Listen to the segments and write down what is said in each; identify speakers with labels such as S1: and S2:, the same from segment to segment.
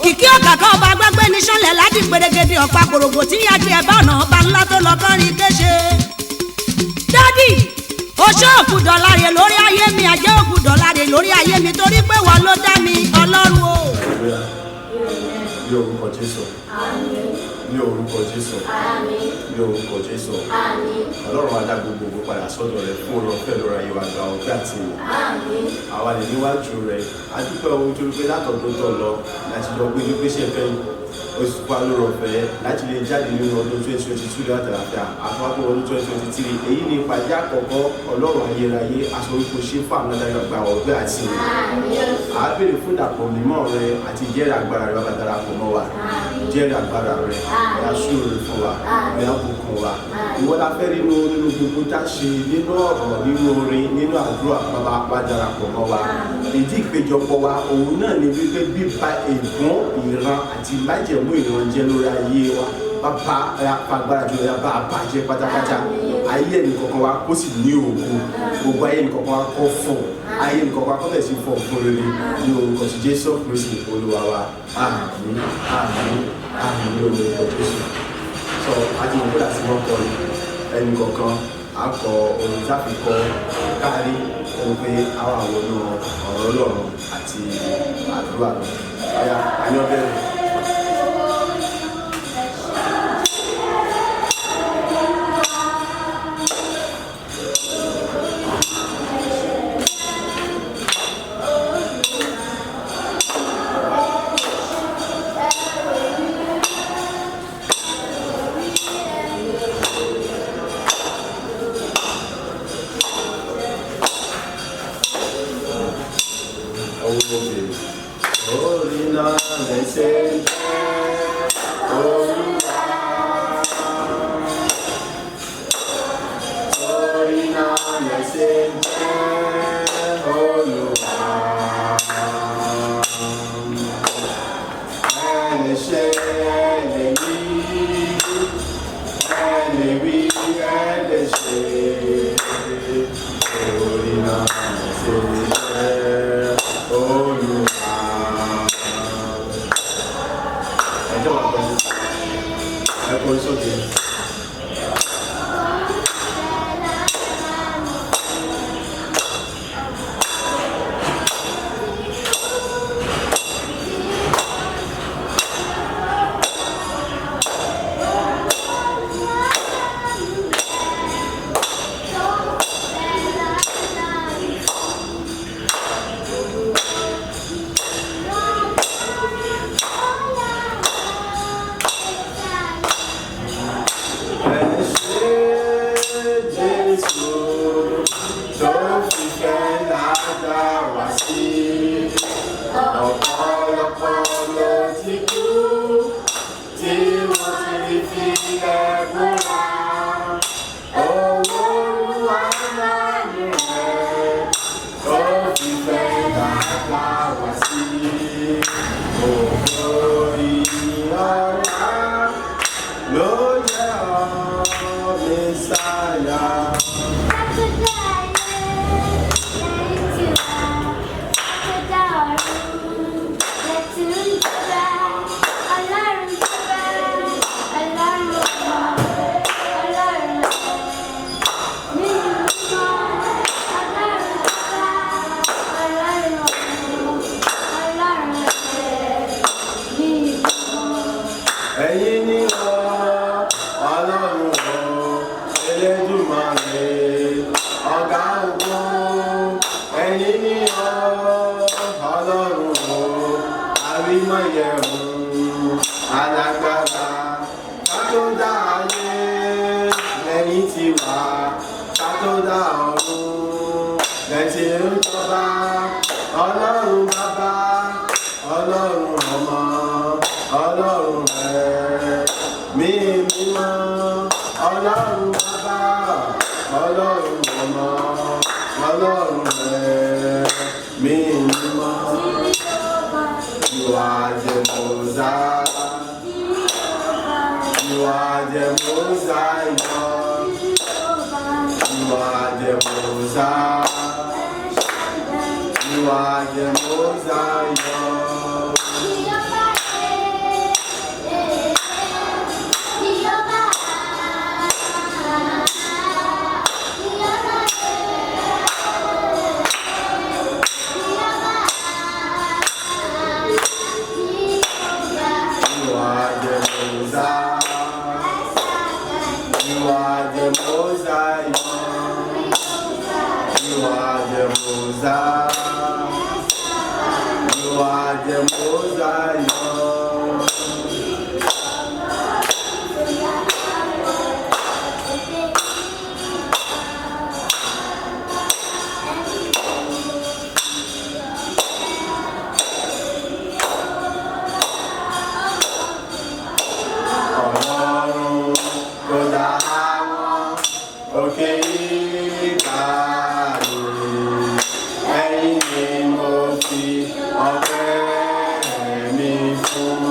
S1: Òkìkí ọ̀kàkà ọba gbẹ́gbẹ́ ní sọ́lẹ̀ láti pèrègèdè ọ̀pá kòrògbò tí yájú ẹ̀ bá ọ̀nà ọba ńlá tó lọ kọ́rin kéṣe. Dádì, oṣó òkúdọ̀ láre lórí ayé mi, àjẹ́ òkúdọ̀ láre lórí ayé mi torí pé wọ́n ló dá mi, Ọlọ́run o.
S2: Hallelujah. Ní orúkọ Jésù. Ní orúkọ Jésù. Ní orúkọ Jésù. Ọlọ́run á dá gbogbo padà sọ́dọ̀ rẹ̀ fún oore ọ̀fẹ́ lórí ayé wa, gba ọpẹ́ àti ìyìn. Àwa lè níwájú rẹ̀. A dúpẹ́ ohun tó pé látọ̀dún tó lọ láti jọ gbé nígbésẹ̀ kẹ́yìn. Oṣù pa lóore ọ̀fẹ́ láti lè jáde nínú ọdún 2022 láti àlàáfíà àtúwápọ̀ ọdún 2023. Èyí ni ìpàdé àkọ́kọ́. Ọlọ́run ayérayé, aṣọ orípo ṣe fún àwọn adarí, ọgbà ọgbẹ́ àti ìyìn. À á béèrè fún ìdàpọ̀ mímọ́ rẹ àti ìjẹ́rìí agbára rẹ. Bàbá, darapọ̀ mọ́ wa, jẹ́rìí agbára rẹ, ẹ̀yà súre fún wa, ẹ̀yà bùkún wa. Ìwọ la fẹ́ nínú gbogbo tá a ṣe, nínú ọ̀rọ̀, nínú orin, nínú àdúrà. Bàbá wa, darapọ̀ mọ́ wa. Ìdí ìpéjọpọ̀ wa òun náà ni wípé bíba ègún ìran àti májẹ̀mú ìran jẹ́ lórí ayé wa. Bàbá, ẹ̀yà fagbára jùlọ, ẹ̀yà bá a bàjẹ́ pátápátá. Ayé ẹnì kọ̀ọ̀kan wa kó sì ní ògo, gbogbo ayé ẹnì kọ̀ọ̀kan wa kó fọ̀, ayé ẹnì kọ̀ọ̀kan wa kó bẹ̀ sí fọ̀ fún rere ní orúkọ ti Jésù Kristi Olúwa wa. Àmín, àmín, àmín ní orúkọ Jésù. Sọ àti mọ̀ kódà sí wọ́n kọ ẹnì kọ̀ọ̀kan á kọ ohun tí a fi kọ kárí ohun pé àwọn àwọn ọ̀rọ̀ Ọlọ́run àti àdúrà lọ. Ọ̀yá, àní ọbẹ̀ rẹ̀. Owó òkè. Orí náà lẹ́sẹ̀ jẹ́ Olúwa. Orí náà lẹ́sẹ̀ jẹ́ Olúwa. Ẹlẹ́ṣẹ̀ lè wí, ẹ lè wí, ẹ lè ṣe. Orí náà lẹ́sẹ̀ jẹ́ Olúwa. Ẹjọ́ wà pẹ̀lú ẹ kọrin sókè. Ẹ ṣé Jésù tó fi fẹ́ ládàá wá sí. Ọ̀pọ̀lọpọ̀ ló ti kú tí wọ́n ti fi ẹ̀bùrà. Owó Olúwa lánàá rẹ̀ tó fi fẹ́ ládàá wá sí. Ògo ìyọ̀lá ló jẹ́ ọ́ Mẹ́sáyà.
S3: Akọ́dá ayé lẹ́yìn tí wá, akọ́dá ọ̀run lẹ́tí ń jọba, Ọlọ́run jọba, Ọlọ́run ọmọ, Ọlọ́run nínú mímọ́, Ọlọ́run jọba, Ọlọ́run ọmọ, Ọlọ́run ní mímọ́.
S2: Ẹ̀yin ni Ọlọ́run o, Elédùmarè, ọ̀gá ògo. Ẹ̀yin ni Ọlọ́run o, àrímọ̀yẹ̀hùn, alágbára. Ká tó dá ayé lẹ́yìn tí wà, ká tó dá ọ̀run lẹ́tí ń jọba. Ọlọ́run bàbá, Ọlọ́run ọmọ, Ọlọ́run ẹ̀mí mímọ́. Ọlọ́run bàbá, Ọlọ́run ọmọ, Ọlọ́run ẹ̀mí mímọ́. You are the Most High. You are the Most High God. You are the Most High. You are the Most High God. fi ọpẹ́ mi fún.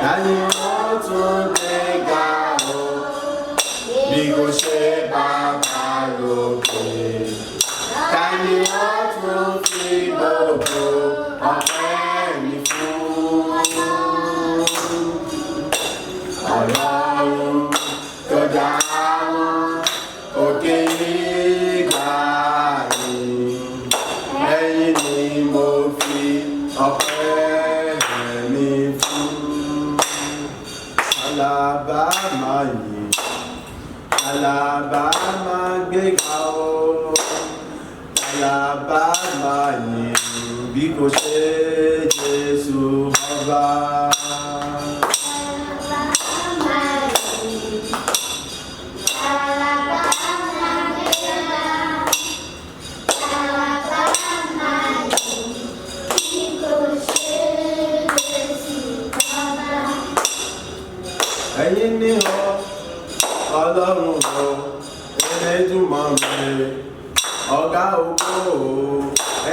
S2: Ta ni wọ́n tún gbé ga o, bí kò ṣe bàbá lókè? Ta ni wọ́n tún fi gbogbo ọpẹ́ mi fún? Ọlọ́run tó dá wọn òkè ìgbà ni, ẹ̀yin ni mo fi ọpẹ́ mi fún. Alábà máa yìn, alábà máa gbéga o, alábà máa yìn bí kò ṣe Jésù ọba. Ẹ̀yin ni ọ Ọlọ́run o, Elédùmarè, ọ̀gá ògo o.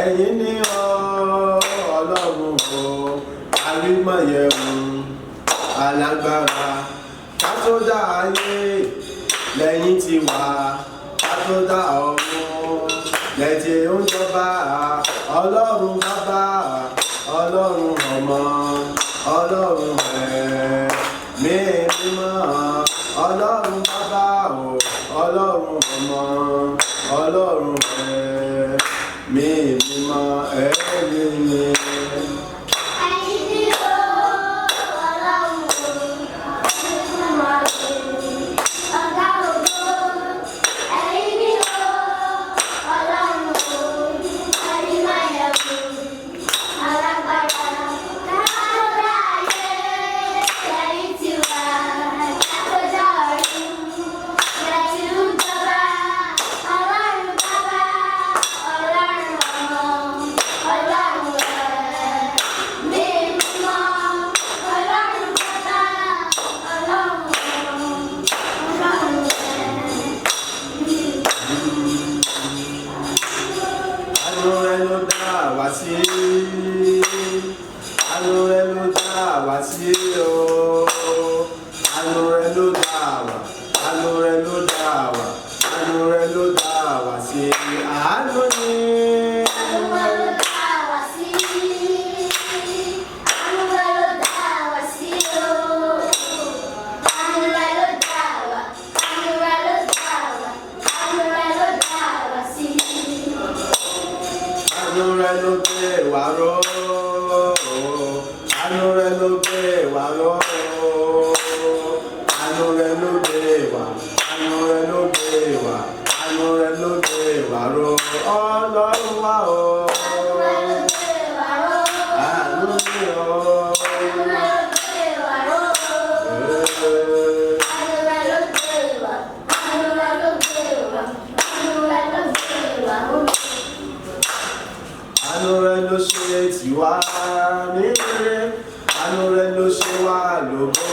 S2: Ẹ̀yin ni ọ Ọlọ́run o, arímọ̀yẹ̀wò, alágbára. Ká tó dá ayé lẹ́yìn tí wà, ká tó dá ọ̀run lẹ́tí ń jọba. Ọlọ́run bàbá, Ọlọ́run ọmọ, Ọlọ́run ẹ̀mí mímọ́. Ọlọ́run bàbá o, Ọlọ́run ọmọ, Ọlọ́run ẹ̀mí mímọ́, ẹ̀mí ni.
S3: Ẹ̀yin ni ó Ọlọ́run o, ọ̀gá ògo. Ẹ̀yin ni ó Ọlọ́run o, arímáyẹ̀wò, alágbára. Kákọ́dá ayé, lẹ́yìn tí wà, kákọ́dá ọ̀run, lẹ́yìn ń jọba. Ọlọ́run bàbá, Ọlọ́run ọmọ, Ọlọ́run ẹ̀mí mímọ́. Ọlọ́run bàbá, Ọlọ́run ọmọ, Ọlọ́run ẹ̀mí.
S2: Àánú rẹ ló dá wa sí. Àánú rẹ ló dá wa sí o. Àánú rẹ ló dá wa. Àánú rẹ ló dá wa. Àánú rẹ ló dá wa sí. Àánú ni.
S3: Àánú ló dá wa sí. Àánú ló dá wa sí o. Àánú ló dá wa. Àánú ló dá wa. Àánú ló dá wa sí.
S2: Àánú rẹ ló gbé wa ró. Àánú rẹ ló gbé wa ró. Àánú rẹ ló gbé wa. Àánú rẹ ló gbé wa. Àánú rẹ ló gbé wa ró. Ọlọ́run wa o.
S3: Àánú ló gbé wa ró.
S2: Àánú ni o.
S3: Àánú ló gbé wa ró. Àánú ló gbé wa. Àánú ló gbé wa. Àánú ló gbé wa ró.
S2: Àánú rẹ ló ṣe tiwa ní rere. Àánú rẹ ló ṣe wá lógo.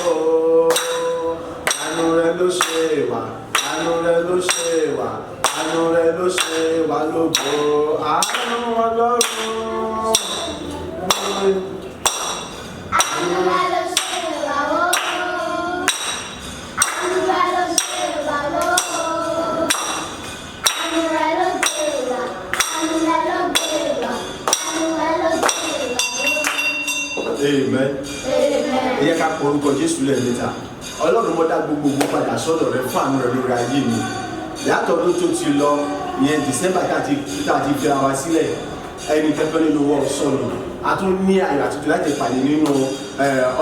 S2: Àánú rẹ ló ṣe wá. Àánú rẹ ló ṣe wá. Àánú rẹ ló ṣe wá lógo. Àánú Ọlọ́run.
S3: Àánú ló ṣe wá ró. Àánú ló ṣe wá ró. Àánú ló gbé wa. Àánú ló gbé wa. Àánú ló gbé wa ró.
S2: Amen.
S3: Amen.
S2: Ẹ yẹ ká pe orúkọ Jésù lẹ́ẹ̀mẹ́ta. Ọlọ́run, mo dá gbogbogbò padà sọ́dọ̀ rẹ fún àánú rẹ lórí ayé mi. Látọ̀dún tó ti lọ, ìyẹn December tá a ti fi ara wa sílẹ̀, ẹni kẹ́kẹ́ nínú wọ́n sọnù. A tún ní ayọ̀ àtijọ́ láti pàdé nínú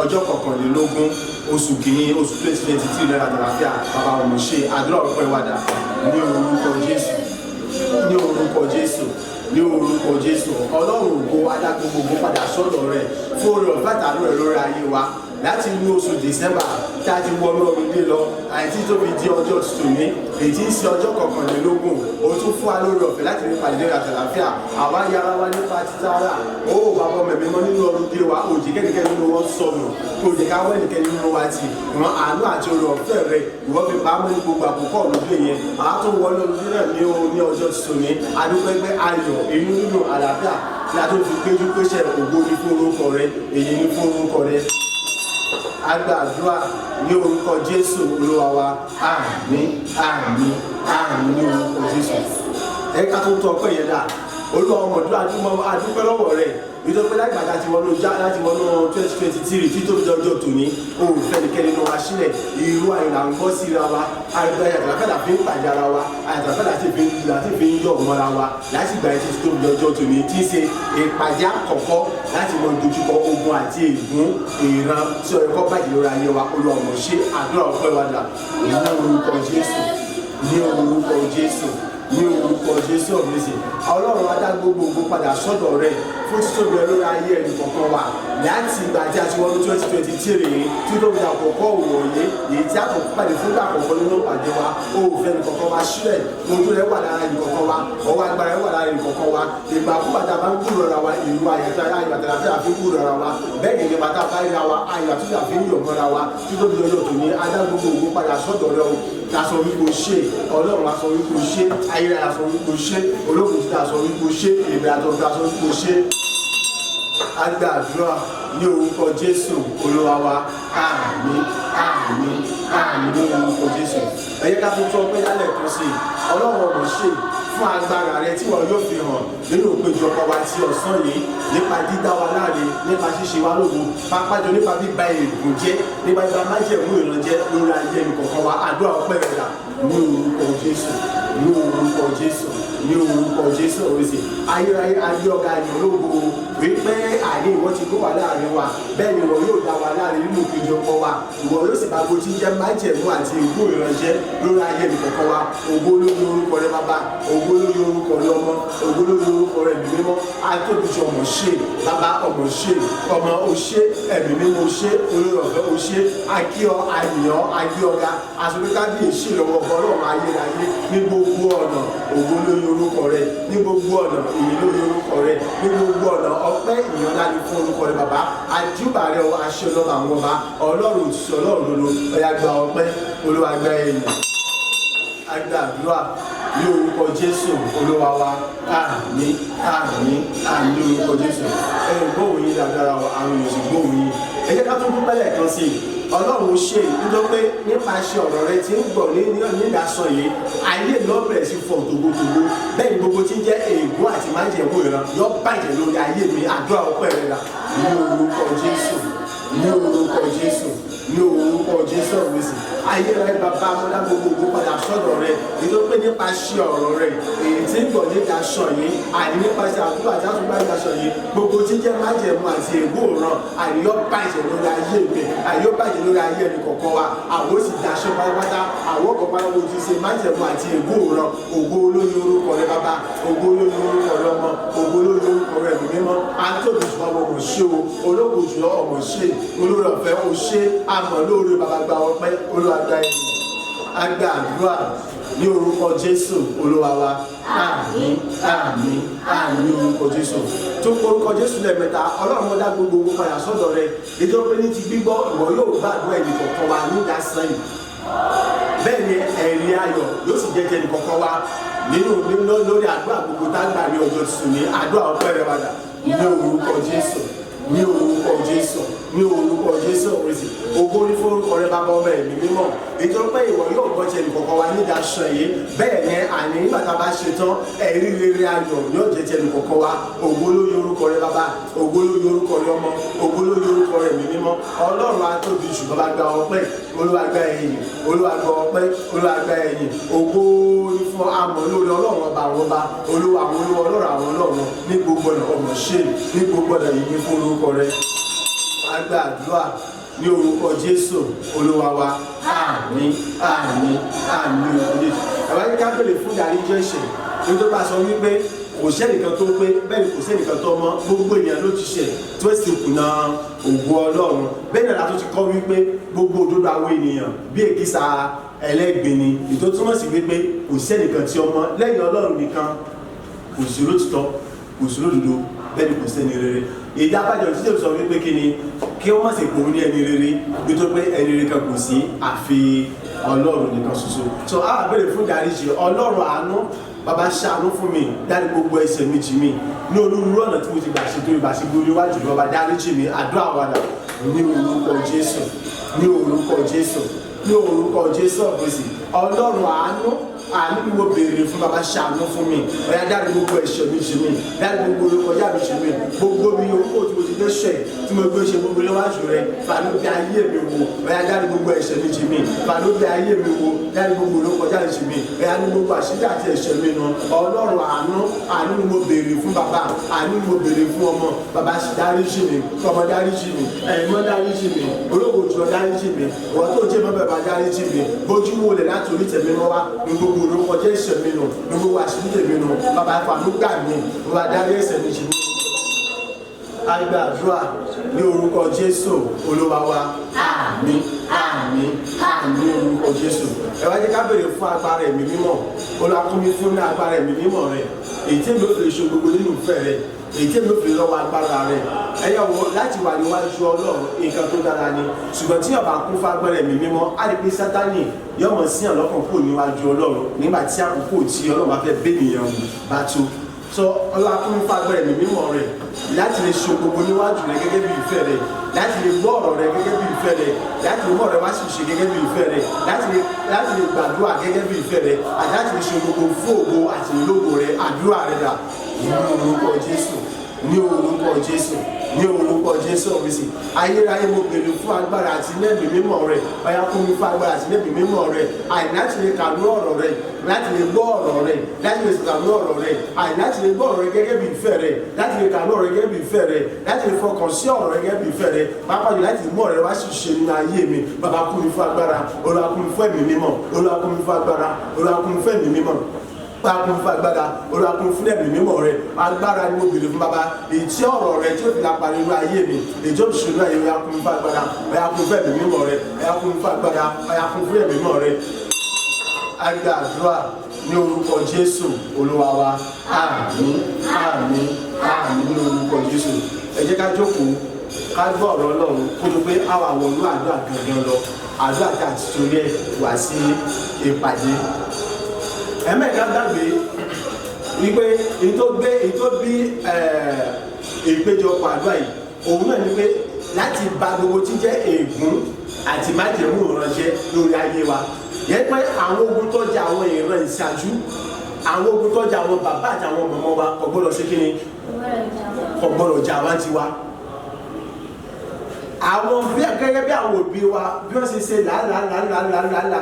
S2: ọjọ́ 21 oṣù kìíní oṣù 2023 lẹ́la àtàlàfíà. Bàbá ọmọ, ṣe àdúrà ọpẹ́ wàdà ní orúkọ Jésù, ní orúkọ Jésù, ní orúkọ Jésù. Ọlọ́run ògo, adá gbogbogbò padà sọ́dọ̀ rẹ̀ fún oore ọ̀fẹ́ àtàánú rẹ̀ lórí ayé wa. Láti inú oṣù December tí a ti wọnú ọdún dé lọ àti tó fi di ọjọ́ tuntun ní èyí tí ń ṣe ọjọ́ 21, ó tún fún wa lórí ọ̀fẹ́ láti fi pàdé lórí àtàlàfíà. Àwa yára wa nípa títàrà ó bàbá ọmọ ẹ̀mí mọ́ nínú ọdún dé wa, òjì kẹ́nikẹ́ni nínú wọn sọnù, òjì káwọ́ ẹnìkẹ́ni nínú wa tì ìwọ̀n àánú àti orí ọ̀fẹ́ rẹ ìwọ fi pamọ́ ní gbogbo àkókò ọdún yẹn. Àá tó wọlé ọdún náà ní ní ọjọ́ tuntun ní adúpẹ́pẹ́ ayọ̀ inú nínú àlàáfíà tí a tó fi péjú péṣẹ. Ògo ní fún orúkọ rẹ, èyí ní fún orúkọ rẹ. A gbàdúrà ní orúkọ Jésù Olúwa wa. Àmín, àmín, àmín ní orúkọ Jésù. Ẹ ká tó tọ ọpẹ́ yẹn dà. Olúwa ọmọdún, adúpẹ́ lọ́wọ́ rẹ nítorí pé láti gbàdá ti wọnú já láti wọnú 2023 tí tó fi dọjọ́ tòní, òun fẹ́nikẹ́ni nínú wa sílẹ̀. Irú àyìnlá ń gbọ́ síra wa, àyàtàlàfẹ́lá fi ń pàdé ara wa, àyàtàlàfẹ́lá sì fi ń láti fi ń yọ̀ mọ́ra wa láti gbà tí tó fi dọjọ́ tòní, tí í ṣe ìpàdé àkọ́kọ́ láti mọ dojúkọ ogun àti ègún ìran tí ọ̀rẹ́ kọ́ bàjẹ́ lórí ayé wa. Olúwa mọ̀ ṣe. Àdúrà ọpẹ́ wa dà ní orúkọ Jésù, ní orúkọ Jésù, ní orúkọ Jésù. Ọ̀mẹ́sì Ọlọ́run, adá gbogbogbò padà sọ́dọ̀ rẹ̀ fún títóbi rẹ lórí ayé ẹnì kọ̀ọ̀kan wa láti ìgbà tí a ti wọnú 2023 tí tó fi àkọ́kọ́ òwòye èyí tí a kò pàdé fúngbà àkọ́kọ́ nínú ìpàdé wa. Òfin ẹnì kọ̀ọ̀kan wa sílẹ̀, ojú rẹ wà lára ẹnì kọ̀ọ̀kan wa, ọwọ́ agbára rẹ wà lára ẹnì kọ̀ọ̀kan wa. Ìgbàkúgbà tá a bá ń gbúrò ara wa, ìlú àyàtọ̀ ayọ̀ àtàlàfíà fi ń gbúrò ara wa, bẹ́ẹ̀ ni bàtà bá ríra wa, ayọ̀ àtúntà fi ń yọ̀ mọ́ra wa tí tó fi ọjọ́ tòní. Adá gbogbo ògo padà sọ́dọ̀ rẹ o. Aṣọ wípé o ṣe Ọlọ́run, aṣọ wípé o ṣe ayérayé, aṣọ wípé o ṣe ológun títà, aṣọ wípé o ṣe ìbẹ̀rẹ̀ àtọ̀gbà, aṣọ wípé o ṣe. A gbàdúrà ní orúkọ Jésù Olúwa wa. Àmín, àmín, àmín ní orúkọ Jésù. Ẹ jẹ́ ká tún tún ọpẹ́ yálẹ̀ kan sí i. Ọlọ́run ọmọ ṣe fún agbára rẹ tí wọn yóò fi hàn nínú ìpéjọpọ̀ wa ti ọ̀sán yìí, nípa dídá wa láre, nípa ṣíṣe wa lógo, pàápàá jọ nípa bíba ègún jẹ́, nípa bíba májẹ̀mú ìrànjẹ́ lórí ayé ẹnì kọ̀ọ̀kan wa. Àdúrà ọpẹ́ rẹ̀ dà ní orúkọ Jésù, ní orúkọ Jésù, ní orúkọ Jésù. Oríṣi ayérayé, ayé ọ̀gá ayọ̀ lógo wípé àní ìwọ ti kó wà láàrin wa, bẹ́ẹ̀ ni ìwọ yóò dá wa láàrin nínú ìpéjọpọ̀ wa. Ìwọ yóò sì bá gbogbo tí ń jẹ́ májẹ̀mú àti ègún ìrànjẹ́ lórí ayé ẹnì kọ̀ọ̀kan wa. Ògo lórí orúkọ rẹ Bàbá, ògo lórí orúkọ rẹ Ọmọ, ògo lórí orúkọ rẹ Ẹ̀mí Mímọ́. Atóbi ọmọ ṣe, Bàbá ọmọ ṣe, ọmọ òṣè, Ẹ̀mí Mímọ́ ṣe, olórí ọ̀fẹ́ òṣè. Akíọ àyàn agbé ọ̀gá aṣọ́gbékábíyèsí lọ́wọ́ Ọlọ́run ayérayé ní gbogbo ọ̀nà. Ògo lórí orúkọ rẹ ní gbogbo ọ̀nà, ìyìn lórí orúkọ rẹ ní gbogbo ọ̀nà, ọpẹ́ ìyànlá ni fún orúkọ rẹ Bàbá. Àjúbà rẹ o, aṣọ ọlọ́run àwọn ọba, Ọlọ́run òtútù, Ọlọ́run lolo. Ọ̀yà gba ọpẹ́, Olúwa gba ẹ̀yìn. Agbàdúrà ní orúkọ Jésù Olúwa wa. Àmín, àmín, àmín ní orúkọ Jésù. Ẹ gbóhùn yín dáadáa o, àwọn èèyàn sì gbóhùn yín. Ẹ jẹ́ ká tún dúpẹ́ lẹ́ẹ̀kan sí i. Ọlọ́run ṣe nítorí pé nípasẹ̀ ọ̀rọ̀ rẹ tí ń gbọ̀ ní nígbàsọ yìí, ayé ló bẹ̀rẹ̀ sí fọ̀ tògbótògbó. Bẹ́ẹ̀ ni gbogbo tí ń jẹ́ ègún àti májẹ̀mú ìran yọ bàjẹ́ lórí ayé mi. Àdúrà ọpẹ́ rẹ rà ní orúkọ Jésù, ní orúkọ Jésù, ní orúkọ Jésù. Ọ̀rẹ́sì ayérayé, Bàbá, amúdá gbogbo padà sọ́dọ̀ rẹ nítorí pé nípasẹ̀ ọ̀rọ̀ rẹ èyí tí ń gbọ̀ nígbàsọ yìí, àní nípasẹ̀ àdúrà tí a tún bá nígbàsọ yìí, gbogbo tí ń jẹ́ májẹ̀mú àti ègún ìran àníyọ́ bàjẹ́ lórí ayé mi, àníyọ́ bàjẹ́ lórí ayé ẹnì kọ̀ọ̀kan wa. Àwọn sì daṣọ pátápátá, àwọn ọkọ̀ pátápátá ti ṣe májẹ̀mú àti ègún ìran. Ògo olóyè orúkọ rẹ Bàbá, ògo olóyè orúkọ rẹ Ọmọ, ògo olóyè orúkọ rẹ Ẹ̀mí Mímọ́. Atóbi jùlọ, ọmọ ṣe o, ológo jùlọ, ọmọ ṣe, olórí ọ̀fẹ́ o ṣe, àmọ́ lóore. Bàbá, gba ọpẹ́, Olúwa gba ẹ̀yìn. Agba àdúrà ní orúkọ Jésù Olúwa wa. Àmín, àmín, àmín ní orúkọ Jésù. Tó orúkọ Jésù lẹ́ẹ̀mẹ́ta. Ọlọ́run, mo dá gbogbo owó padà sọ́dọ̀ rẹ nítorí pé ní ti gbígbọ́, ìwọ yóò gbàdúrà ẹnì kọ̀ọ̀kan wa ní ìdásán yìí. Bẹ́ẹ̀ ni ẹ̀rí ayọ̀ yóò sì jẹ́ tẹnì kọ̀ọ̀kan wa nínú lórí àdúrà gbogbo tá a gbà ní ọjọ́ tuntun ní. Àdúrà ọpẹ́ rẹ padà ní orúkọ Jésù, ní orúkọ Jésù, ní orúkọ Jésù. Oríṣi ògo ní forúkọ rẹ Bàbá, Ọmọ, Ẹ̀mí Mímọ́, nítorí pé ìwọ yóò gbọ́ ti ẹnìkọ̀ọ̀kan wa nídàásọ yìí. Bẹ́ẹ̀ ni àní nígbà tá a bá ṣe tán, ẹ̀rí rere ayọ̀ yóò jẹ́ ti ẹnìkọ̀ọ̀kan wa. Ògo lórí orúkọ rẹ Bàbá, ògo lórí orúkọ rẹ Ọmọ, ògo lórí orúkọ rẹ Ẹ̀mí Mímọ́. Ọlọ́run atóbi jù, Bàbá, gba ọpẹ́, Olúwa gba ẹ̀yìn. Olúwa gba ọpẹ́, Olúwa gba ẹ̀yìn. Ògo ní fún amọ̀ lórí Ọlọ́run ọba àwọn ọba, Olúwa àwọn olúwa, Ọlọ́run àwọn ọlọ́run ní gbogbo ọ̀nà. Ọmọ ṣe ní gbogbo ọ̀nà yìí ní fún orúkọ rẹ. Agba àdúrà ní orúkọ Jésù Olúwa wa. Àmín, àmín, àmín ní orúkọ Jésù. Ẹ̀wá yìí ká bèrè fún ìdáríjì ẹ̀ṣẹ̀ nítorí bá a sọ wípé Kò sẹ́nìkan tó pé, bẹ́ẹ̀ ni kò sẹ́nìkan tó mọ́. Gbogbo ènìyàn ló ti ṣẹ̀ tí wọ́n sì kùnà ògo Ọlọ́run. Bẹ́ẹ̀ náà látó ti kọ́ wípé gbogbo òdodo àwọn ènìyàn bí èkìsà ẹlẹ́gbin ni. Ìtò túmọ̀ sí wípé kò sẹ́nìkan tí ó mọ́ lẹ́yìn Ọlọ́run nìkan. Kò sí olótìtọ́, kò sí olódodo, bẹ́ẹ̀ ni kò sẹ́ni rere. Ìdí abájọ tí Jésù sọ wípé kí ni kí wọ́n má ṣe pòun ní ẹni rere, nítorí pé ẹni rere kan kò sí àfi Ọlọ́run nìkan ṣoṣo. So a wá béèrè fún ìdáríjì Ọlọ́run àánú. Bàbá, ṣàánú fún mi, dárí gbogbo ẹ̀ṣẹ̀ mi jì mí ní onírúurú ọ̀nà tí mo ti gbà ṣètò ìbáṣepọ̀ níwájú. Bàbá, dáríjì mi. Àdúrà wàdà ní orúkọ Jésù, ní orúkọ Jésù, ní orúkọ Jésù ọ̀gbẹ́sì. Ọlọ́run àánú, àánú ni mo béèrè fún. Bàbá, ṣàánú fún mi. Ọ̀yá, dárí gbogbo ẹ̀ṣẹ̀ mi jì mí, dárí gbogbo orúkọjá mi jì mí, gbogbo mi orúkọ tí mo ti dẹ́ṣẹ̀, tí mo gbé ṣe gbogbo níwájú rẹ. Fàánú bí ayé mi wò. Ọ̀yá, dárí gbogbo ẹ̀ṣẹ̀ mi jì mí, fàánú bí ayé mi wò, dárí gbogbo orúkọjá mi jì mí. Ọ̀yá, ní gbogbo àṣírí àti ẹ̀ṣẹ̀ mi nù. Ọlọ́run àánú, àánú ni mo béèrè fún. Bàbá, àánú ni mo béèrè fún. Ọmọ, bàbá, dáríjì mi. Ọmọ, dáríjì mi. Ẹ̀mọ́, dáríjì mi. Ológo jùlọ, dáríjì mi. Ìwọ tó jẹ́ mọ́, bàbá, dáríjì mi. Bójú wo lẹ̀ láti orí tẹ̀mí mọ́ wá ní gbogbo orúkọjá ẹ̀ṣẹ̀ mi nù, ní gbogbo àṣírí tẹ̀mí nù. Bàbá, fàánú gbà mí. Bàbá, dárí ẹ̀ṣẹ̀ mi jì mí. A gbàdúrà ní orúkọ Jésù Olúwa wa. Àmín, àmín, àmín, orúkọ Jésù. Ẹ wá jẹ́ ká béèrè fún agbára Ẹ̀mí Mímọ́. Olúwa, kún mi fún ní agbára Ẹ̀mí Mímọ́ rẹ, èyí tí èmi ò fi lè ṣe gbogbo nínú ìfẹ́ rẹ, èyí tí èmi ò fi lè lọ́wọ́ agbára rẹ. Ẹ̀yà wo láti wà níwájú Ọlọ́run, nǹkan tó dára ni, ṣùgbọ́n tí ọba kún fún agbára Ẹ̀mí Mímọ́, á rí pé Sátánì yóò mọ̀ sí ọlọ́kàn kúrò níwájú Ọlọ́run nígbà tí àkókò tí Ọlọ́run bá fẹ́ bẹ́ẹ̀nìyàn bá tó. So Olúwa, kún fún agbára Ẹ̀mí Mímọ́ rẹ láti lè ṣe gbogbo níwájú rẹ gẹ́gẹ́ bí ìfẹ́ rẹ, láti lè gbọ́ ọ̀rọ̀ rẹ gẹ́gẹ́ bí ìfẹ́ rẹ, láti lè mú ọ̀rọ̀ rẹ wá sí ìṣe gẹ́gẹ́ bí ìfẹ́ rẹ, láti lè gbàdúrà gẹ́gẹ́ bí ìfẹ́ rẹ, àti láti lè ṣe gbogbo fún ògo àti ìlógo rẹ. Àdúrà rẹ dà ní orúkọ Jésù, ní orúkọ Jésù, ní orúkọ Jésù ọ̀gbẹ́sì. Ayérayé, mo béèrè fún agbára àti lẹ́mìí mímọ́ rẹ. Ọ̀yá, kún mi fún agbára àti lẹ́mìí mímọ́ rẹ, àì láti lè kànú ọ̀rọ̀ rẹ, láti lè gbọ́ ọ̀rọ̀ rẹ, láti lè kànú ọ̀rọ̀ rẹ, àì láti lè gbọ́ ọ̀rọ̀ rẹ gẹ́gẹ́ bí ìfẹ́ rẹ, láti lè kànú ọ̀rọ̀ rẹ gẹ́gẹ́ bí ìfẹ́ rẹ, láti lè fọkàn sí ọ̀rọ̀ rẹ gẹ́gẹ́ bí ìfẹ́ rẹ, pàápàá jù láti mú ọ̀rọ̀ rẹ wá sí ṣe nínú ayé mi. Bàbá, kún mi fún agbára. Olúwa, kún mi fún Ẹ̀mí Mímọ́. Olúwa, kún mi fún agbára. Olúwa, kún mi fún Ẹ̀mí Mímọ́. Kún fún agbára. Olúwa, kún fún Ẹ̀mí Mímọ́ rẹ. Agbára ni mo béèrè fún, bàbá, èyí tí ọ̀rọ̀ rẹ tí ó fi lápá nínú ayé mi, èyí tí ó fi ṣe nínú ayé mi. Ọ̀yá, kún fún agbára. Ọ̀yá, kún fún Ẹ̀mí Mímọ́ rẹ. Ọ̀yá, kún fún agbára. Ọ̀yá, kún fún Ẹ̀mí Mímọ́ rẹ. A gbàdúrà ní orúkọ Jésù Olúwa wa. Àmín, àmín, àmín ní orúkọ Jésù. Ẹ jẹ́ ká jókòó, ká gbọ́ ọ̀rọ̀ Ọlọ́run kó tó pé àwa wọnú àdúrà gangan lọ, àdúrà tí a ti torí ẹ̀ wá sí ìpàdé. Ẹ̀mẹ́ka gbàgbé wípé èyí tó gbé, èyí tó bí ìpéjọpọ̀ àdúrà yìí, òun náà ni pé láti ba gbogbo tí jẹ́ ègún àti májẹ̀mú ìránṣẹ́ lórí ayé wa yẹ, pé àwọn ogun tó jẹ́ àwọn ìran ìṣáájú, àwọn ogun tó jẹ́ àwọn bàbá àti àwọn mọ̀mọ́ wa, kò gbọ́dọ̀ ṣe kíni, kò gbọ́dọ̀ jà wá tiwa. Àwọn bí gẹ́gẹ́ bí àwọn òbí wa bí wọ́n ṣe ṣe làálàálàálàálà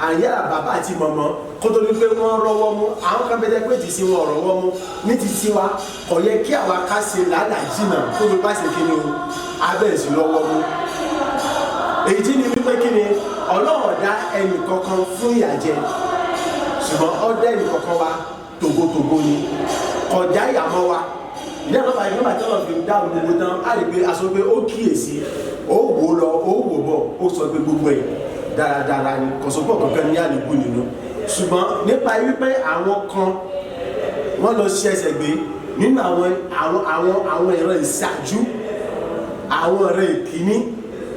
S2: àyàrá bàbá àti mọ̀mọ́ kó tó ní pé wọ́n rọ́wọ́ mú, àwọn kan bẹ́ẹ̀ pé tì sí wọn rọ́wọ́ mú ní ti tiwa, kò yẹ kí àwa ká ṣe làálàá jìnnà kó tó bá ṣe kíni o abẹ́rẹ́ sí lọ́wọ́ mú. Èyí tí ni wípé kíni, Ọlọ́run dá ẹnì kankan fún ìyà jẹ, ṣùgbọ́n ó dá ẹnì kankan wa tògótògó ni, kò dá ìyàmọ́ wa. Ìdí àlọ́ báyìí, nígbà tí Ọlọ́run fi dá gbogbo tán, á rí pé aṣọ pé ó kíyèsí, ó wò lọ, ó wò bọ̀, ó sọ pé gbogbo ẹ̀ dáradára ni, kò sọ pé ọ̀kankan ní àléébù nínú. Ṣùgbọ́n nípa wípé àwọn kan wọ́n lọ ṣe ẹsẹ̀ gbé nínú àwọn ìran ìṣáájú, àwọn ìran ìkíní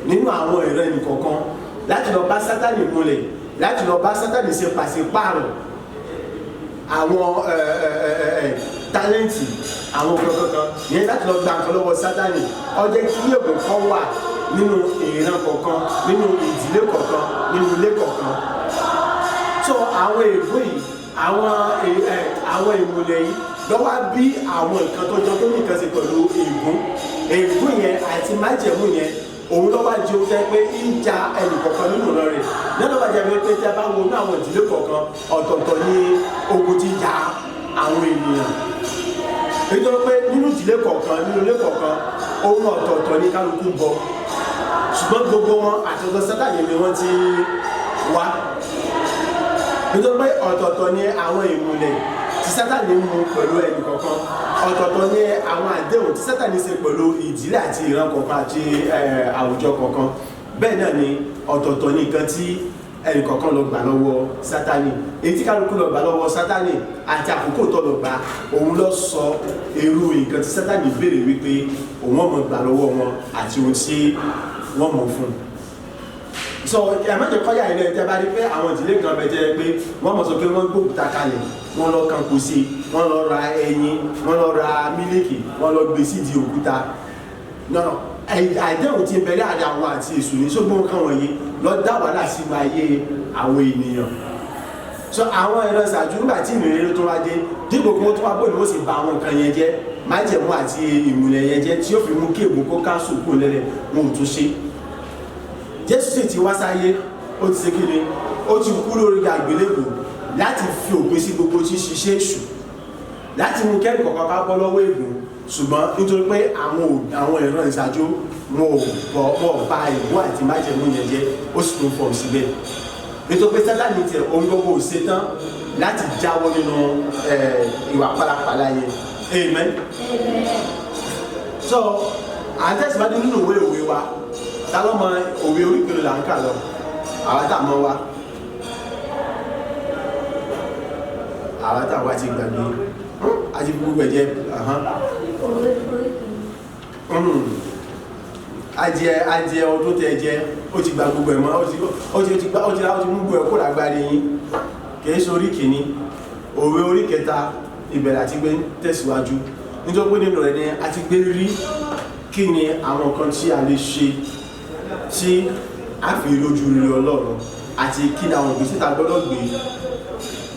S2: nínú àwọn ìran ẹnìkọ̀ọ̀kan, láti lọ bá Sátánì múlẹ̀, láti lọ bá Sátánì ṣe pàṣípààrọ̀ àwọn talent, àwọn kankan yẹn, láti lọ gba nǹkan lọ́wọ́ Sátánì, ó jẹ́ kí ègún kan wà nínú ìran kọ̀ọ̀kan, nínú ìdílé kọ̀ọ̀kan, nínú ilé kọ̀ọ̀kan. So àwọn ègún yìí, àwọn ìmùlẹ̀ yìí lọ́wọ́ bí àwọn nǹkan tó jọ tó ní nǹkan ṣe pẹ̀lú ègún. Ègún yẹn àti májẹ̀mú yẹn, òun lọ́wọ́ jẹ́ ó fẹ́ pé ń ja ẹnì kọ̀ọ̀kan nínú ìran rẹ̀. Lọ́wọ́ bá jẹ́ pé tí a bá wo inú àwọn ìdílé kọ̀ọ̀kan, ọ̀tọ̀ọ̀tọ̀ ní ogun ti ja àwọn ènìyàn, nítorí pé nínú ìdílé kọ̀ọ̀kan, nínú ilé kọ̀ọ̀kan, ohun ọ̀tọ̀ọ̀tọ̀ ní kálukú ń bọ, ṣùgbọ́n gbogbo wọn àtọ̀tọ̀ Sátánì ni wọ́n ti wá, nítorí pé ọ̀tọ̀ọ̀tọ̀ ní àwọn ìmùlẹ̀ tí Sátánì mú pẹ̀lú ẹnì kọ̀ọ̀kan. Àdéhùn tí Sátánì ṣe pẹ̀lú ìdílé àti ìran kọ̀ọ̀kan àti àwùjọ kọ̀ọ̀kan, bẹ́ẹ̀ náà ni ọ̀tọ̀ọ̀tọ̀ ní nǹkan tí ẹnì kọ̀ọ̀kan lọ gbà lọ́wọ́ Sátánì. Èyí tí kálukú lọ gbà lọ́wọ́ Sátánì àti àkókò tó lọ gbà, òun lọ sọ irú nǹkan tí Sátánì béèrè wípé òun ọmọ gbà lọ́wọ́ wọn àti ohun tí wọ́n mọ̀ fún un. So ẹ má jẹ́ kọ́yà ilé ẹ̀jẹ̀ bá rí pé àwọn ìdílé kan bẹ jẹ́ pé wọ́n mọ̀ sọ pé wọ́n gbókùtà kalẹ̀, wọ́n lọ kan kò sí, wọ́n lọ ra ẹyin, wọ́n lọ ra mílíkì, wọ́n lọ gbé sídìí òkúta náà. Àdéhùn ti bẹ̀rẹ̀ àdé àwọn àti èṣù ní sógbón kan wọ̀nyí lọ dá wàhálà sínú ayé àwọn ènìyàn. So àwọn ìran ṣáájú, nígbà tí ìrìnrere tó wá dé, dípò kí wọ́n tó wá bóyá wọ́n sì ba àwọn nǹkan yẹn jẹ́, májẹ̀mú àti ìmùlẹ̀ yẹn jẹ́, tí ó fi mú kí ègún kó káńsù kúrò lẹ́lẹ̀, wọn ò tún ṣe. Jésù sì ti wá sáyé, ó ti ṣe kí ni, ó ti kú lórí àgbélébùú láti fi òpin sí gbogbo tí ṣiṣẹ́ èṣù, láti mú kẹ́rì kọ̀ọ̀kan ká bọ́ lọ́wọ́ ègún. Ṣùgbọ́n nítorí pé àwọn ìran ìṣáájú wọn ò bọ̀, wọn ò ba ègún àti májẹ̀mú yẹn jẹ́, ó sì tún fọ̀ síbẹ̀, nítorí pé Sátánì tiẹ̀ ohun gbogbo ò ṣetán láti jáwọ́ nínú ìwà pálapàla yẹn. Amen. So à ń tẹ̀síwájú nínú ìwé òwe wa. Ta ló mọ òwe orí kìlọ̀ là ń kà lọ? Àwa tá a mọ wa, àwa tá a wá ti gbàgbé àti gbogbo ẹ̀jẹ̀.
S3: Òwe orí kìíní.
S2: Adìẹ adìẹ ọdún tẹ jẹ, ó ti gba gbogbo ẹ̀ mọ́, ó ti gba, ó ti mú gbogbo ẹ̀ kó lágbára yín. Kìí ṣe orí kìíní, òwe orí kẹta, ìbẹ̀rẹ̀ àti gbé tẹ̀síwájú, nítorí pé nínú rẹ̀ ni a ti gbé rí kí ni àwọn nǹkan tí a lè ṣe tí a fi lójú rere Ọlọ́run, àti kí ni àwọn ìgbésẹ̀ tá a gbọ́dọ̀ gbé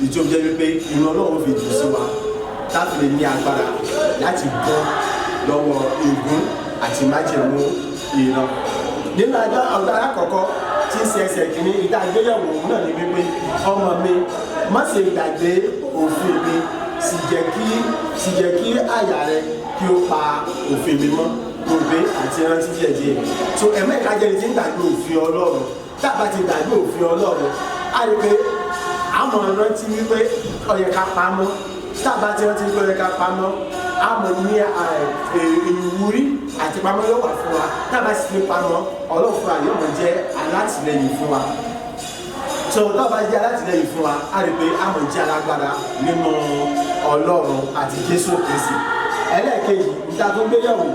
S2: ìjọ jẹ́ wípé inú Ọlọ́run fi jù sí wa, láti lè ní agbára láti bọ́ lọ́wọ́ ègún àti májẹ̀mú ìran. Nínú àjọ ọ̀gá alákọ̀ọ́kọ́ tí ń ṣe ẹsẹ̀ kìíní ìdá àgbéyẹ̀wò, òun náà ni wípé, ọmọ mi, má ṣe gbàgbé òfin mi, sì jẹ́ kí àyà rẹ kí ó pa òfin mi mọ́. Òbí àti rántí díẹ̀díẹ̀. So ẹ̀mẹ́ka jẹ́ni tí ń gbàgbé òfin Ọlọ́run. Tá a bá ti gbàgbé òfin Ọlọ́run, á rí pé àmọ́ rántí wípé ó yẹ ká pamọ́. Tá a bá ti rántí wípé ó yẹ ká pamọ́, àmọ́ ní ìwúrí àti pamọ́ yóò wà fún wa. Tá a bá sì ti pamọ́, Ọlọ́run fúnra yóò mọ̀ jẹ́ alátìlẹyìn fún wa. So tá a bá jẹ́ alátìlẹyìn fún wa, á rí pé àmọ́ jẹ́ alágbára nínú Ọlọ́run àti Jésù Kristi. Ẹlẹ́ẹ̀kejì níta tó ń gbéyàwó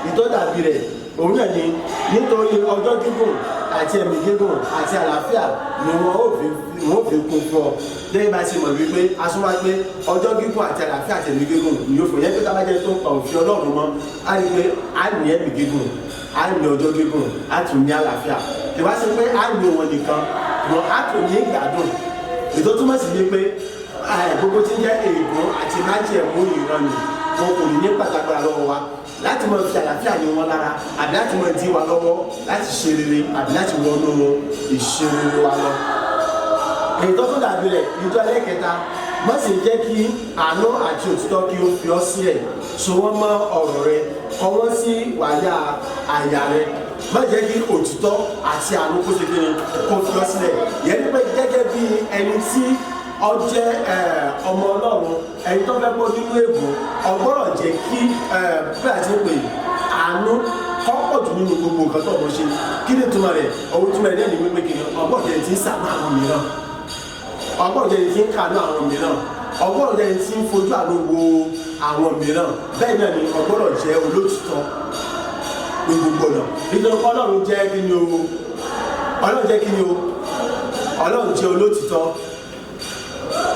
S2: ìtọ́ dàbí rẹ̀, òun náà ni, nítorí ọjọ́ gígùn àti ẹ̀mí gígùn àti àlàáfíà ni wọn ó fi kún fún ọ. Lẹ́yìn bá ṣe mọ̀ wípé aṣọ́wá pé ọjọ́ gígùn àti àlàáfíà àti ẹ̀mí gígùn ni yóò fún yẹn, pé tábàjẹ́ tó ń pa òfin Ọlọ́run mọ́, á rí pé á ní ẹ̀mí gígùn, á ní ọjọ́ gígùn, á tún ní àlàáfíà. Kì wá sí pé á ní wọn nìkan, wọn á tún ní ìgbádùn. Ètò túmọ̀ sí wípé gbogbo tí ń jẹ́ ègún àti májẹ̀mú ìran ni wọn kò ní ní pàtàkì lọ́wọ́ wa láti máa fi àlàáfíà ní wọn lára, àbí láti máa dí wa lọ́wọ́ láti ṣe rere, àbí láti wọnú ìṣe rere wa lọ. Èyí tó tún dàbí rẹ̀, ìjọ ẹlẹ́kẹta, má sì jẹ́ kí àánú àti òtítọ́ kí ó fi ọ́ sílẹ̀. So wọ́n mọ́ ọ̀rọ̀ rẹ, kọ wọ́n sí wàyà àyà rẹ. Má jẹ́ kí òtítọ́ àti àánú kó ṣe kíni, kó fi ọ́ sílẹ̀. Yẹn ní pé gẹ́gẹ́ bí ẹni tí ó jẹ́ ọmọ Ọlọ́run, ẹni tó fẹ́ bọ́ nínú ègún, ó gbọ́dọ̀ jẹ́ kí bí a ti ń pè àánú kọ́ pọ̀ jù nínú gbogbo nǹkan tó ọmọ ṣe. Kí ni ìtumọ̀ rẹ̀? Òun túmọ̀ rẹ̀ ní wípé kí ni, ó gbọ́dọ̀ jẹ́ tí ń ṣàánú àwọn mìíràn, ó gbọ́dọ̀ jẹ́ tí ń kàánú àwọn mìíràn, ó gbọ́dọ̀ jẹ́ tí ń fojú àánú wo àwọn mìíràn. Bẹ́ẹ̀ náà ni ó gbọ́dọ̀ jẹ́ olótìtọ́ ní gbogbo ọ̀nà, nítorí pé Ọlọ́run jẹ́ kí ni o? Ọlọ́run jẹ́ kí ni o? Ọlọ́run jẹ́ olótìtọ́.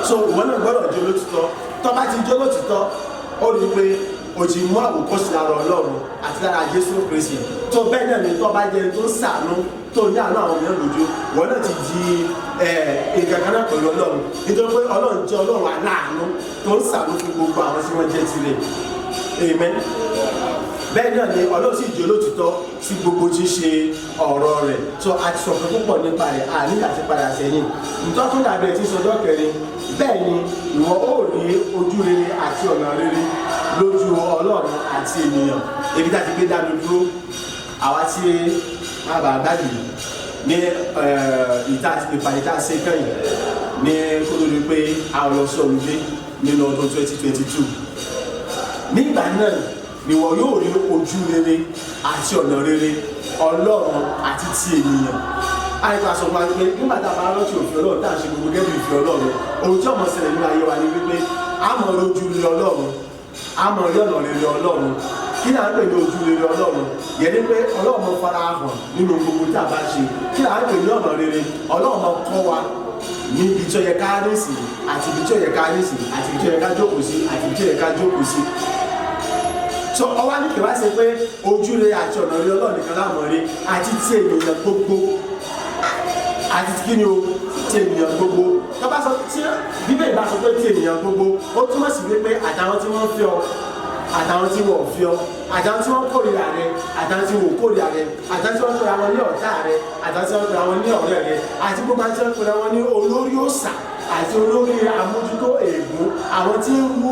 S2: So ìwọ náà gbọ́dọ̀ jẹ́ olótìtọ́. Tó bá ti jẹ́ olótìtọ́, ó rí i pé o ti mú àwòkọ́ṣe lára Ọlọ́run àti lára Jésù Kristi tó. Bẹ́ẹ̀ náà ni tó bá jẹ́ tó ń ṣàánú, tó ní àánú àwọn mìíràn lójú, ìwọ náà ti di nǹkan kan náà pẹ̀lú Ọlọ́run, nítorí pé Ọlọ́run jẹ́ Ọlọ́run aláàánú tó ń ṣàánú fún gbogbo àwọn tí wọ́n jẹ́ tirẹ̀. Amen. Bẹ́ẹ̀ náà ni Ọlọ́run sì jẹ́ olótìtọ́ sí gbogbo tí ń ṣe ọ̀rọ̀ rẹ̀. Tó a ti sọ̀kan púpọ̀ nípa rẹ̀, a nígbà tí padà sẹ́yìn. Nítorí tó dàbí ẹ̀ tí sọjọ́ kẹrin, bẹ́ẹ̀ ni ìwọ ó rí ojú rere àti ọ̀nà rere lójú Ọlọ́run àti ènìyàn. Ibi tá a ti gbé dánu dúró, àwa tí má bàa gbàgbé ní ìta ìpàdé tá a ṣe kẹ́yìn ní kó tó di pé a lọ sọ̀rọ̀ dé nínú ọdún 2022, nígbà náà Níwọ yóò rí ojú rere àti ọ̀nà rere Ọlọ́run àti ti ènìyàn. Àìkú aṣọ wa pé nígbà tá a bá rántí òfin Ọlọ́run, tá a ṣe gbogbo gẹ́gẹ́ bí òfin Ọlọ́run, ohun tí ọmọ ṣẹlẹ̀ nínú ayé wa ni wípé a mọ̀ rí ojú rere Ọlọ́run, a mọ̀ rí ọ̀nà rere Ọlọ́run. Kí là ń pè ní ojú rere Ọlọ́run? Yẹn ni pé Ọlọ́run mọ fara hàn nínú gbogbo tí a bá ṣe. Kí là ń pè ní ọ̀nà rere? Ọlọ́run mọ kọ́ wa níbi tí ó yẹ ká rìn sí, àti ibi tí ó yẹ ká rìn sí, àti ibi tí ó yẹ ká jókòó sí, àti ibi tí ó yẹ ká jókòó sí. So ọwọ́ ní kí wá ṣe pé ojú rere àti ọ̀nà rere Ọlọ́run nìkan láàmú rí, àti ti ènìyàn gbogbo, àti kí ni o, ti ènìyàn gbogbo. Tó bá sọ tí Bíbélì bá sọ pé ti ènìyàn gbogbo, ó túmọ̀ sí wípé àtàwọn tí wọ́n fẹ́ ọ, àtàwọn tí wọ́n ò fẹ́ ọ, àtàwọn tí wọ́n kórìíra rẹ, àtàwọn tí wọ́n ò kórìíra rẹ, àtàwọn tí wọ́n pera wọn ní ọ̀tá rẹ, àtàwọn tí wọ́n pera wọn ní ọ̀rẹ́ rẹ, àti gbogbo àti wọ́n pera wọn ní olórí òòṣà àti olórí amójútó ègún, àwọn tí ń wú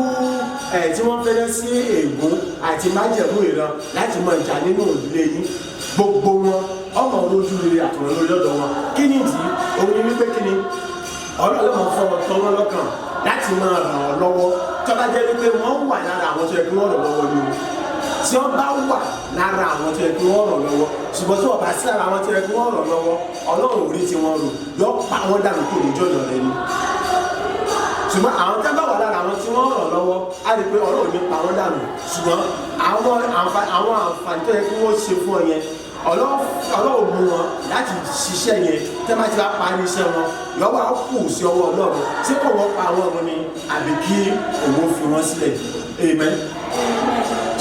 S2: ẹ̀ tí wọ́n fẹ́rẹ́ sí ègún àti májẹ̀mú ìran láti mọ ìjà nínú ìdílé yín, gbogbo wọn ọmọ olójú rere àtọ̀rọ̀ lórí ọ̀dọ̀ wọn. Kí ni ìdí? Òun ni wípé kí ni Ọlọ́run mọ̀ fọ́ ọ tọ́ wọn lọ́kàn láti máa ràn ọ́ lọ́wọ́, tó bá jẹ́ wípé wọ́n wà lára àwọn tó yẹ kí wọ́n ràn lọ́wọ́ ni o, tí wọ́n bá wà lára àwọn tó yẹ kí wọ́n ràn lọ́wọ́. Ṣùgbọ́n tí wọ́n bá sí lára àwọn tó yẹ kí wọ́n ràn lọ́wọ́, Ọlọ́run ò rí tí wọ́n rò, yọ pa wọ́n dànù kúrò lójú ọ̀nà rẹ ni. Ṣùgbọ́n àwọn tó bá wà lára àwọn tí wọ́n ràn lọ́wọ́, á rí i pé Ọlọ́run ní pa wọ́n dànù. Ṣùgbọ́n àwọn àǹfààní tó yẹ kí wọ́n ṣe fún ọ yẹn, Ọlọ́run mú wọn láti ṣiṣẹ́ yẹn. Tẹ́ bá ti bá parí iṣẹ́ wọn, yọ̀wọ́ á kù sí ọwọ́ Ọlọ́run, ṣé kò wọ́n pa àwọn ọmọ ni àbí kí òun fi wọ́n sílẹ̀? Amen.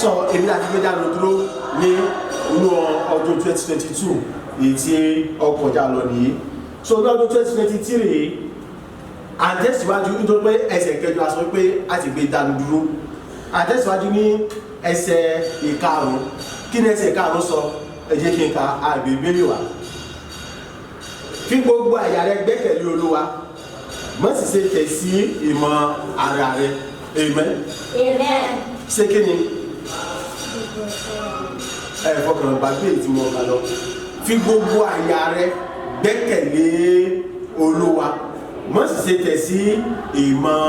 S2: So èmi láti gbé dánu dúró ní inú ọdún 2022 èyí tí ó kọjá lọ nìyí. So ní ọdún 2023, àtẹ̀síwájú, nítorí pé ẹsẹ̀ kẹjọ a sọ pé a ti gbé dánu dúró, àtẹ̀síwájú ní ẹsẹ̀ ìkarùn-ún. Kí ni ẹsẹ̀ ìkarùn-ún sọ? Ẹ jẹ́ kí n ka àgbègbè wa. Fi gbogbo àyà rẹ gbẹ́kẹ̀lé Olúwa, má sì ṣe tẹ̀ sí ìmọ̀ ara rẹ. Amen.
S3: Amen.
S2: Ṣé kí ni ẹ fọkàn gbàgbé tí mo kà lọ? Fi gbogbo àyà rẹ gbẹ́kẹ̀lé Olúwa, má sì ṣe tẹ̀ sí ìmọ̀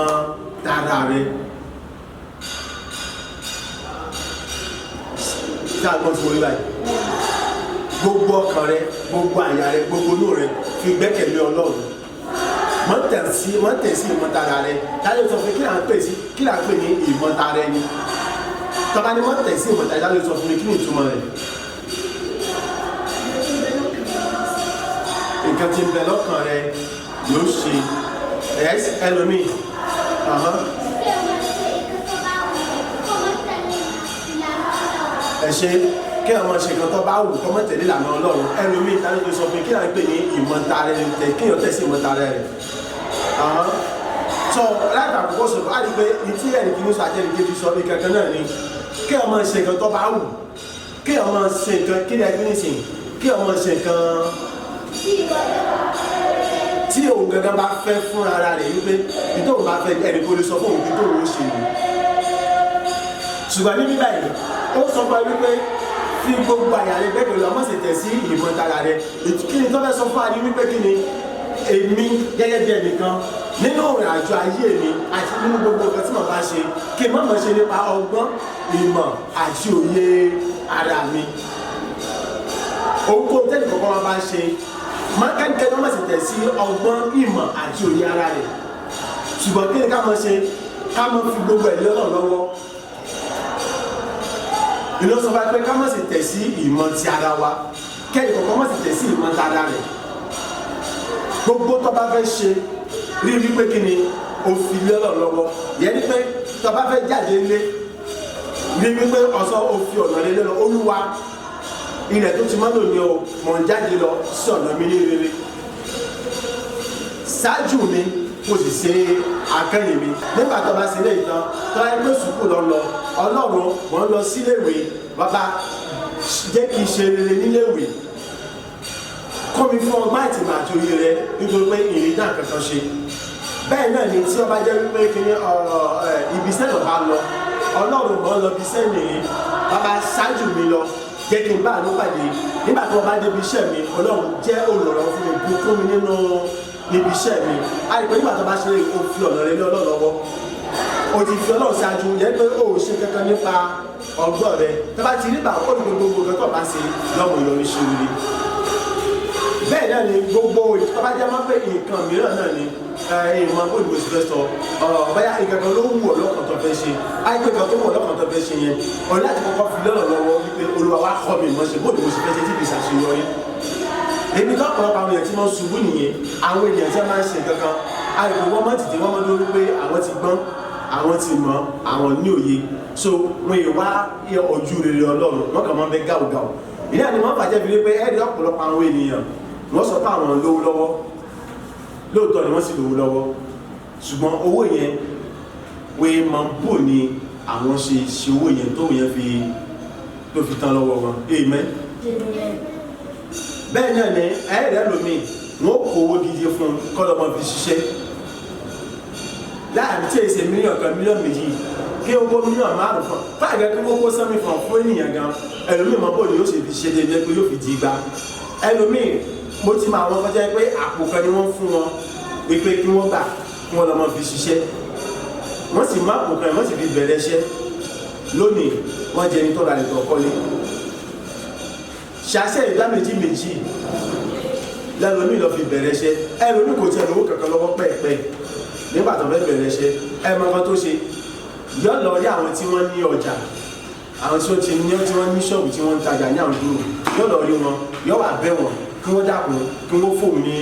S2: tara rẹ. Tí a gbọ́ sí orí báyìí, gbogbo ọkàn rẹ, gbogbo àyà rẹ, gbogbo inú rẹ, fi gbẹ́kẹ̀lé Ọlọ́run, má tẹ̀ sí ìmọ̀ tara rẹ. Táyé sọ fún kí là ń pè sí, kí là ń pè ní ìmọ̀ tara ẹni? Tọ́ba ni má tẹ̀ sí ìmọ̀ tara, táyé sọ fún mi kí ni ìtumọ̀ rẹ̀? Nǹkan tí ń bẹ lọ́kàn rẹ yóò ṣe ẹlòmíì. Ẹ ṣe kí ẹ máa ṣe nǹkan tó bá wù kọ́ mọ́ tẹ̀lé ìlànà Ọlọ́run. Ẹlòmíì tàbí tó sọ pé kí là ń pè ní ìmọ̀tara ẹni, tẹ̀ kéèyàn tẹ̀ sí ìmọ̀tara rẹ̀. Sọ láti àkókò sọ̀rọ̀ á rí pé etí ẹnì kìíní sọ àti ẹnì kejì sọ ìkankan náà ni kí ẹ máa ṣe nǹkan tó bá wù, kí ẹ máa ṣe nǹkan, kí ni ẹ fi ní sìn, kí ẹ máa ṣe nǹkan tí òun gangan bá fẹ́ fún ara rẹ̀, wípé ìtòun bá fẹ́ ẹnì kò lè sọ fún òun bí tóun ó ṣe nù. Ṣùgbọ́n níbí báyìí ó sọ fún ẹ wípé fi gbogbo àyà rẹ gbẹ́kẹ̀lé, ọmọ sì tẹ̀ sí ìmọ̀tara rẹ. Kí ni tó fẹ́ sọ fún wa ni wípé kí ni èmi gẹ́gẹ́ bí ẹnìkan nínú ìrìn àjò ayé mi àti nínú gbogbo nǹkan tí mo bá ṣe, kí n má mọ̀ ṣe nípa ọgbọ́n, ìmọ̀ àti òye ara mi. Ohunkóhun tẹ́lẹ̀ kọ̀ọ̀kan wa bá ṣe, má kẹ́nikẹ́ni má sì tẹ̀ sí ọgbọ́n, ìmọ̀ àti òye ara rẹ̀. Ṣùgbọ́n kí ni ká mọ̀ ṣe? Ká mọ̀ fi gbogbo ẹ̀ lé Ọlọ́run lọ́wọ́. Ìlú sọ fún wa pé ká má sì tẹ̀ sí ìmọ̀ ti ara wa, kẹ́ni kọ̀ọ̀kan má sì tẹ̀ sí ìmọ̀ tara rẹ̀. Gbogbo tó bá fẹ́ ṣe, rí wípé kí ni o fi lé Ọlọ́run lọ́wọ́. Yẹn ni pé tó bá fẹ́ jáde lé, rí wípé ọ̀sán o fi ọ̀nà lé lọ. Olúwa, ilẹ̀ tó ti mọ́ lónìí o, mò ń jáde lọ sí ọ̀nà mi ní rere, ṣáájú mi kò sì ṣe akẹ́yìn mi. Nígbà tó bá ṣe lé ìtàn tó bá yẹ pé sùkúù lọ lọ, Ọlọ́run mò ń lọ síléèwé, bàbá jẹ́ kí n ṣe rere níléèwé, kọ́ mi fún ọgbọ́n àti ìmọ̀ àti òye rẹ, nítorí pé ìrìn náà kankan ṣe. Bẹ́ẹ̀ náà ni tí ó bá jẹ́ wípé kí ni ibi iṣẹ́ lọ bá lọ, Ọlọ́run mò ń lọ ibi iṣẹ́ nìyí, bàbá ṣáájú mi lọ, jẹ́ kí n bá àánú pàdé. Nígbà tí wọ́n bá débi iṣẹ́ mi, Ọlọ́run jẹ́ olùrànlọ́wọ́ fún mi, bùkún mi nínú níbi iṣẹ́ mi. A rí pé nígbà tó bá ṣe o fi ọ̀nà rẹ lé Ọlọ́run lọ́wọ́. O ti fi Ọlọ́run ṣáájú yẹ pé o ò ṣe kankan nípa ọgbọ́n rẹ. Tó bá ti rí bá ó ní gbogbo nǹkan tó bá ṣe lọ́mọ ìyọrí ṣe rere. Bẹ́ẹ̀ náà ni gbogbo tó bá jẹ́ mọ́ pé nǹkan mìíràn náà ni ìmọ̀ bó ni mo sì fẹ́ sọ bóyá nǹkan kan ló wù ọ́ lọ́kàn tó fẹ́ ṣe, àìpé kan tó wù ọ́ lọ́kàn tó fẹ́ ṣe yẹn, o láti kọ́kọ́ fi lọ́rọ̀ lọ́wọ́ wípé Olúwa wá kọ́ mi mọ̀ ṣe bó ni mo sì fẹ́ ṣe tí fi ṣàṣeyọrí. Èmi tó ọ̀pọ̀lọpọ̀ àwọn èèyàn tí wọ́n ṣubú nìyẹn, àwọn èèyàn tí wọ́n máa ń ṣe kankan, àìpé wọ́n máa tètè wọ́n máa dúró pé àwọn ti gbọ́n, àwọn ti mọ̀, àwọn ní òye, so wọ́n yẹ wá ojú rere Ọlọ́run, wọ́n kàn máa ń bẹ gáwùgáwù. Ìyá ni wọ́n bàjẹ́ fi rí pé ẹ̀rí ọ̀pọ̀lọpọ̀ àwọn ènìyàn wọ́n sọ pé àwọn lówó lọ́wọ́, lóòótọ́ ni wọ́n sì lówó lọ́wọ́, ṣùgbọ́n owó yẹn wọ́n máa ń bò ní àwọn ṣe ṣe owó yẹn tó yẹn fi tó fi tán lọ́wọ́ wọn. Amen. Bẹ́ẹ̀ náà ni ẹ̀rẹ́ lomi wọ́n kó owó gidi fún kọ́lọ́mọ fi ṣiṣẹ́ láàrin tí èsè mílíọ̀nù kan mílíọ̀nù méjì kí owó mílíọ̀nù márùn fún fáàgẹ́ kí wọ́n kó sánmi fún fún ènìyàn gan, ẹlòmíì mọ́ bò ní yóò ṣe fi ṣe déédéé pé yóò fi di igba. Ẹlòmíì mo ti mọ àwọn kọjá pé àpò kan ni wọ́n fún wọn wípé kí wọ́n gbà kí wọ́n lọ mọ́ fi ṣiṣẹ́, wọ́n sì má àpò kan wọ́n sì fi bẹ̀rẹ̀ iṣẹ́. Lónìí wọ́n jẹ́ ẹni tó ra lè tọ́ kọ́lé. Ṣàṣẹ ìdá méjì méjì lẹ́lòmíì lọ fi bẹ̀rẹ̀ iṣẹ́, ẹlòmíì kò tiẹ̀ lówó kankan lọ́wọ́ pẹ́ẹ́pẹ́ nígbà tó fẹ́ bẹ̀rẹ̀ iṣẹ́. Ẹ mọ nǹkan tó ṣe, yọ lọ rí àwọn tí wọ́n ní ọjà, àwọn tí wọ́n ti ní tí wọ́n ní ṣọ́ọ̀bù tí wọ́n ń tajà ní àwọn dúró, yọ lọ rí wọn, yọ wà bẹ̀ wọ́n kí wọ́n dákun kí wọ́n fóun ní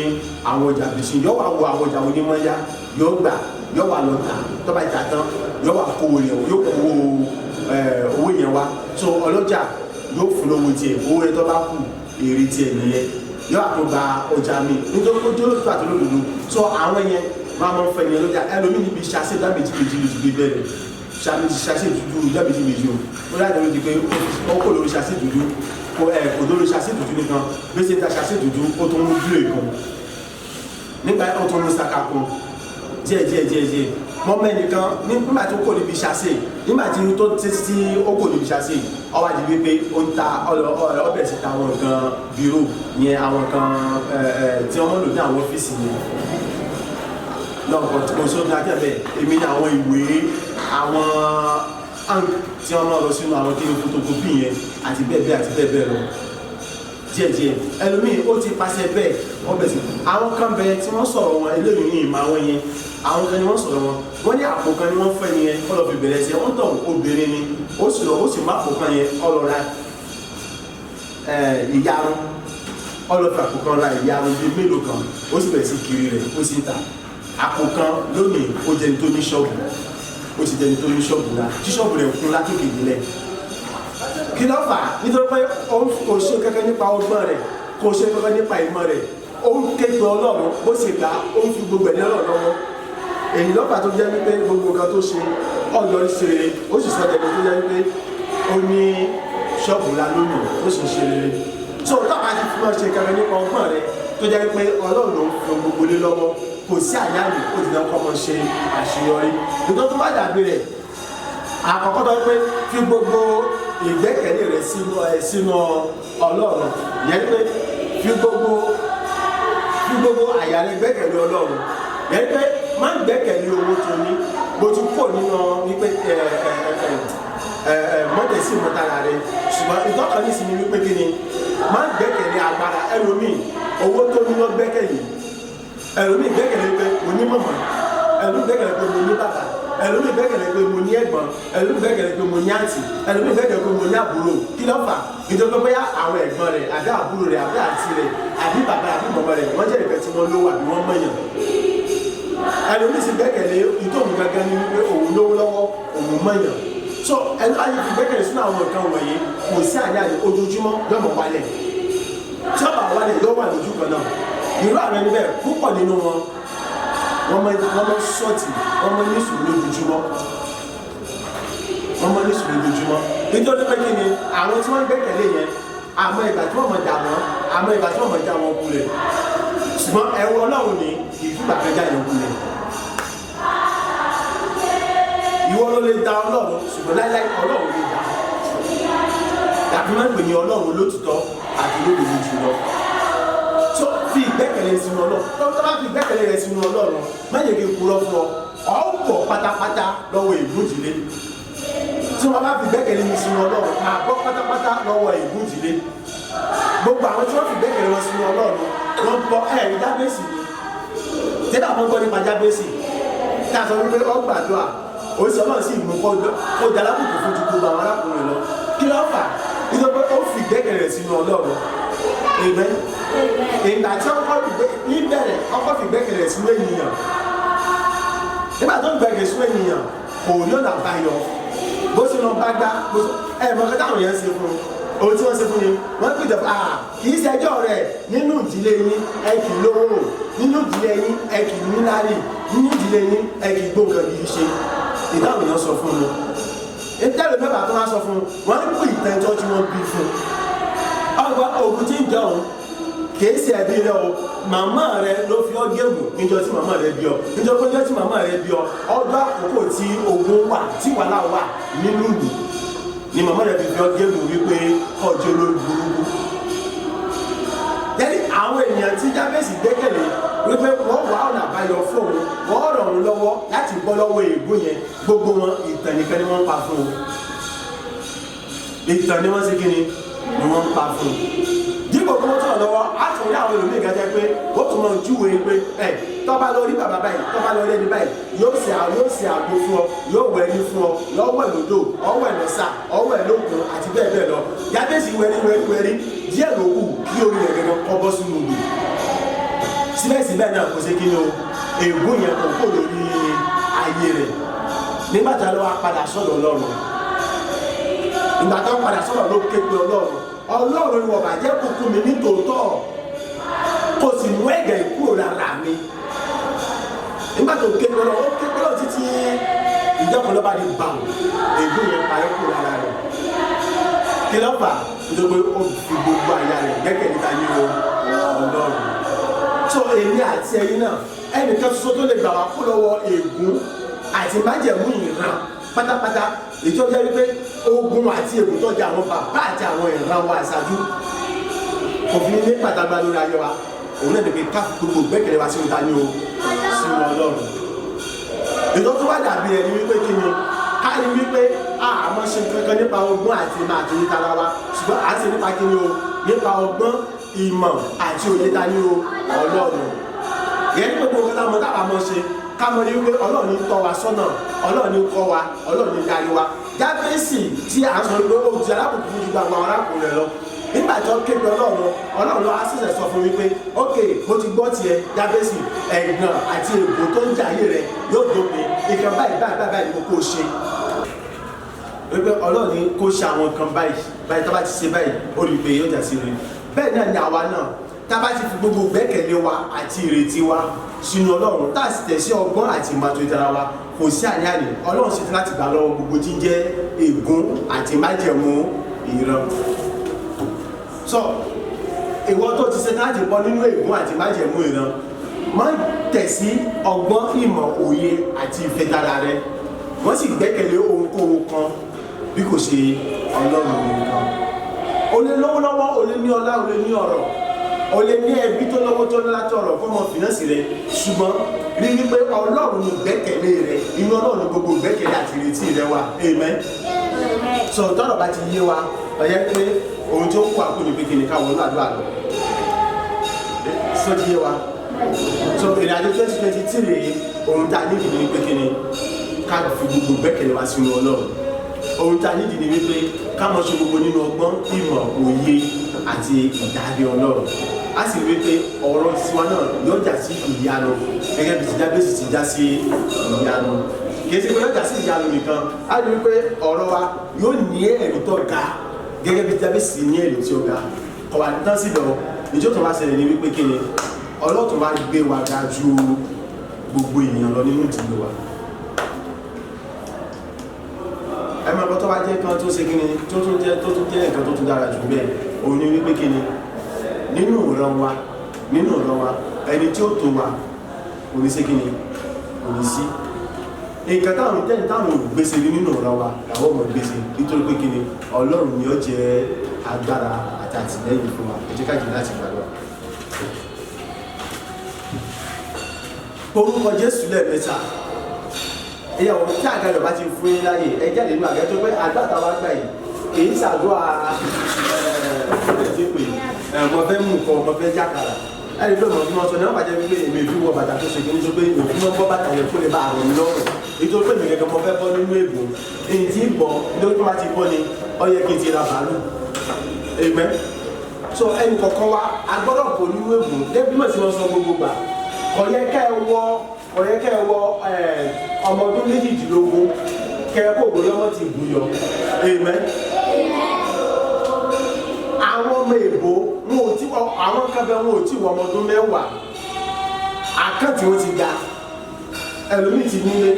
S2: àwọn ọjà bìsí, yọ wà wo àwọn ọjà onímọ̀ọ́yá, yọ gbà, yọ wà lọ tà, tó bá tà tán yọ wà kó rẹ̀ yóò kó owó yẹn wá. So ọlọ́jà yóò fún lówó tiẹ̀, owó rẹ̀ tó bá kù èrè tiẹ̀ nìyẹn, yọ wà tó gba ọjà mi nítorí pé ojú olóòtú àti olódodo. So àwọn yẹn máa mọ fẹ́ yẹn lọ́jà. Ẹlòmíì níbi ṣàṣẹ dá méjì méjì ló ti gbé bẹ̀rẹ̀ ṣàṣẹ dúdú dá méjì méjì o, ó yàtọ̀ ló di pé ó kò lórí ṣàṣẹ dúdú, kò ẹ kò lórí ṣàṣẹ dúdú nìkan, bí ṣe ta ṣàṣẹ dúdú ó tún mú bílò kan nígbà ó tún mú saka kan díẹ̀ díẹ̀ díẹ̀ díẹ̀. Mọ mẹ́nìkan nígbà tó kò níbi ṣàṣẹ, nígbà tí tó títí ó kò níbi ṣàṣẹ, ó wá di wípé ó ń ta ọbẹ̀ sí ta àwọn nǹkan bírò yẹn, àwọn nǹkan tí wọ́n lò ní àwọn ọ́fíìsì yẹn lọ́kọ̀ tí mo sọ ní akẹ́bẹ̀ èmi ní àwọn ìwé àwọn ank tí wọ́n máa lọ sínú àwọn kí ni photocopy yẹn àti bẹ́ẹ̀ bẹ́ẹ̀ àti bẹ́ẹ̀ bẹ́ẹ̀ lọ díẹ̀díẹ̀. Ẹlòmíì ó ti pàṣẹ bẹ́ẹ̀ wọ́n bẹ̀ sí àwọn kan bẹ tí wọ́n sọ̀rọ̀ wọn eléyìí ní ìmọ̀ àwọn yẹn, àwọn kan ni wọ́n sọ̀rọ̀ wọn, wọ́n ní àpò kan ni wọ́n fẹ́ nìyẹn kọ́ lọ fi bẹ̀rẹ̀ sí wọ́n tọ̀ obìnrin ni ó sì lọ ó sì má àpò kan yẹn ọlọ́ra ìyarun, ọlọ́fi àpò kan ra ìyarun bíi mélòó kan, ó sì bẹ̀rẹ̀ sí kiri rẹ̀ ó sì ń tà àpò kan. Lónìí ó jẹni tó ní ṣọ́ọ̀bù, ó ti jẹni tó ní ṣọ́ọ̀bù la tí ṣọ́ọ̀bù rẹ̀ kún látòkè nílẹ̀. Kí ló fà á? Nítorí pé kò ṣe kankan nípa ọgbọ́n rẹ̀, kò ṣe kankan nípa ìmọ̀ rẹ̀, ó ń ké pe Ọlọ́run bó sì gbà, ó ń fi gbogbo ẹ̀ ní Ọlọ́run lọ́wọ́. Èyí lọ́pàá tó jẹ́ wípé gbogbo nǹkan tó ṣe ọ̀yọ́ ṣe rere, ó sì sọ tẹ̀lé tó jẹ́ wípé ó ní ṣọ́ọ̀bù ńlá lónìí ó sì ń ṣe rere. So tọ́ka ti fi máa ṣe kankan nípa ọgbọ́n rẹ̀ tó jẹ́ wípé Ọlọ́run ló ń fi gbogbo lé lọ́wọ́, kò sí àyàlù, ó ti dán kọ́ mọ́ ṣe àṣeyọrí. Nítorí tó bá dàbí rẹ̀ àkọ́kọ́ tó pé fi gbogbo ìgbẹ́kẹ̀lé rẹ̀ sínú Ọlọ́run, yẹn pé fi gbogbo àyà rẹ̀ gbẹ́kẹ̀lé Ọlọ́run, yẹn pé má gbẹ́kẹ̀lé owó tó ní bó ti kò nínú wípé mọ́tẹ̀sí mọ́tara rẹ̀, ṣùgbọ́n ìtọ́kàn ní sinmi wípé kí ni má gbẹ́kẹ̀lé agbára. Ẹlòmíì owó tó ní lọ gbẹ́kẹ̀lé, ẹlòmíì gbẹ́kẹ̀lé pé mo ní mọ̀mọ́, ẹlòmíì gbẹ́kẹ̀lé pé mo ní bàbá, ẹlòmíì gbẹ́kẹ̀lé pé mo ní ẹ̀gbọ́n, ẹlòmíì gbẹ́kẹ̀lé pé mo ní àǹtí, ẹlòmíì gbẹ́kẹ̀lé pé mo ní àbúrò. Kí ló fà? Nítorí pé bóyá àwọn ẹ̀gbọ́n rẹ̀ àbí àbúrò rẹ̀ àbí àǹtí rẹ̀ àbí bàbá àbí mọ̀mọ́ rẹ̀ wọ́n jẹ́ ìfẹ́ tí wọ́n lówó àbí wọ́n mọ̀yàn. Ẹlòmíì sì gbẹ́kẹ̀lé ìtòhùn gangan ni wípé òun lówó lọ́wọ́, òun mọ̀yàn. So ẹni ayé fi gbẹ́kẹ̀lé sínú àwọn nǹkan wọ̀nyí, kò sí àní-àní ojoojúmọ́ yọmọ wálẹ̀, tí ọba wálẹ̀ yóò wà lójú kan náà. Irú àwọn ẹni bẹ́ẹ̀ púpọ̀ nínú wọn wọ́n máa sọ́ọ̀tì, wọ́n máa ní sùúrù lójoojúmọ́, wọ́n máa ní sùúrù lójoojúmọ́. Nítorí pé kí ni àwọn tí wọ́n gbẹ́kẹ̀lé yẹn, àmọ́ ìgbà tí wọ́n máa dà wọ́n, àmọ́ ìgbà tí wọ́n máa já wọn kulẹ̀. Ṣùgbọ́n ẹ̀rọ Ọlọ́run ní ìfúgbà kan já yẹn kulẹ̀. Ìwọ ló lè da Ọlọ́run, ṣùgbọ́n láíláí Ọlọ́run lè dà. Dàbí máa ń pè ní Ọlọ́run lótìtọ́ àti lódodo jùlọ. So fi ìgbẹ́kẹ̀lé sínú Ọlọ́run. Tó bá fi ìgbẹ́kẹ̀lé rẹ sínú Ọlọ́run, má yẹ kí n purọ́ fún ọ. Ọ bọ̀ pátápátá lọ́wọ́ ègún ìdílé. Tí wọ́n bá fi gbẹ́kẹ̀lé mi sínú Ọlọ́run, máa bọ́ pátápátá lọ́wọ́ ègún ìdílé. Gbogbo àwọn tí wọ́n fi gbẹ́kẹ̀lé wọn sínú Ọlọ́run, wọ́n bọ́. Ẹ̀rí Jábésì ni tẹ́lẹ̀ àwọn gbọ́ nípa Jábésì tá a sọ wípé ó gbàdúrà, oríṣi Ọlọ́run sì mú kó dalábùkù fún ju gbogbo àwọn arákùnrin lọ. Kí ló fà? Nítorí pé ó fi gbẹ́kẹ̀lé rẹ̀ sínú Ọlọ́run. Amen. Ìgbà tí ọkọ níbẹ̀rẹ̀, ọkọ fi gbẹ́kẹ̀lé rẹ̀ sínú ènìyàn. Nígbà tó ń gbẹ́kẹ̀lé sínú ènìyàn, kò ní ọ̀nà àbáyọ. Bó ṣe lọ bá gbá ẹ mọ kí táwọn yẹn ṣe fún un, ohun tí wọ́n ṣe fún ni wọ́n pè jọ, kì í ṣẹjọ́ rẹ̀. Nínú ìdílé yín, ẹ kì í lówó. Nínú ìdílé yín, ẹ kì í níláàrí. Nínú ìdílé yín, ẹ kì í gbóǹkan gidi ṣe. Ìdáhùn yẹn sọ fún mi ìtẹ́lẹ̀ mẹ́fà tó wá sọ fún un, wọ́n ń pè ìtẹ́jọ́ tí wọ́n bí fún un. Ọgbà ogun tí ń jẹ òun kìí ṣe ẹbí rẹ o. Màmá rẹ ló fi ọ gégùn níjọ́ tí màmá rẹ bí ọ, níjọ́ pé níjọ́ tí màmá rẹ bí ọ, ọjọ́ àkókò tí ogun wà, tí wàhálà wà nínú ìlú ni màmá rẹ fi fi ọ gégùn wípé ọjọ́ olórí burúkú. Yẹ́nì àwọn ènìyàn tí Jábésì gbẹ́kẹ̀lé wípé wọ́n wà ọ̀nà àbáyọ fún òun, wọ́n ràn òun lọ́wọ́ láti bọ́ lọ́wọ́ ègún yẹn, gbogbo wọn, ìtàn nìkan ni wọ́n ń pa fún un. Ìtàn ni wọ́n ṣe kí ni wọ́n ń pa fún un. Dípò kí wọ́n tọ̀ lọ́wọ́, á tún rí àwọn ẹlòmíì gẹ́gẹ́ pé ó tún máa júwe pé ẹ tó bá lọ rí bàbá báyìí, tó bá lọ rí ẹni báyìí, yóò ṣe àgbo fún ọ, yóò wẹ̀ ní fún ọ, yóò wẹ̀ lódò, ọwẹ̀ lọ́sà, ọwẹ̀ lókun àti bẹ́ẹ̀ bẹ́ẹ̀ lọ. Jábésì wẹ̀rí wẹ̀rí wẹ̀rí, díẹ̀ ló kù kí orí rẹ̀ gẹ́gẹ́ kọ́ bọ́ sínú odò. Síbẹ̀síbẹ̀ náà, kò ṣe kí ni o, ègún yẹn kò kó lórí ayé rẹ̀. Nígbà tí wọ́n padà sọ̀rọ̀ Ọlọ́run, ìgbà tó padà sọ̀rọ̀ ló ké pe Ọlọ́run. Ọlọ́run ni wọ́n bàjẹ́ kúkú mi ní tòótọ́, kò sì mú ẹ̀gẹ̀ kúrò lára mi. Nígbà tó ké pe Ọlọ́run, ó ké pe Ọlọ́run títí ìjọkùn lọ́ba di bàm, ègún yẹn parẹ́ kúrò lára rẹ̀. Kí ló fà? Nítorí pé ó fi gbogbo àyà rẹ̀ gbẹ́kẹ̀lé ta ní o? Ọlọ́run. So èmi àti ẹ̀yin náà, ẹnìkan ṣoṣo tó lè gbà wá kó lọ́wọ́ ègún àti májẹ̀mú ìran pátápátá, èyí tó jẹ́ wípé ogun àti ègún tó jẹ́ àwọn bàbá àti àwọn ìran wa ìṣáájú kò fi ní pàtàkì lórí ayé wa, òun náà ní pé ká fi gbogbo gbẹ́kẹ̀lé wa sínú ta ní o? Sínú Ọlọ́run. Ètò tó wá dàbí ẹni wípé kí ni ká ní wípé àmọ́ ṣe kankan nípa ọgbọ́n àti ìmọ̀ àti òye tara wa, ṣùgbọ́n à ń ṣe nípa kí ni o? Nípa ọgbọ́n, ìmọ̀ àti òye ta ní o? Ọlọ́run. Ìyẹn ní gbogbo nǹkan táwọn táwa mọ̀ ṣe, ká mọ̀ ní wípé Ọlọ́run ní tọ́ wa sọ́nà, Ọlọ́run ní kọ́ wa, Ọlọ́run ní darí wa. Jábésì tí à ń sọ wípé ó di alábùkún fún ju gbogbo àwọn arákùnrin rẹ̀ lọ, nígbà tí wọ́n ké pe Ọlọ́run, Ọlọ́run ló á ṣẹ̀ṣẹ̀ sọ fún wípé, ok, mo ti gbọ́ tiẹ̀ Jábésì, ẹ̀gàn àti ègbò tó ń jà ayé rẹ̀ yóò dópin. Nǹkan báyìí báyìí báyìí báyìí ni mo kó ṣe, wípé Ọlọ́run ní kó ṣe àwọn nǹkan báyìí báyìí. Tá bá ti ṣe báyìí, ó rí i pé yóò jà sí rere. Bẹ́ẹ̀ náà ni àwa náà, tá bá ti fi gbogbo gbẹ́kẹ̀lé wa àti ìrètí wa sínú Ọlọ́run, tá a sì tẹ̀ sí ọgbọ́n àti ìmọ̀ àti ìtara wa, kò sí àní-àní, Ọlọ́run ṣetán láti gbà lọ́wọ́ gbogbo tí ń jẹ́ ègún àti májẹ̀mú ìran. So ìwọ tó ti ṣetán láti bọ́ nínú ègún àti májẹ̀mú ìran, má tẹ̀ sí ọgbọ́n, ìmọ̀, òye àti ìfẹ́ tara rẹ. Wọ́n sì gbẹ́kẹ̀lé ohunkóhun kan bí kò ṣe Ọlọ́run nìkan. O lè lówó lọ́wọ́, o lè ní ọlá, o lè ní ọrọ̀, o lè ní ẹbí tó lọ́wọ́, tó lọ́lá, tó ọrọ̀, fọmọ finance rẹ, ṣùgbọ́n rí wípé Ọlọ́run ní gbẹ́kẹ̀lé rẹ. Inú Ọlọ́run ní gbogbo gbẹ́kẹ̀lé àti ìrètí rẹ wà. Amen. So tọ́rọ̀ bá ti yé wa, ọ̀yẹ́ pé ohun tó kù àkó ní pé kí ni káwọn olú àdúrà lọ. Sọ ti yé wa? So ìrìnàjò 2023, ohun tá a nídìí ní pé kí ni ká fi gbogbo gbẹ́kẹ̀lé wa sínú Ọlọ́run. Ohun tá a nídìí ní wípé ká mọ̀ ṣe gbogbo nínú ọgbọ́n, ìmọ̀, òye àti ìdarí Ọlọ́run. A sì rí pé ọ̀rọ̀ tiwa náà yóò já sí ìyanu gẹ́gẹ́ bí ti Jábésì ti já sí ìyanu. Kì í ṣe pé yóò já sí ìyanu nìkan, a rí pé ọ̀rọ̀ wa yóò ní ẹ̀rí tó ga gẹ́gẹ́ bí Jábésì ní ẹ̀rí tí ó ga. Kọ̀wá tán síbẹ̀ o. Ìjọ tó wá ṣẹlẹ̀ ní wípé kí ni Ọlọ́run tó wá gbé wa ga ju gbogbo ènìyàn lọ nínú ìdílé wa. Ẹ máa bọ́, tó bá jẹ́ kan tó ṣe kí ni tó tún jẹ́ nǹkan tó tún dára jù bẹ́ẹ̀, òun ni wípé kí ni nínú ìran wa, ẹni tí ó tó wa kò ní ṣe kí ni, kò ní sí. Nǹkan táwọn tẹ́ni táwọn ò gbèsè rí nínú ìran wa làwọn ọmọ gbèsè, nítorí pé kí ni Ọlọ́run ni ó jẹ́ agbára àti àtìlẹ́yìn fún wa. Ẹ jẹ́ ká jẹ́ láti gbàdúrà. Orúkọ Jésù lẹ́ẹ̀mẹ́ta. Ìyàwó tí àga Yorùbá ti fún yín láàyè, ẹ jáde nínú àga tó pé àdúrà táwa gbà yìí èyí ṣàdúrà ẹ̀ pé ẹ̀ mo fẹ́ mú nǹkan, mo fẹ́ jákàrà. Ẹni pé mo fi mọ sọ ní wọn bàjẹ́ wípé èmi ìlú wọ bàtà tó ṣe kí ní sọ pé èmi mọ bọ́ bàtà yẹn kó lè bá àrùn mi lọ́rùn, nítorí pé èmi gẹ́gẹ́ mo fẹ́ bọ́ nínú ègún èyí tí ń bọ̀, nítorí tó bá ti bọ́ ni ó yẹ kí n ti ra bàálù. Amen. So ẹnì kọ̀ọ̀kan wa a gbọ́dọ̀ bọ̀ nínú ègún débi mọ̀ sí wọn sọ gbogbo gbà. Kò yẹ kẹ́ ẹ wọ, kò yẹ kẹ́ ẹ wọ ọmọ ọdún 18 kẹ́ ẹ kó ògbó lọ́mọ ti bù yọ. Amen. Àwọn ọmọ èbó wọn ò tí àwọn kan bẹ wọn ò tí wọ ọmọ ọdún 10, àkáǹtì wọn ti ga, ẹlòmíì ti nílé.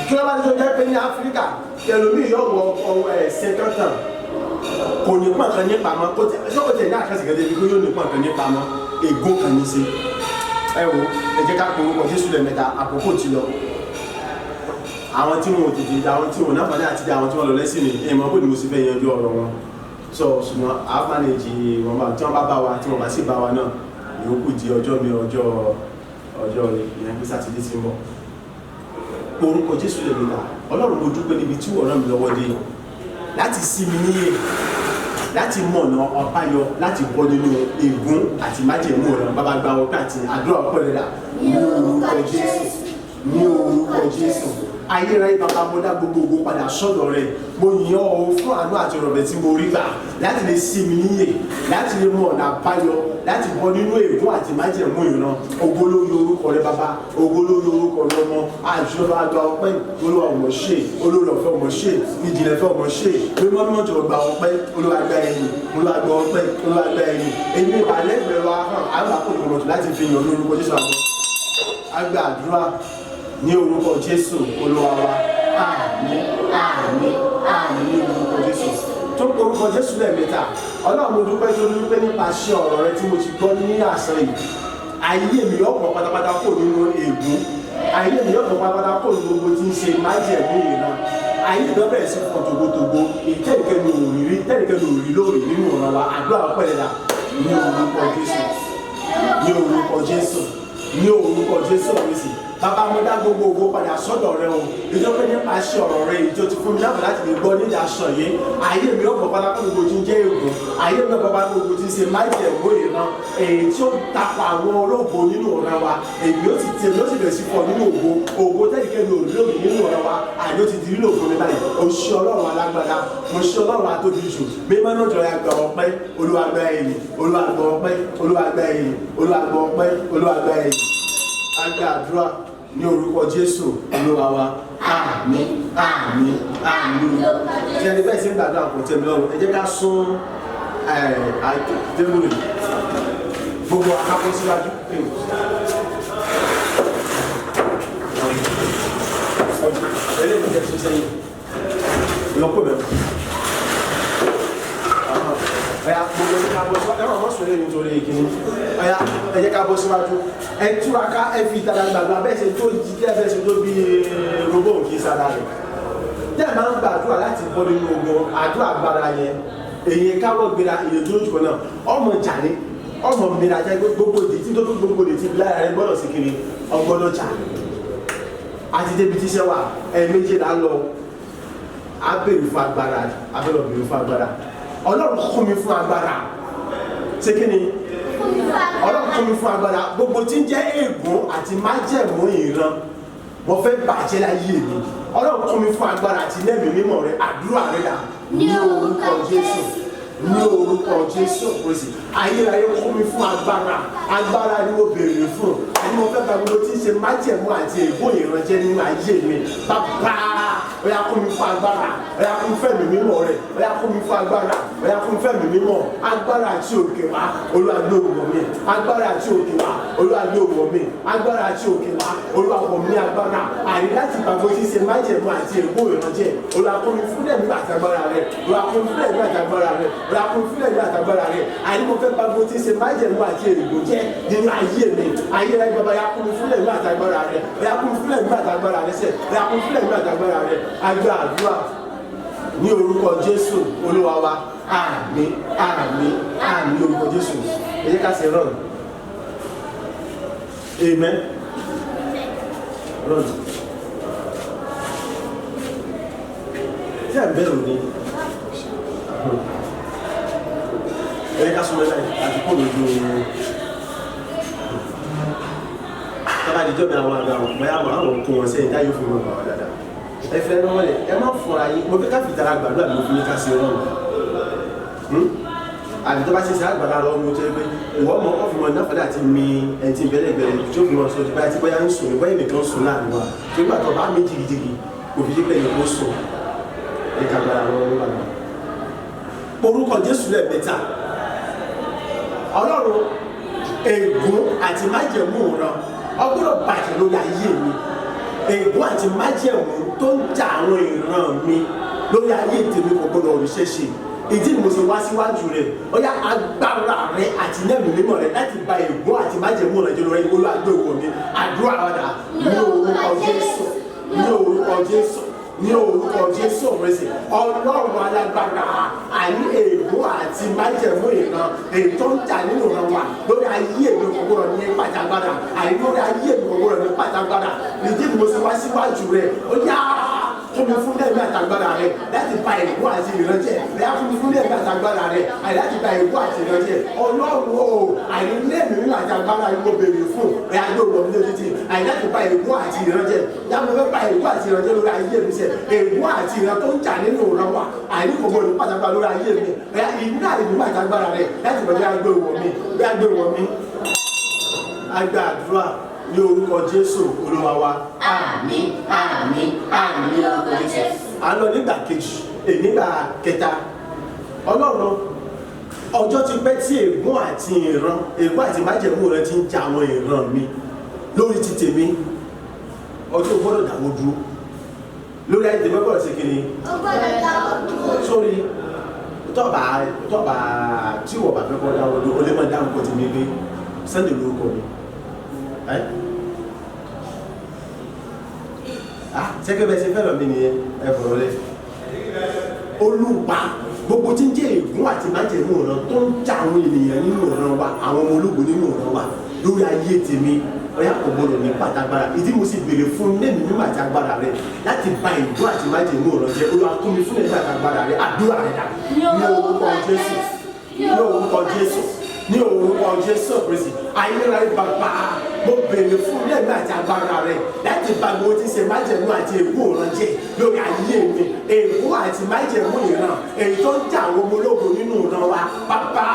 S2: Kí wọn bá ti tó jẹ́ pé ní Áfíríkà ẹlòmíì yóò wọ ẹsẹ̀ kankan kò ní pọn kan ní pamọ́, kò tẹ ṣé kò tẹ ní àkáǹtì kan débi kó yóò ní pọn kan ní pamọ́, ègún kan ní sí. Ẹ wo, ẹ jẹ́ ká porúkọ Jésù lẹ́ẹ̀mẹ́ta, àkókò ti lọ. Àwọn tí wọn ò tètè dá, àwọn tí wọn ò náfààní àti dá, àwọn tí wọn lọ lẹ́sìn mi ìmọ̀ bó ni mo sì fẹ́ yanjú ọ̀rọ̀ wọn so, ṣùgbọ́n a manage wọn bá tí wọn bá bá wa, tí wọn bá sì bá wa náà, ìyókù di ọjọ́ mi, ọjọ́ ọjọ́ ìyẹn pé Sátidé tí ń bọ̀. Orúkọ Jésù lẹ́ẹ̀mẹ́ta. Ọlọ́run, mo dúpẹ́ níbi tí wọ́n ràn mí lọ́wọ́ dé láti sí mi níyè, láti mọ ọ̀nà àbáyọ láti bọ́ nínú ègún àti májẹ̀mú ọ̀ràn. Bàbá, gba ọpẹ́ àti àdúrà ọpẹ́ rẹ̀ dà ní orúkọ Jésù, ní orúkọ Jésù. Ayérayé bàbá, mo dá gbogbo ògo padà sọ́dọ̀ rẹ̀. Mo yìn ọ́ o fún àánú àti ọ̀rọ̀ rẹ̀ tí mo rí gbà láti lè sí mi níyè, láti lè mọ ọ̀nà àbáyọ láti bọ́ nínú ègún àti májẹ̀mú ìran. Ògo lórí orúkọ rẹ bàbá, ògo lórí orúkọ rẹ ọmọ. Àjọba, gba ọpẹ́. Olúwa ọmọ ṣe, olórí ọ̀fẹ́ ọmọ ṣe, ìjìnlẹ̀ fẹ́ ọmọ ṣe, mímọ́ mímọ́ jọ̀wọ́, gba ọpẹ́. Olúwa, gba ẹ̀yìn. Olúwa, gba ọpẹ́. Olúwa, gba ẹ̀yìn. Èmi ìbàlẹ́gbẹ̀rọ ahọ́n àwọn àkókò ìmọ̀tò láti fi yàn lórúkọ Jésù. Àwọn àgbà àdúrà ní orúkọ Jésù Olúwa wa. Àmín, àmín, àmín ní orúkọ Jésù. Tó ń orúkọ Jésù lẹ́ẹ̀mẹ́ta. Ọlọ́run, mo dúpẹ́ tó dúpẹ́ nípasẹ̀ ọ̀rọ̀ rẹ tí mo ti gbọ́ ní àṣà yìí. Ayé mi yóò pọ̀ pátápátá kò nínú ègún, ayé mi yóò pọ̀ pátápátá kò nínú gbogbo tí ń ṣe májẹ̀mú ìran. Ayé mi yóò bẹ̀rẹ̀ sí fọ́ togotogo ìtẹ́nìkẹ́ni òrìrí tẹ́nìkẹ́ni òrìrí lórí nínú ọ̀ràn wa. Àdúrà ọpẹ́ rẹ̀ dà ní orúkọ Jésù, ní orúkọ Jésù, ní orúkọ Jésù Kristi. Bàbá, mo dá gbogbo ògo padà sọ́dọ̀ rẹ o, ìjọ pé nípasẹ̀ ọ̀rọ̀ rẹ ìjọ ti fún mi láàbò láti lè gbọ́ nídìí aṣọ yìí, ayé mi ọ̀pọ̀ pátákó gbogbo tí ń jẹ́ ègún, ayé mi ọ̀pọ̀ pátákó gbogbo tí ń ṣe májẹ̀mú ìran èyí tí ó takò àwọn ológo nínú ọ̀ràn wa, èmi ó ti tẹ̀, èmi ó sì bẹ̀rẹ̀ sí fọ nínú ògo, ògo tẹ́nìkẹ́ni òrìlóòrì nínú ọ̀ràn wa, àyè ó ti di lílò fún mi báyìí. O ṣé Ọlọ́run alágbára, mo ṣé Ọlọ́run atóbi jù, mímọ́ náà jọ̀ọ́, gba ọpẹ́. Olúwa, gba ẹ̀yìn. Olúwa, gba ọpẹ́. Olúwa, gba ẹ̀yìn. Olúwa, gba ọpẹ́. Olúwa, gba ẹ̀yìn. Agba àdúrà ní orúkọ Jésù Olúwa wa. Àmín, àmín, àmín. Tí ẹni bẹ́ẹ̀ sì ń gbàdúrà kò tẹ́ mi lọ́rùn, ẹ jẹ́ ká sún tébùlù, gbogbo akápọ̀ síwájú. Eléyìí jẹ́ sún sẹ́yìn lọ́pọ̀ mẹ́rin. Ọ̀yà, gbogbo ní ká bọ́ síwájú. Ẹ̀rọ ọmọ sọ̀rọ̀ nítorí ìkíní. Ọ̀yà, ẹ jẹ́ ká bọ́ síwájú. Ẹ túraká, ẹ fi ìtara gbàgbọ́ abẹ́ ṣe tó jíjẹ́ abẹ́ ṣe tó bí robó kì í sára rẹ̀. Tẹ́ ẹ máa ń gbàdúrà láti bọ́ nínú ogun, àdúrà agbára yẹn, èyí káwọ́ gbéra, èyí tó jù kan náà ọmọ jàre, ọmọ mìíràn jẹ́ gbogbo ìdí tí tó tó gbogbo ìdí tí lára rẹ gbọ́dọ̀ sí kiri ọgbọ́dọ̀ jà. Àti débi tíṣẹ́ wà, ẹ̀ẹ̀mejì là ń lọ. Á béèrè fún agbára, á bẹ̀rẹ̀ béèrè fún agbára. Ọlọ́run, kún mi fún agbára. Ṣé kí ni? Ọlọ́run, kún mi fún agbára. Gbogbo tí ń jẹ́ ègún àti májẹ̀mú ìran, mo fẹ́ bàjẹ́ láyé mi. Ọlọ́run, kún mi fún agbára àti lẹ́mìí mímọ́ rẹ. Àdúrà rẹ dà ní orúkọ Jésù, ní orúkọ Jésù Kristi. Ayérayé, kún mi fún agbára. Agbára ni mo béèrè fún, àní mo fẹ́ gba gbogbo tí ń ṣe májẹ̀mú àti ègún ìrànjẹ́ nínú ayé mi. Bàbá, ó yá, kún mi fún agbára. Ó yá, kún fẹ́mi mímọ́ rẹ. Ó yá, kún mi fún agbára. Ó yá, kún fẹ́mi mímọ́. Agbára àti òkè wá, Olúwa gbé wọ̀ mí. Agbára àti òkè wá, Olúwa gbé wọ̀ mí. Agbára àti òkè wá, Olúwa wọ̀ mí ní agbára àní láti gbàgbọ́ tí ń ṣe májẹ̀mú àti ègún ìrànjẹ́. Olúwa, kún mi fún ẹ̀mí àti agbára rẹ. Olúwa, kún mi fún ẹ̀mí àti agbára rẹ. Olúwa, kún mi fún ẹ̀mí àti agbára rẹ. Àní mo fẹ́ gbàgbọ́ tí ń ṣe májẹ̀mú àti ègún jẹ́ nínú ayé mi. Ayé rẹ bàbá, yá kún mi fún ẹ̀mí àti agbára rẹ. Yá kún mi fún ẹ̀mí àti agbára rẹ sẹ̀. Yá kún mi fún ẹ̀mí àti agbára rẹ. Agbá àdúrà ní orúkọ Jésù Olúwa wa. Àmín, àmín, àmín ní orúkọ Jésù. Ẹ jẹ́ ká ṣe run. Amen. Run. Tí à ń bẹ̀rù ni. Ẹ ká súnmọ́ láì àti kó lójú tọ́ba àdìjọ́ mi àwọn àgbà wọn bóyá àwọn àwọn kó wọn sẹ́yìn táyé fún wọn bà wọ́n dáadáa. Ẹ fẹ́ lọ́wọ́ lẹ̀ ẹ má fọra yín mo fẹ́ ká fi tara gbàdúrà mi fún yín ká sí ọlọ́run. Àbí tó bá ṣe ṣe àgbàlá lọ mo jẹ́ pé ìwọ mọ ọ fi mọ náfàdà àti mi ẹni tí ń bẹ́lẹ̀ gbẹ̀rẹ̀ tí ó fi mọ sọ ti báyìí tí bóyá ń sùn ní bóyá nìkan sùn láàrin wa tó nígbà tó bá mi jìgìjìgì kò fi pé ẹnì kó sùn ẹ ká gbára lọ ní bàbá. Orúkọ Jésù lẹ́ẹ̀mẹ́ta. Ọlọ́run ègún àti májẹ̀mú ràn ọgbọ́dọ̀ bàjẹ́ lórí ayé mi. Ègún àti májẹ̀mú tó ń jà àwọn ìran mi lórí ayé tèmi kò gbọ́dọ̀ ríṣẹ́ ṣe. Ìdí ni mo ṣe wá síwájú rẹ̀ ó yá agbára rẹ̀ àti nẹ́ẹ̀mí mímọ́ rẹ̀ láti ba ègún àti májẹ̀mú rẹ̀ jẹ́ lórí Olúwa gbé wọ̀ mí. Àdúrà ọ̀dà ní orúkọ Jésù, ní orúkọ Jésù, ní orúkọ Jésù Kristi. Ọlọ́run alágbára àní ègún àti májẹ̀mú ìran èyí tó ń jà nínú ìran wa lórí ayé mi kò gbọ́dọ̀ ní pàjágbára, àní lórí ayé mi kò gbọ́dọ̀ ní pàjágbára. Ìdí ni mo ṣe wá síwájú rẹ̀ ó yá fún mi fún lẹ́mí àtàgbára rẹ̀ láti ba ègún àti ìran jẹ́. Ẹ̀yà fún mi fún lẹ́mí àtàgbára rẹ̀ àyè láti ba ègún àti ìran jẹ́. Ọlọ́run o àyè lẹ́mí nínú àtàgbára yìí mo béèrè fún ẹ̀yà yóò wọ̀ mí lójijì àyè láti ba ègún àti ìran jẹ́. Yá mo fẹ́ ba ègún àti ìran jẹ́ lórí ayé mi sẹ́. Ègún àti ìran tó ń jà nínú ìran wa àyè kò gbọdọ̀ pàtàkì lórí ayé mi. Ẹ̀yà iná ìlú àtàgbára rẹ̀ láti bọ̀dọ̀ gbé wọ̀ mí, gbé wọ̀ mí. Agba àdúrà ní orúkọ Jésù Olúwa wa.
S3: Àmín, àmín, àmín ní orúkọ Jésù.
S2: À ń lọ nígbà kejì, nígbà kẹta. Ọlọ́run ọjọ́ ti pẹ́ tí ègún àti ìran, ègún àti májẹ̀mú rẹ ti ń ja àwọn ìran mi lórí ti tèmi. Ọjọ́ ò gbọ́dọ̀ dáwọ́ dúró. Lórí ayé tèmi gbọ́dọ̀ ṣe kí ni?
S3: Ó gbọ́dọ̀ dáwọ́ dúró.
S2: Sórí tọ́ba tọ́ba tí wọ́n bá fẹ́ kọ́ dáwọ́ dúró, ó lè má dáhùn kọ́ tèmi pé Sunday lórúkọ mi. Sẹ́kẹ́ bẹ́ẹ̀ ṣe fẹ́ràn mi nìyẹn, ẹ fọ̀rọ̀ lẹ̀. Olúwa gbogbo tí ń jẹ́ ègún àti májẹ̀mú ọ̀ràn tó ń jà àwọn ènìyàn nínú ọ̀ràn wa, àwọn ọmọ ológun nínú ọ̀ràn wa lórí ayé tèmi, ọ̀yà kò gbọdọ̀ ní pàtàgbára. Ìdí mo sì béèrè fún lẹ́mìí mímọ́ àti agbára rẹ láti ba ègún àti májẹ̀mú ọ̀ràn jẹ́. Olúwa kún mi fún ẹ̀mí àti agbára rẹ, àdúrà rẹ dà. Ní orúkọ Jésù, ní orúkọ Jésù, ní orúkọ Jésù Kristi. Ayérayé bàbá mo béèrè fún lẹ́mìí àti agbára rẹ láti ba gbogbo tí ń ṣe májẹ̀mú àti ègún ọ̀ràn jẹ́ lórí ayé mi. Ègún àti májẹ̀mú ìran èyí tó ń jà àwọn ọmọ ológun nínú ìran wa bàbá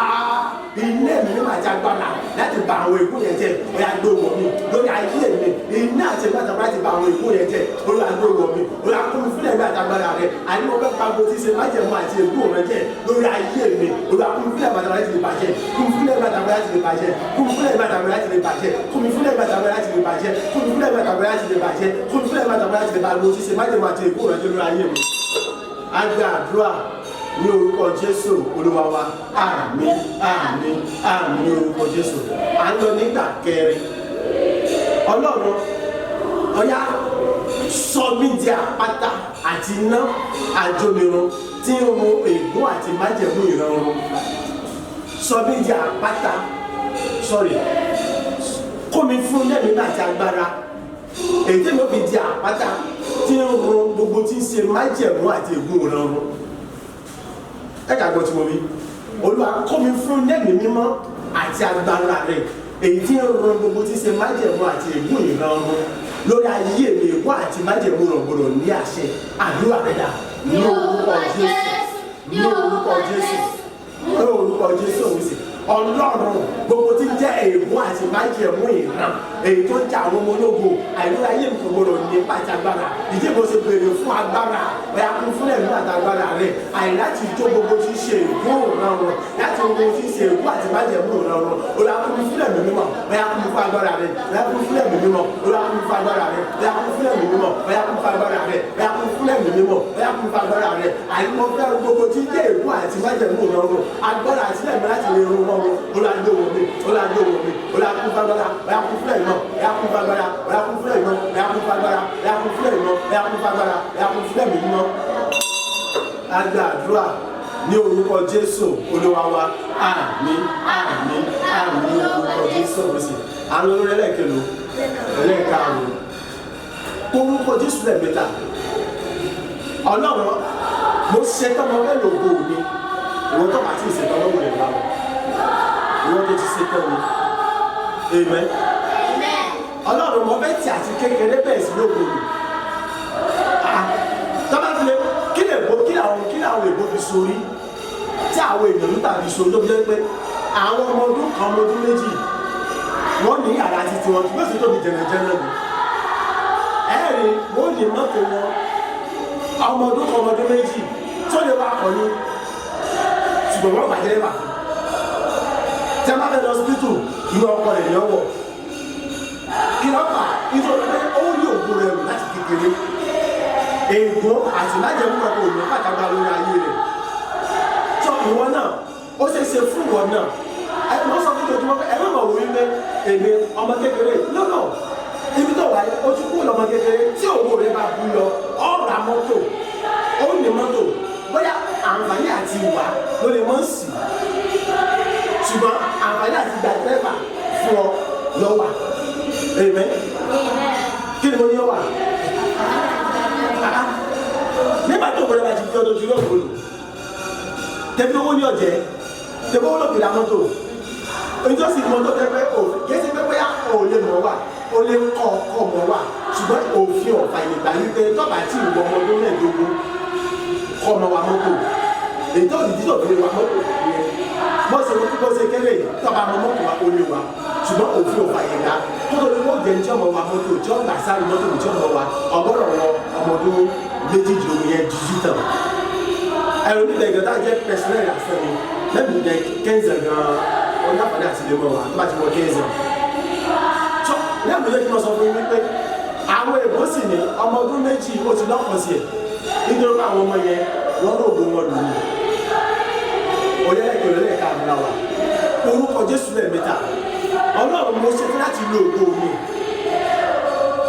S2: iná ẹ̀mí mímọ́ àti agbára láti ba àwọn ègún yẹn jẹ́. Ọ̀yà gbé wọ̀ mí lórí ayé mi. Iná àti ẹ̀mí àti agbára láti ba àwọn ègún yẹn jẹ́. Olúwa gbé wọ̀ mí. Olúwa kún mi fún ẹ̀mí àti agbára rẹ. Àní mo fẹ́ pa gbogbo tí ń ṣe májẹ̀mú àti ègún ọ̀ràn jẹ́ lórí ayé mi. Olúwa kún mi fún ẹ̀mí àti agbára láti lè bàjẹ́. Kún mi fún ẹ̀mí àti agbára láti lè bàjẹ́. Kún mi fún ẹ̀mí àti agbára láti lè bàjẹ́. Kún mi fún ẹ̀mí àti agbára láti lè bàjẹ́. Kún mi fún ẹ̀mí àti agbára láti lè bàjẹ́. Kún mi fún ẹ̀mí àti agbára láti lè bàjẹ́. Gbogbo tí ń ṣe májẹ̀mú àti ègún ọ̀ràn jẹ́ lórí ayé mi. A gba àdúrà ní orúkọ Jésù Olúwa wa. Àmín, àmín, àmín ní orúkọ Jésù. À ń lọ nígbà kẹrin. Ọlọ́run ọ̀yá sọ mí di àpáta àti iná àjòmírun tí ń run ègún àti májẹ̀mú ìran run. Sọ mí di àpáta, sorry, kó mi fún lẹ́mìí àti agbára èyí tí mo fi di àpáta tí ń run gbogbo tí ń ṣe májẹ̀mú àti ègún ìran run. Ẹ kà gbọ́ tí mo wí. Olúwa kó mi fún lẹ́mìí mímọ́ àti agbára rẹ̀ èyí tí ń run gbogbo tí ń ṣe májẹ̀mú àti ègún ìran run lórí ayé mi. Ègún àti májẹ̀mú rẹ̀ gbọ́dọ̀ ní àṣẹ. Àdúrà rẹ̀ dà ní orúkọ Jésù, ní orúkọ Jésù, ní orúkọ Jésù òun sì. Ọlọ́run gbogbo tí ń jẹ́ ègún àti májẹ̀mú ìran èyí tó ń jà àwọn ọmọ ológun àìlóra ayé mi kò gbọdọ̀ ní pàjágbára. Ìdí mo ṣe béèrè fún agbára ọ̀yà kún fún ẹ̀mí àtàgbára rẹ̀ àì láti jó gbogbo tí ń ṣe ègún ìran wọn láti gbogbo tí ń ṣe ègún àti májẹ̀mú ìran wọn. Olúwa kún mi fún ẹ̀mí mímọ́ ọ̀yà kún mi fún agbára rẹ̀ ọ̀yà kún fún ẹ̀mí mímọ́. Olúwa kún mi fún agbára rẹ̀ ọ̀yà kún fún ẹ̀mí mímọ́ ọ̀yà kún fún agbára rẹ̀ ọ̀yà kún fún ẹ̀mí mímọ́ ọ̀yà kún fún agbára rẹ̀. Àìmọ̀ fẹ́ gbogbo tí ń jẹ́ ègún àti májẹ̀mú ìran wọn agbára àti ẹ̀mí láti lè run wọn. Olúwa gbé wọ̀ mí, Olúwa gbé wọ̀ mí, Olúwa kún fún agbára ọ̀yà kún fún ẹ̀mí ọ̀yà kún fún agbára ọ̀yà kún fún ẹ̀mí ọ̀yà kún fún agbára ọ̀yà kún fún ẹ̀mí ọ̀yà kún fún agbára ọ̀yà kún fún ẹ̀mí mímọ́. A gba àdúrà ní orúkọ Jésù Olúwa wa. Àmín, àmín, àmín ní orúkọ Jésù Kristi. À ń lọ lórí ẹlẹ́ẹ̀kẹlò ẹlẹ́ẹ̀karùn-ún. Orúkọ Jésù lẹ́ẹ̀mẹ́ta. Ọlọ́run Mo ṣetán, mo fẹ́ lògo mi. Ìwọ tó bá ti ṣetán lọ́wọ́ rẹ̀ láwọn. Ìwọ tó ti ṣetán ni. Amen. Ọlọ́run, mo fẹ́ tí àti kékeré bẹ́ẹ̀ sí lógo mi. Tọ́ba fi lè kí lè bo kí làwọn èbó fi sórí tí àwọn èèyàn ń tàbí sórí tó fi jẹ́ pé àwọn ọmọ ọdún kan, ọmọ ọdún 2, wọ́n ní yàrá títí wọn tí wọ́n sì tóbi jẹnẹjẹnẹ ni. Ẹ̀rí wọ́n ní mọ́tò wọn. Ọmọ ọdún kan, ọmọ ọdún 2 tó lè wá kọ́ ní, ṣùgbọ́n wọ́n gbàjẹ́ wà fún tí a bá fẹ́ lọ hospital, inú ọkọ rẹ̀ ní ọwọ́. Kí ló fà? Nítorí pé ó rí ògo rẹ̀ rù láti kékeré. Ègún àti májẹ̀mú kan kò ní pàtàkì lórí ayé rẹ̀. Tó ìwọ náà, ó ṣe é ṣe fún ìwọ náà. Ẹ mọ sọ fún ìjọba pé ẹ má mọ̀ wí pé èmi ọmọ kékeré lọ́nà ibi tó wáyé ojú kúrò lọ́mọ kékeré. Tí ògo rẹ̀ bá bú yọ, ó ra mọ́tò, ó ní mọ́tò. Bóyá àǹfààní àti ìwà ló lè mọ́ sí, ṣùgbọ́n àǹfààní àti ìgbà dírẹ́fà fún ọ lọ́wà. Amen. Kí ni mo ní ọ wà? Nígbà tó gbọdọ̀ bá ti fi ọdún jùlọ gbòòlò, tẹ̀bí owó ní ọ̀jẹ̀, tẹ̀bí owó ló fi ra mọ́tò. Ìjọsìn mọ́tò tẹ́ pé òfin kì í ṣe pé bóyá o lè mọ̀ wà, o lè kọ́ ọkọ̀ mọ̀ wà, ṣùgbọ́n òfin ọ̀fà ìgbà yìí pé tọ́ba tí ìwọ ọmọ ọdún 15 kọ́ ọmọ wa mọ́tò. Èyí tó ìdí tó fi lè wa mọ́tò yẹn, bó ṣe bó ṣe kéré yìí, tọ́ba ọmọ mọ́tò wa, ó lè wa, ṣùgbọ́n òfin ọ̀fà ìgbà tó tó ní wọ́n jẹ́ ní tí ọmọ wa mọ́tò, tí ọgbà sáré mọ́tò, tí ọmọ wa ọgbọ́dọ̀ wọ ọmọ ọdún 18 yẹn 18. Ẹ̀rọ nílẹ̀ ìgbà tá a jẹ́ personnel lásán ni lẹ́nu jẹ́ 15 gan-an, wọ́n ní àǹfààní àti lè mọ̀ wá tó bá ti wọ 15. Tó lẹ́nu jẹ́ kí wọ́n sọ fún yín wípé àwọn èèbó sì ní ọmọ ọdún 2, ó ti lọ́kàn sí ẹ̀, nítorí pé àwọn ọmọ yẹn wọ́n rògbò wọn lò ní oyè ẹ̀kẹ́ lẹ́ẹ̀ka àmúra wa. Orúkọ Jésù lẹ́ẹ̀mẹ́ta. Ọlọ́run, mo ṣe fún láti lo ògo mi.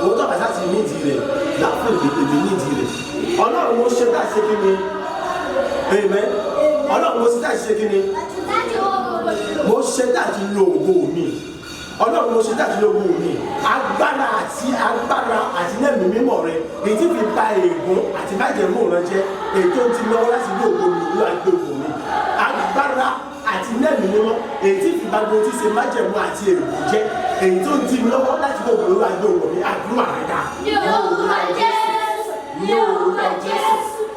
S2: Òun tó bàtà ti nídìí rẹ̀ láfún èmi nídìí rẹ̀. Ọlọ́run, mo ṣe láti ṣe kí ni? Amen. Ọlọ́run, mo ṣe láti ṣe kí ni? Mo ṣe láti lo ògo mi. Ọlọ́run, mo ṣe láti lo ògo mi. Agbára àti lẹ́mìí mímọ́ rẹ, èyí tí fi ba ègún àti májẹ̀mú rẹ jẹ́, èyí tó ti lọ́wọ́ láti lo ògo mi, òwúrọ̀ àgbé ògo mi. Agbára àti lẹ́mìí mímọ́, èyí tí fi ba gbogbo tí ṣe májẹ̀mú àti ègún jẹ́, èyí tó ti lọ́wọ́ láti lo ògo mi, òwúrọ̀ àgbé ògo mi. Àdúrà rẹ dá.
S3: Ní orúkọ Jésù, ní orúkọ Jésù,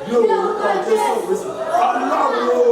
S2: Ní orúkọ Jésù Kristi. Ọlọ́run o,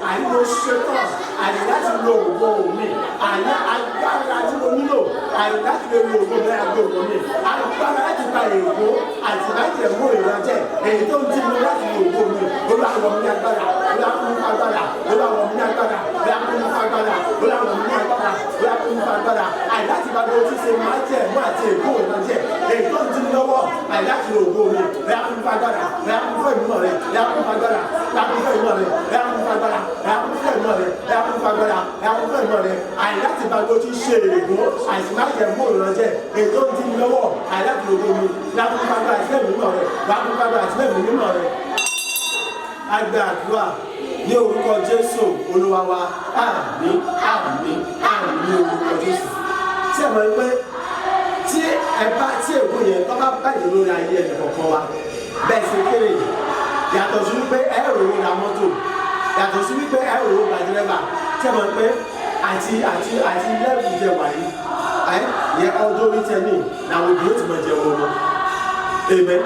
S2: àní mo ṣetán àní láti lo ògo mi, àní agbára tí mo nílò àní láti lè lo ògo mi, àgbé ògo mi. Agbára láti gba ègún àti májẹ̀mú ìrànjẹ́, èyí tó ń dí mi láti lo ògo mi, Olúwa wọ̀ mí ní agbára. Olúwa fún mi fún agbára. Olúwa wọ̀ mí ní agbára. Olúwa fún mi fún agbára. Olúwa wọ̀ mí ní agbára. Olúwa fún mi fún agbára àní láti bá gbogbo tí ṣe májẹ̀mú àti ègún ìrànjẹ́, èyí tó ń dí mi lọ́wọ́ àní láti lo ògo mi. Olúwa fún mi fún agbára. Olúwa fún mi fún ìmọ̀ rẹ̀. Olúwa fún mi fún agbára. Olúwa fún mi fún ìmọ̀ rẹ̀. Olúwa fún mi fún agbára. Olúwa fún mi fún ìmọ̀ rẹ̀. Olúwa fún mi fún agbára. Olúwa fún mi fún ìmọ̀ rẹ̀ àní láti bá gbogbo tí ṣe ègún àti májẹ̀mú ìrànjẹ́, èyí tó ń dí mi lọ́wọ́ àní láti lo ògo mi. Olúwa fún mi fún agbára àti ìmọ̀ rẹ̀. Olúwa fún mi fún agbára àti ìmọ̀ rẹ̀. Agba àdúrà ní orúkọ Jésù Olúwa wa. Àmín, àmín, àmín ní orúkọ Jésù. Tí ẹ mọ̀ pé tí ẹ bá tí ègún yẹn tó bá bàjẹ́ lórí ayé ẹnì kọ̀ọ̀kan wa, bẹ́ẹ̀ ṣe kéré yìí, yàtọ̀ sí wípé ẹ rò ó ra mọ́tò, yàtọ̀ sí wípé ẹ rò ó gba dírẹ́bà, tí ẹ mọ̀ pé àti level jẹ wàyí ẹ yẹ ọjọ́ orí tẹ ní làwọn òbí yóò ti máa jẹun ọmọ. Amen.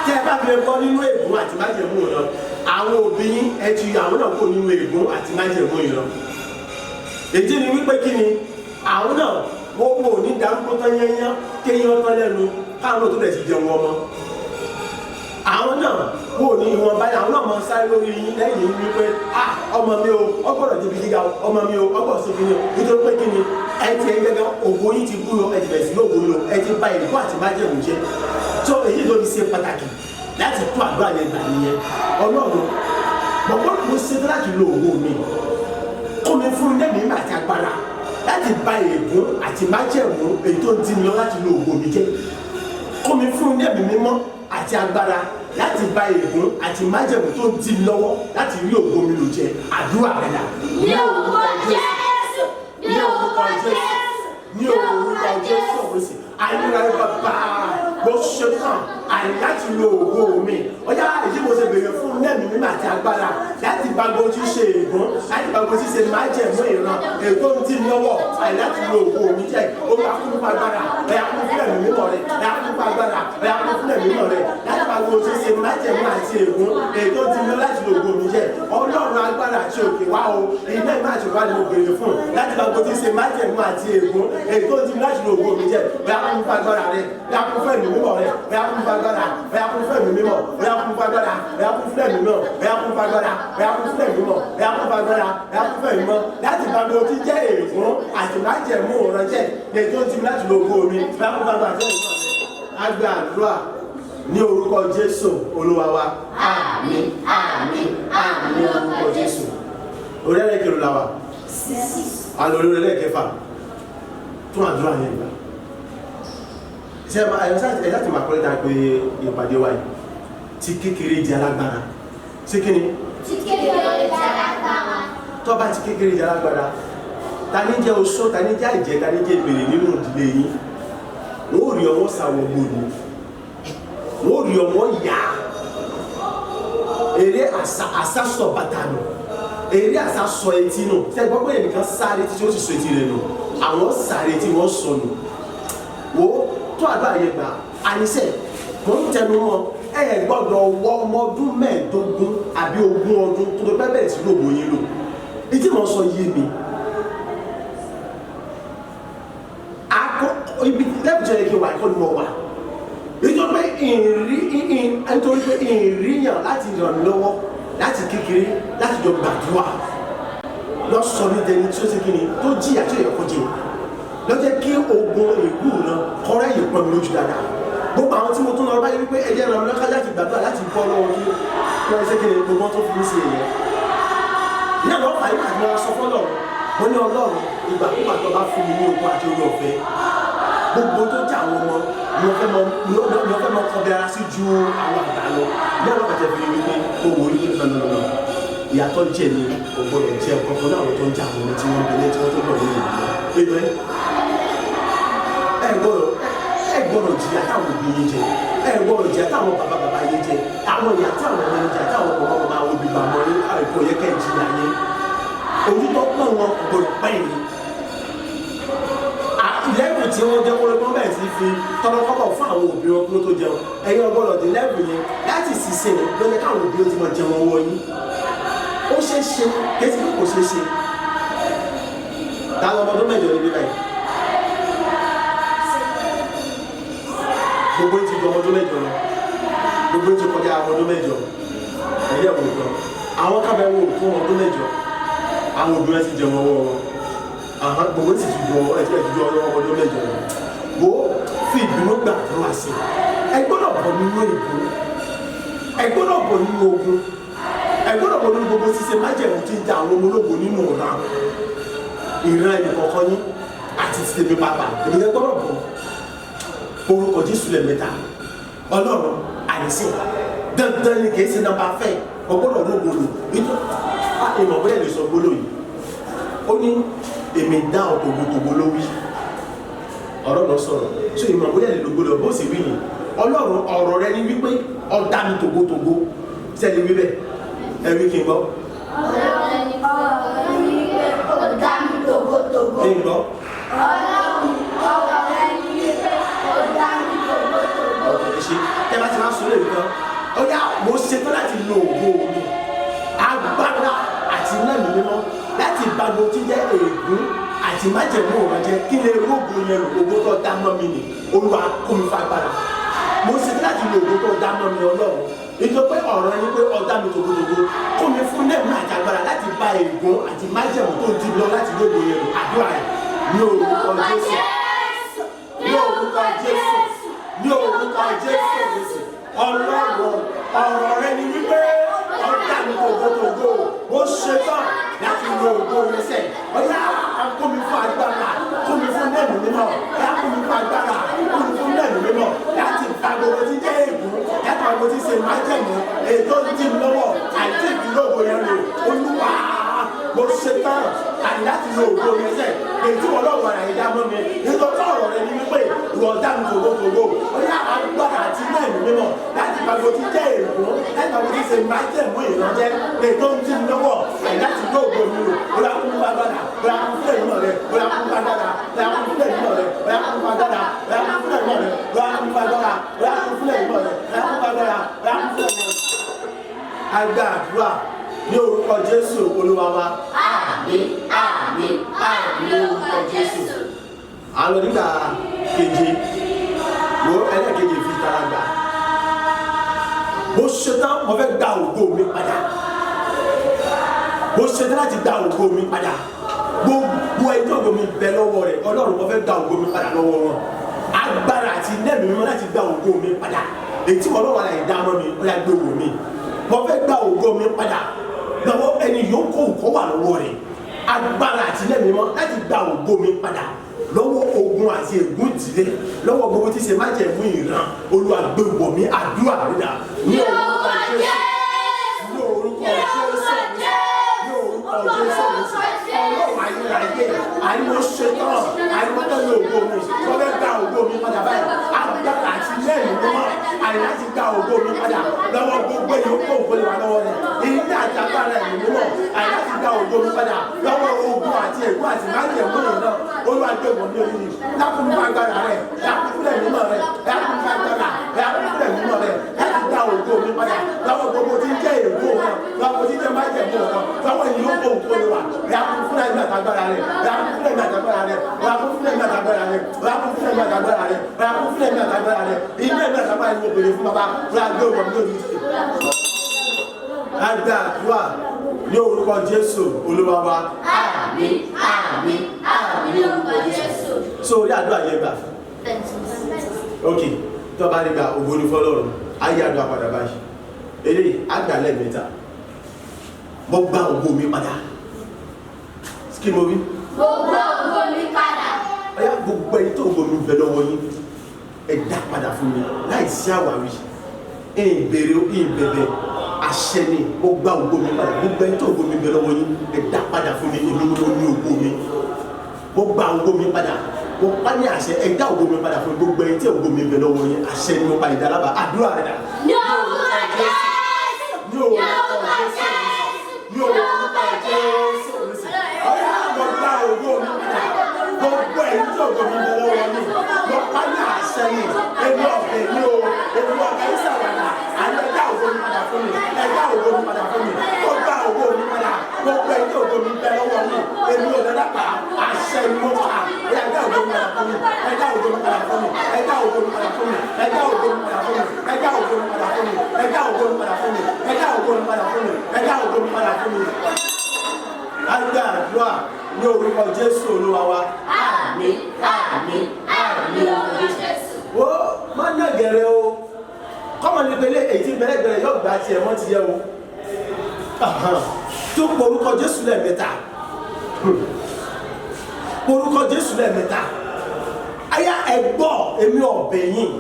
S2: Tí ẹ bá fi lè bọ́ nínú ègún àti májẹ̀mú ìran àwọn òbí yín, ẹ ti yọ àwọn náà kó nínú ègún àti májẹ̀mú ìran. Èyí ni wípé kí ni àwọn náà wọ́n wò ní darúgbó tán yányán, kéèyàn tán lẹ́nu, káwọn náà tó bẹ̀ sí jẹun ọmọ. Àwọn náà wò ní ìwọ̀n báyìí, àwọn náà máa sáré lórí yín lẹ́yìn yín wípé, "Ah, ọmọ mi o, ọ gbọ́dọ̀ débi gíga o, ọmọ mi o, ọ gbọ́dọ̀ sí kíni o." Nítorí pé kíni? Ẹ ti ẹ gẹ́gẹ́ ògo yín ti kú lọ, ẹ ti bẹ̀rẹ̀ sí lóògùn lọ, ẹ ti bà ègún àti májẹ̀mú jẹ́. Tó èyí ló fi ṣe pàtàkì láti tó àdúrà yẹn gbà nìyẹn. Ọlọ́run, bọ̀bọ́, mo ṣetán láti lo ògo mi, kó mi fún lẹ́mìí àti agbára láti bà ègún àti májẹ̀mú èyí tó ń dí mi lọ láti lo ògo mi jẹ́. Kó mi fún lẹ́mìí mímọ́ àti agbára láti bà ègún àti májẹ̀mú tó ń dí mi lọ́wọ́ láti rí ògo mi lò jẹ́. Àdúrà rẹ̀ dà.
S3: Ní orúkọ Jésù, ní orúkọ Jésù,
S2: Ní orúkọ Jésù Kristi. Ayérayé bàbá. Mo ṣetán àní láti lo ògo mi. Ọjà èyí mo ṣe béèrè fún lẹ́mìí mímọ́ àti agbára láti bá gbogbo tí ṣe ègún, láti bá gbogbo tí ṣe májẹ̀mú ìran, ègún tí ń lọ́wọ́, àní láti lo ògo mi jẹ́. Ó bá kún fún agbára, ẹ̀yà kún fún ẹ̀mí mímọ́ rẹ̀, ẹ̀yà kún fún agbára, ẹ̀yà kún fún ẹ̀mí mímọ́ rẹ̀, láti bá gbogbo tí ṣe májẹ̀mú àti ègún, ègún tí ń lọ láti lo ògo mi jẹ́. Ọlọ́run agbára àti òkè wá o, iná ìmọ̀ àti òkè wá ni mo béèrè fún, láti bá gbogbo tí ṣe májẹ̀mú àti ègún, ègún tí ń lọ láti lo ògo mi jẹ́. Ẹ̀yà kún fún agbára rẹ̀, ẹ̀yà kún fún ẹ̀mí mímọ́ rẹ̀, ẹ̀yà kún fún agbára, ẹ̀yà kún fún ẹ̀mí mímọ́, ẹ̀yà kún fún agbára, ẹ̀yà kún fún ẹ̀mí mímọ́, ẹ̀yà kún fún agbára, ẹ̀yà kún fún ẹ̀mí mímọ́, ẹ̀yà kún fún agbára, ẹ̀yà kún fún ẹ̀mí mímọ́, láti bá gbogbo tí jẹ́ ègún àti májẹ̀mú ọ̀rọ̀ jẹ́, ètò tí mi láti lo ògo mi, ẹ̀yà kún fún agbára àti ẹ̀mí mímọ́ rẹ̀. A gba àdúrà ní orúkọ Jésù Olúwa wa. Àmín, àmín, àmín ní orúkọ Jésù. Orí ẹlẹ́kẹ̀rún la wà. Àlọ́ orí ẹlẹ́kẹfà. Tún àdúrà yẹn gbà. Ṣé ẹ láti máa kọ́lé ta pé ìpàdé wa yìí ti kékeré di alágbára. Ṣé kí ni?
S3: Ti kékeré di alágbára.
S2: Tó bá ti kékeré di alágbára, ta ní jẹ́ oṣó, ta ní jẹ́ àjẹ́, ta ní jẹ́ ìbèrè nínú ìdílé yín? Wọ́n ò rí ọwọ́ sàwọ̀ gbòòrò, wọ́n ò rí ọwọ́ yá. Eré àṣà sọ bàtà nù, eré àṣà sọ etí nù. Ṣé ẹ gbọ́ pé ẹnìkan sáré títí ó sì sọ etí rẹ̀ nù? Àwọn sáré tí wọ́n sọ nù. Wo tó àdúrà yẹn gbà, àníṣe mò ń tẹnu mọ́ ẹ gbọ́dọ̀ wọ ọmọ ọdún 15 àbí 20 ọdún tó tó bẹ́ẹ̀ bẹ̀rẹ̀ sí lóògùn yín lò. Ìdí mò ń sọ yé mi. Akọ ibi lẹ́bùjẹ́ yẹ kí n wà ẹ̀kọ́ ni mo wà. Nítorí pé ìrìyàn láti ràn mí lọ́wọ́ láti kékeré láti jọ gbàdúrà lọ sọ ní dẹni tí ó ṣe kí ni tó jìyà tí ó yẹ kó jẹ lọ́jọ́ kí ogun ègún náà kọ́rẹ́ yìí pọ́n mi lójú dáadáa. Gbogbo àwọn tí mo tún lọ báyìí wípé ẹ̀jẹ̀ ràn mí lọ́kàn láti gbàdúrà láti bọ́ lọ́wọ́ kí wọ́n ṣe kí ni gbogbo tó fi mí sí èèyàn. Ní àwọn ọ̀fà yìí àti wọn sọ fọ́lọ́run, mo ní Ọlọ́run ìgbàkúgbà tó bá fún mi ní ogun àti orí ọ̀fẹ́ gbogbo tó jẹ́ àwọn ọmọ ni wọ́n fẹ́ mọ kọbi ara sí ju àwọn àgbà lọ. Ní àwọn ọ̀fà tẹ̀ fi wípé owó yìí nọ̀nọ̀nọ̀ ìyàtọ̀ jẹ́ ni kò gbọ́dọ̀ jẹ́ ọ̀kan náà àwọn tó ń jẹ́ àwọn ọmọ tí wọ́n ń belé tí wọ́n tó bọ̀ nínú ìlú. Amen. Ẹ gbọ́dọ̀ jìyà táwọn òbí yín jẹ, ẹ gbọ́dọ̀ jìyà táwọn bàbá bàbá yín jẹ, àwọn ìyá táwọn ọmọ yín jẹ, táwọn ọmọ bàbá òbí bàbá yín àìkú yẹ kẹ́ jìyà yín. Ojú tó pọ̀ wọn kò gbọ́dọ̀ pẹ́ yín. Lẹ́bù tí wọ́n jẹ́ kóró wọ́n bẹ̀rẹ̀ sí fi tọ́lọ́kọ́bọ̀ fún àwọn òbí wọn kó tó jẹun. Ẹ̀yin ọgbọ́dọ̀ dé lẹ́bù yẹn láti ṣiṣẹ́ ló yẹ káwọn òbí ó ti máa jẹun ọwọ́ yín. Ó ṣeé ṣe, kéésì pé kò ṣeé ṣe. Ta lọmọ ọdún 8 níbí báyìí? Gbogbo ti ju ọmọ ọdún 8 lọ. Gbogbo ti kọjá ọmọ ọdún 8. Ẹ̀yẹ́ wò gan. Àwọn kábẹ́ wò fún ọmọ ọdún 8. Àwọn òbí wọn ti jẹun ọwọ́ wọn. Àwọn gbogbo ti ju ọmọ ọdún 8 lọ. Wo fi ìbínú gbàdúrà sí. Ẹ gbọ́dọ̀ bọ̀ nínú ègún. Ẹ gbọ́dọ̀ bọ̀ nínú ogun. Ẹ gbọ́dọ̀ bọ̀ nínú gbogbo ṣíṣe májẹ̀mú tí ń ja àwọn ọmọ ológo nínú ọ̀la. Ìran ẹnì kọ̀ọ̀kan yín àti ti tèmi bàbá. Èmi yẹn gbọ́dọ̀ bọ̀. Orúkọ Jésù lẹ́ẹ̀mẹ́ta. Ọlọ́run àìsí. Dandan ni kìí ṣe nọ́mbà fẹ́. O gbọ́dọ̀ lógo lò. Nítorí ìmọ̀ bóyá lè sọ gbólóhùn yìí. Ó ní èmi dá ọ tògbòtògbò ló wí. Ọ̀rọ̀ lọ sọ̀rọ̀. So ìmọ̀ bóyá lè lògbò lọ bó sì wí ni. Ọlọ́run ọ̀rọ̀ rẹ ni wípé ó dá mi tògbòtògbò. Ṣé ẹ lè wí bẹ́ẹ̀? Ẹ wí kí n gbọ́.
S3: Ọlọ́run ọ̀rọ̀ ni wípé ó dá mi tògbòtògbò.
S2: Kí n gbọ́.
S3: Ọlọ́run ọ̀rọ̀ rẹ ni wípé ó dá mi tògbòtògbò.
S2: Ọ̀rọ̀ ẹ ṣe. Tẹ́ bá ti máa sọ lórí kan. Ó yá mo ṣetán láti lo ògo mi. Agbára àti iná mi mímọ́ láti bá gbogbo tí jẹ́ ègún àti májẹ̀mú ọ̀rọ̀ jẹ́ kí lè rógo yẹn lò ògo tó dá mọ́ mi nì. Olúwa kó mi fagbára. Mo ṣetán láti lo ògo tó dá mọ́ mi Ọlọ́run. Nítorí pé ọ̀rọ̀ yín pé ọ̀dá mi tògótògó kó mi fún lẹ́mìí àti agbára láti bá ègún àti májẹ̀mú tó di lọ láti rógo yẹn lò àdúrà rẹ̀ ní orúkọ Jésù. Ní orúkọ Jésù. Ní orúkọ Jésù. Ọlọ́run ọ̀rọ̀ rẹ ni wípé ọ̀dá mi tògótògó. Mo ṣetán láti lo ògo yẹn sẹ́. Ọ̀yá kó mi fún agbára, kó mi fún lẹ́mìí mímọ́, ọ̀yá kó mi fún agbára, kó mi fún lẹ́mìí mímọ́ láti fa gbogbo tí jẹ́ ègún, láti fa gbogbo tí ṣe májẹ̀mú, ètò tí ń lọ́wọ́ àti ìdúró ògo yẹn lò. Olúwa mo ṣetán. tán àní láti lo ògo mi sẹ́ èyí tí wọ́n lọ́wọ́ ara ẹ̀dá mọ́ mi nítorí ọ̀rọ̀ rẹ ni wípé ìwọ dá mi tògótògó ó yá agbára àti iná ìlú mímọ́ láti gbàgbọ́ tí jẹ́ ègún láti gbàgbọ́ tí ṣe májẹ̀mú ìrànjẹ́ lè tó ń tí mi lọ́wọ́ àní láti lo ògo mi lò ó yá kún agbára ó yá kún fúlẹ̀ mímọ́ rẹ ó yá kún agbára ó yá kún fúlẹ̀ mímọ́ rẹ ó yá kún agbára ó yá kún fúlẹ̀ mímọ́ rẹ ó yá kún agbára ó yá kún fúlẹ̀ mímọ́ rẹ ó yá kún agbára ó yá kún fúlẹ̀ mímọ́ rẹ. Agbára ní orúkọ Jésù Olúwa wa.
S3: Àmín, àmín, àmín lórúkọ Jésù.
S2: A lọ nígbà keje, wo ẹlẹ́keje fi tara gbà. Mo ṣetán, mo fẹ́ gba ògo mi padà. Mo ṣetán láti gba ògo mi padà. Gbogbo ẹjọ́ ògo mi bẹ lọ́wọ́ rẹ̀, Ọlọ́run mo fẹ́ gba ògo mi padà lọ́wọ́ wọn. Agbára àti iná ẹ̀mí mímọ́ láti gba ògo mi padà. Èyí tí Ọlọ́run àlàyé dá mọ́ mi, ó yá gbé wò mí. Mo fẹ́ gba ògo mi padà lọ́wọ́ ẹni yóò kó nǹkan wà lọ́wọ́ rẹ̀. Agbára àti iná ẹ̀mí mímọ́ láti gba ògo mi padà lọ́wọ́ ogun àti ègún ìdílé lọ́wọ́ gbogbo tí ṣe májẹ̀mú ìran Olúwa gbé wọ̀ mí àdúrà rẹ̀ ní orúkọ Jésù ní orúkọ Jésù ní orúkọ Jésù Ọlọ́run ayérayé àìmọ̀ ṣetán àìmọ̀ tẹ́lẹ̀ ògo mi wọ́n fẹ́ gba ògo mi padà báyìí agbára àti iná ẹ̀mí mímọ́ àyè láti gba ògo mi padà lọ́wọ́ gbogbo èyí ó kó ògo lè wà lọ́wọ́ rẹ̀ iná àti agbára ẹ̀mí mímọ́ àyè láti gba ògo mi padà lọ́wọ́ ogun àti ègún àti májẹ̀mú ìran Olúwa gbé wọ̀ mí orí mi lákùn fún agbára rẹ̀ lákùn fún ẹ̀mí mímọ́ rẹ̀ lákùn fún agbára lákùn fún ẹ̀mí mímọ́ rẹ̀ láti gba ògo mi padà lọ́wọ́ gbogbo tí ń jẹ́ ègún wọn lọ́wọ́ tí ń jẹ́ májẹ̀mú wọn lọ́wọ́ èyí ó kó ògo lè wà lákùn fún ẹ̀mí àtàgbára rẹ̀ lákùn fún ẹ̀mí àtàgbára rẹ̀ lákùn fún ẹ̀mí àtàgbára rẹ̀ lákùn fún ẹ̀mí àtàgbára rẹ̀ lákùn fún ẹ̀mí àtàgbára rẹ̀ iná ẹ̀mí àtàgbára rẹ̀ ni mo béèrè fún bàbá lágbé wọ̀ mí lórí àgbàdua ní orúkọ Jésù Olúwa wa.
S3: Àmín, àmín, àmín lórúkọ Jésù.
S2: So orí àdúrà yẹn gbà. Ok, tó bá rí gba ògo ní fọ́lọ́run, ayé àdúrà padà báyìí. Eléyìí àgbà lẹ́ẹ̀mẹ́ta. Mo gba ògo mi padà. Kí mo wí?
S3: Mo gba ògo mi padà.
S2: Ọyá gbogbo ẹni tó ògo mi bẹ lọ́wọ́ yín, ẹ dá padà fún mi láì sí àwáwí. Ìbèrè ìbẹ̀bẹ̀ àṣẹ ni mo gba ògo mi padà. Gbogbo ẹni tó ògo mi bẹ lọ́wọ́ yín, ẹ dá padà fún mi, èmi ni mo ní ògo mi. Mo gba ògo mi padà. Mo pa ní àṣẹ, ẹ dá ògo mi padà fún gbogbo ẹni tí ògo mi bẹ lọ́wọ́ yín. Àṣẹ ni mo pa ìdálábà. Àdúrà rẹ̀ dà.
S3: Ní orúkọ Jésù.
S2: Ní orúkọ Jésù. Ní orúkọ Jésù. Ọyá mo gba ògo mi padà. Gbogbo ẹni tí ògo mi bẹ lọ́wọ́ yín, mo pa ní àṣẹ ni. Èmi ọ̀bẹ ni o. Èmi ọ̀bẹ ń ṣàwàdà. Àní ẹ dá ògo mi padà fún mi. Ẹ dá ògo mi padà fún mi. Mo gba ògo mi padà. Gbogbo ẹni tí ògo mi bẹ lọ́wọ́ yín, èmi ò dada pa. Àṣẹ ni mo pa. Ẹ dá ògo mi padà fún mi. Ẹ dá ògo mi padà fún mi. Ẹ dá ògo mi padà fún mi. Ẹ dá ògo mi padà fún mi. Ẹ dá ògo mi padà fún mi. Ẹ dá ògo mi padà fún mi. Ẹ dá ògo mi padà fún mi. Ẹ dá ògo mi padà fún mi. Àgbà àdúrà ní orúkọ Jésù Olúwa wa.
S3: Àmín, àmín, àmín lórúkọ Jésù.
S2: Wo má ná gẹ̀rẹ́ o. Kọ́mọ ní pẹ̀lẹ́ èyí tí bẹ̀rẹ̀ yóò gba tiẹ̀ mọ́ ti yẹ o. Tó porúkọ Jésù lẹ́ẹ̀mẹ́ta. Porúkọ Jésù lẹ́ẹ̀mẹ́ta. Aya ẹ̀gbọ́ èmi ọ̀bẹ yín.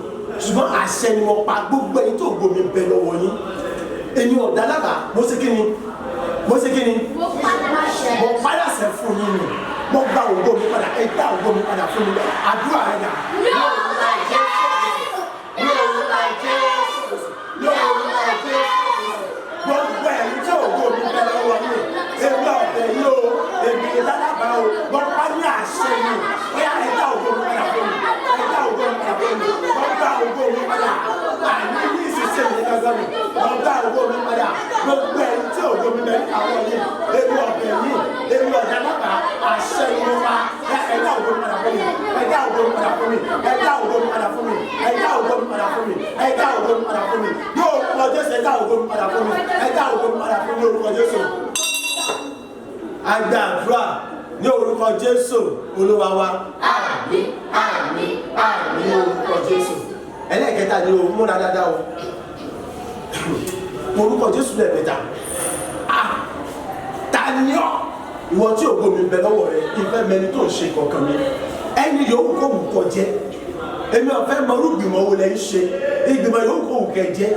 S2: Ṣùgbọ́n àṣẹ ni mo pa gbogbo ẹni tó ògo mi bẹ lọ́wọ́ yín. Èmi ọ̀dà lábàá, mo ṣe kí ni? Mo ṣe kí ni?
S3: Mo padà ṣẹ.
S2: Mo padà ṣẹ fún yín ni. Mo gba ògo mi padà, ẹ dá ògo mi padà fún mi. Àdúrà rẹ̀ dà.
S3: Ní orúkọ Jésù. Ní orúkọ Jésù.
S2: Ní orúkọ Jésù. Gbogbo ẹ̀yin tí ògo mi bẹ lọ́wọ́ mi, èmi ọ̀bẹ yìí o, èmi lálábàá o, mo pa ní àṣẹ ni. Bóyá ẹ dá ògo mi padà fún mi, ẹ dá ògo mi padà fún mi, mo gba ògo mi padà. Àní ní ìṣiṣẹ́ mi gángan mi, mo gba ògo mi padà. Gbogbo ẹ̀yin tí ògo mi bẹ àwọn yìí, èmi ọ̀bẹ yìí, èmi ọ̀dà lábàá, àṣẹ ni mo pa. Ẹ dá ògo mi padà fún mi, ẹ dá ògo mi padà fún mi, ẹ dá ògo mi padà fún mi, ẹ dá ògo mi padà fún mi, ẹ dá ògo mi padà fún mi. Yóò orúkọ Jésù, ẹ dá ògo mi padà fún mi, ẹ dá ògo mi padà fún mi lórúkọ Jésù. A gba àdúrà ní orúkọ Jésù Olúwa wa.
S3: Àmín, àmín, àmín lórúkọ Jésù.
S2: Ẹlẹ́ẹ̀kẹta ni o múra dáadáa o. Orúkọ Jésù lẹ́ẹ̀mẹ́ta. Ah! Ta ni ọ́? Ìwọ tí ògo mi bẹ lọ́wọ́ rẹ, ìfẹ́ mẹni tó ń ṣe kankan mi. Ẹni yòówù kó wù kó jẹ́. Èmi ò fẹ́ mọ irú ìgbìmọ̀ wo lẹ ń ṣe. Ìgbìmọ̀ yòówù kó wù kẹ́ jẹ́.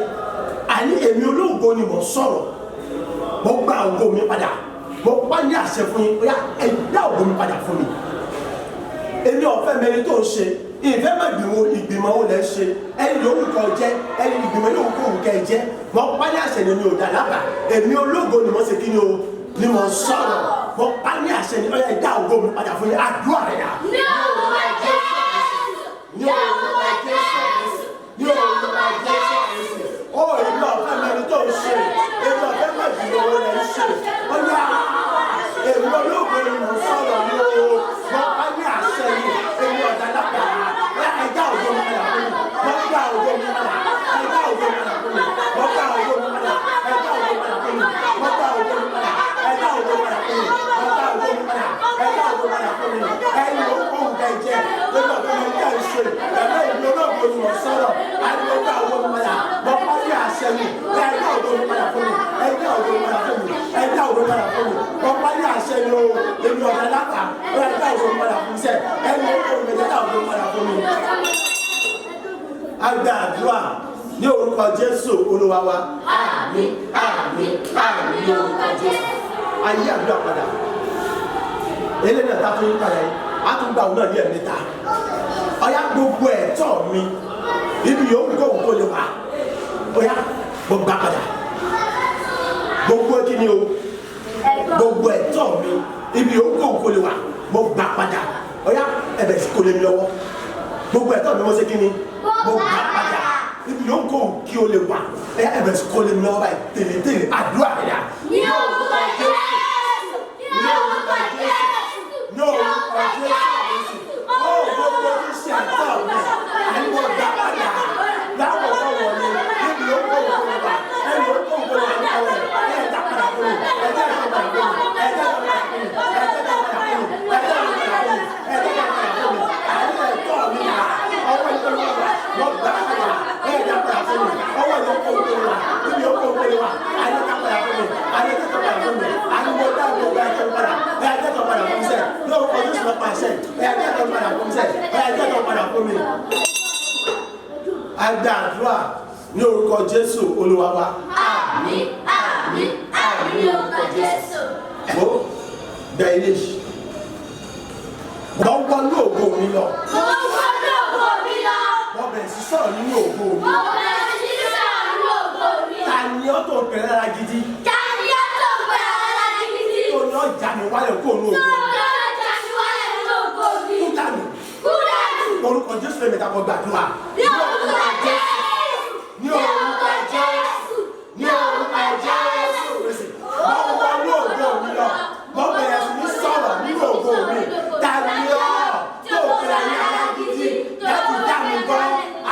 S2: Àní èmi olóògo ni mò ń sọ̀rọ̀. Mo gba ògo mi padà. Mo pa ní àṣẹ fún yín, ó yá, ẹ dá ògo mi padà fún mi. Èmi ọ̀fẹ́ mẹni tó ń ṣe ìfẹ́ mọ̀. Ìgbìmọ̀ wo lẹ́ ṣe? Ẹni yòówù kọ́ jẹ́, ẹni ìgbìmọ̀ yòówù kó wù kẹ́ ẹ jẹ́, mo pa ní àṣẹ ni. Mi ò dà lábàá, èmi ológo ni mo ṣe kí ni o ni mo sọ̀rọ̀. Mo pa ní àṣẹ ni, ó yá, ẹ dá ògo mi padà fún yín. Àdúrà rẹ̀ dà.
S3: Ní orúkọ Jésù.
S2: Ní orúkọ Jésù, ní orúkọ Jésù. Ó èmi ọ̀fẹ́ mẹni tó ń ṣe, èmi ọ̀fẹ́ mọ̀ ìgbìmọ̀ wo lẹ́ ń ṣe. Ó yá, èmi ológo ni mo sọ̀rọ̀ ni o. Mo pa ní àṣẹ ni, èmi ọ̀dà lápá. Ẹ dá ògo mi padà fún mi. Mo dá ògo mi padà. Ẹ dá ògo mi padà fún mi. Mo dá ògo mi padà. Ẹ dá ògo mi padà fún mi. Mo dá ògo mi padà. Ẹ dá ògo mi padà fún mi. Mo dá ògo mi padà. Ẹ dá ògo mi padà fún mi. Ẹni orúkọ òǹkà ìjẹ lórí ọ̀dọ́ mi ká ìṣe ẹ̀mẹ́ ìlú ológo ni mo sọ̀rọ̀. Àti mo dá ògo mi padà. Mo pa ní àṣẹ ni. Ẹ dá ògo mi padà fún mi. Ẹ dá ògo mi padà fún mi. Ẹ dá ògo mi padà fún mi. Mo pa ní àṣẹ ni o. Èmi ọ̀dà lápá. Ẹ dá ògo mi padà fún mi sẹ́. Ẹni orúkọ mi, ẹ dá ògo mi padà fún mi. A gba àdúrà ní orúkọ Jésù Olúwa wa.
S3: Àmín, àmín, àmín ní orúkọ Jésù.
S2: Ayé àdúrà padà. Eléyìí náà tá a tún yí padà yìí, a tún gba òun náà ní ẹ̀mẹ́ta. Ọ̀yá, gbogbo ẹ̀tọ́ mi, ibi yòówù kó wù kó lè wà, ọ̀yá, mo gbà padà. Gbogbo kí ni o? Gbogbo ẹ̀tọ́ mi, ibi yòówù kó wù kó lè wà, mo gbà padà. Ọ̀yá, ẹ̀bẹ̀ sí kò lè mi lọ́wọ́. Gbogbo ẹ̀tọ́ mi, mo ṣe kí ni? Mo gbà padà. Ibi yòówù kó wù kí o lè wà, ọ̀yá, ẹ̀bẹ̀ sí kò lè mi lọ́wọ́ báyìí. Tèlè tèlè, àdúrà rẹ̀ dà.
S3: Ní orúkọ Jésù. Ní orúkọ Jésù.
S2: Ní orúkọ Jésù. Ó gbogbo tí ṣe ẹ̀tọ́ mi, àní mo gbà padà láwọn ọ̀dọ́ wọ̀nyí. Níbi ó kó òkú wà, ẹni ó kó òkú wà ní ọwọ́ ẹ̀, ẹ̀ dá padà fún mi. Ẹ̀ dá padà fún mi. Ẹ̀ dá padà fún mi. Ẹ̀ dá padà fún mi. Ẹ̀ dá padà fún mi. Ẹ̀ dá padà fún mi. Àní ẹ̀tọ́ mi wà ọwọ́ ìkọlù wà, mo gbà padà. Ẹ̀ dá padà fún mi. Ọwọ́ ìlú kó òkú wà, níbi ó kó òkú wà, àní dá padà fún mi. Àní dá padà fún mi. Àní mo dá gbogbo ẹ̀tọ́ padà. Ẹ̀ dá padà fún mi sẹ́. Lórúkọ Jésù lọ pàṣẹ. Ẹ̀ dá padà fún mi sẹ́. Ẹ̀ dá padà fún mi. A gba àdúrà ní orúkọ Jésù Olúwa wa.
S3: Àmín, àmín, àmín ní orúkọ Jésù.
S2: Mo bẹ ilé yìí, wọ́n wọnú ògo mi lọ.
S3: Mo wọnú ògo mi lọ.
S2: Wọ́n bẹ̀rẹ̀ sí sọ̀rọ̀ nínú ògo mi.
S3: Mo bẹ̀rẹ̀ sí ní sọ̀rọ̀ nínú ògo mi.
S2: Ta ni ọ́ tó pẹ̀lẹ́ lára gidi
S3: Ta ni ó tó pẹ́ ara gidi?
S2: tó ní ọjà mi wálẹ̀ kó nú
S3: Tó
S2: ògo mi?
S3: ní ọjà mi wálẹ̀ nínú ògo mi.
S2: Kú dànù.
S3: Kú dànù.
S2: Orúkọ Jésù lè mẹ́ta kọ gbàdúrà.
S3: Ní orúkọ Jésù.
S2: Ní orúkọ Jésù, ní orúkọ Jésù. Wọ́n wọnú ògo mi lọ, wọ́n bẹ̀rẹ̀ sí ní sọ̀rọ̀ nínú ògo mi. Ta ni ọ́ tó pẹ̀lẹ́ ní ara gidi láti dá mi gbọ́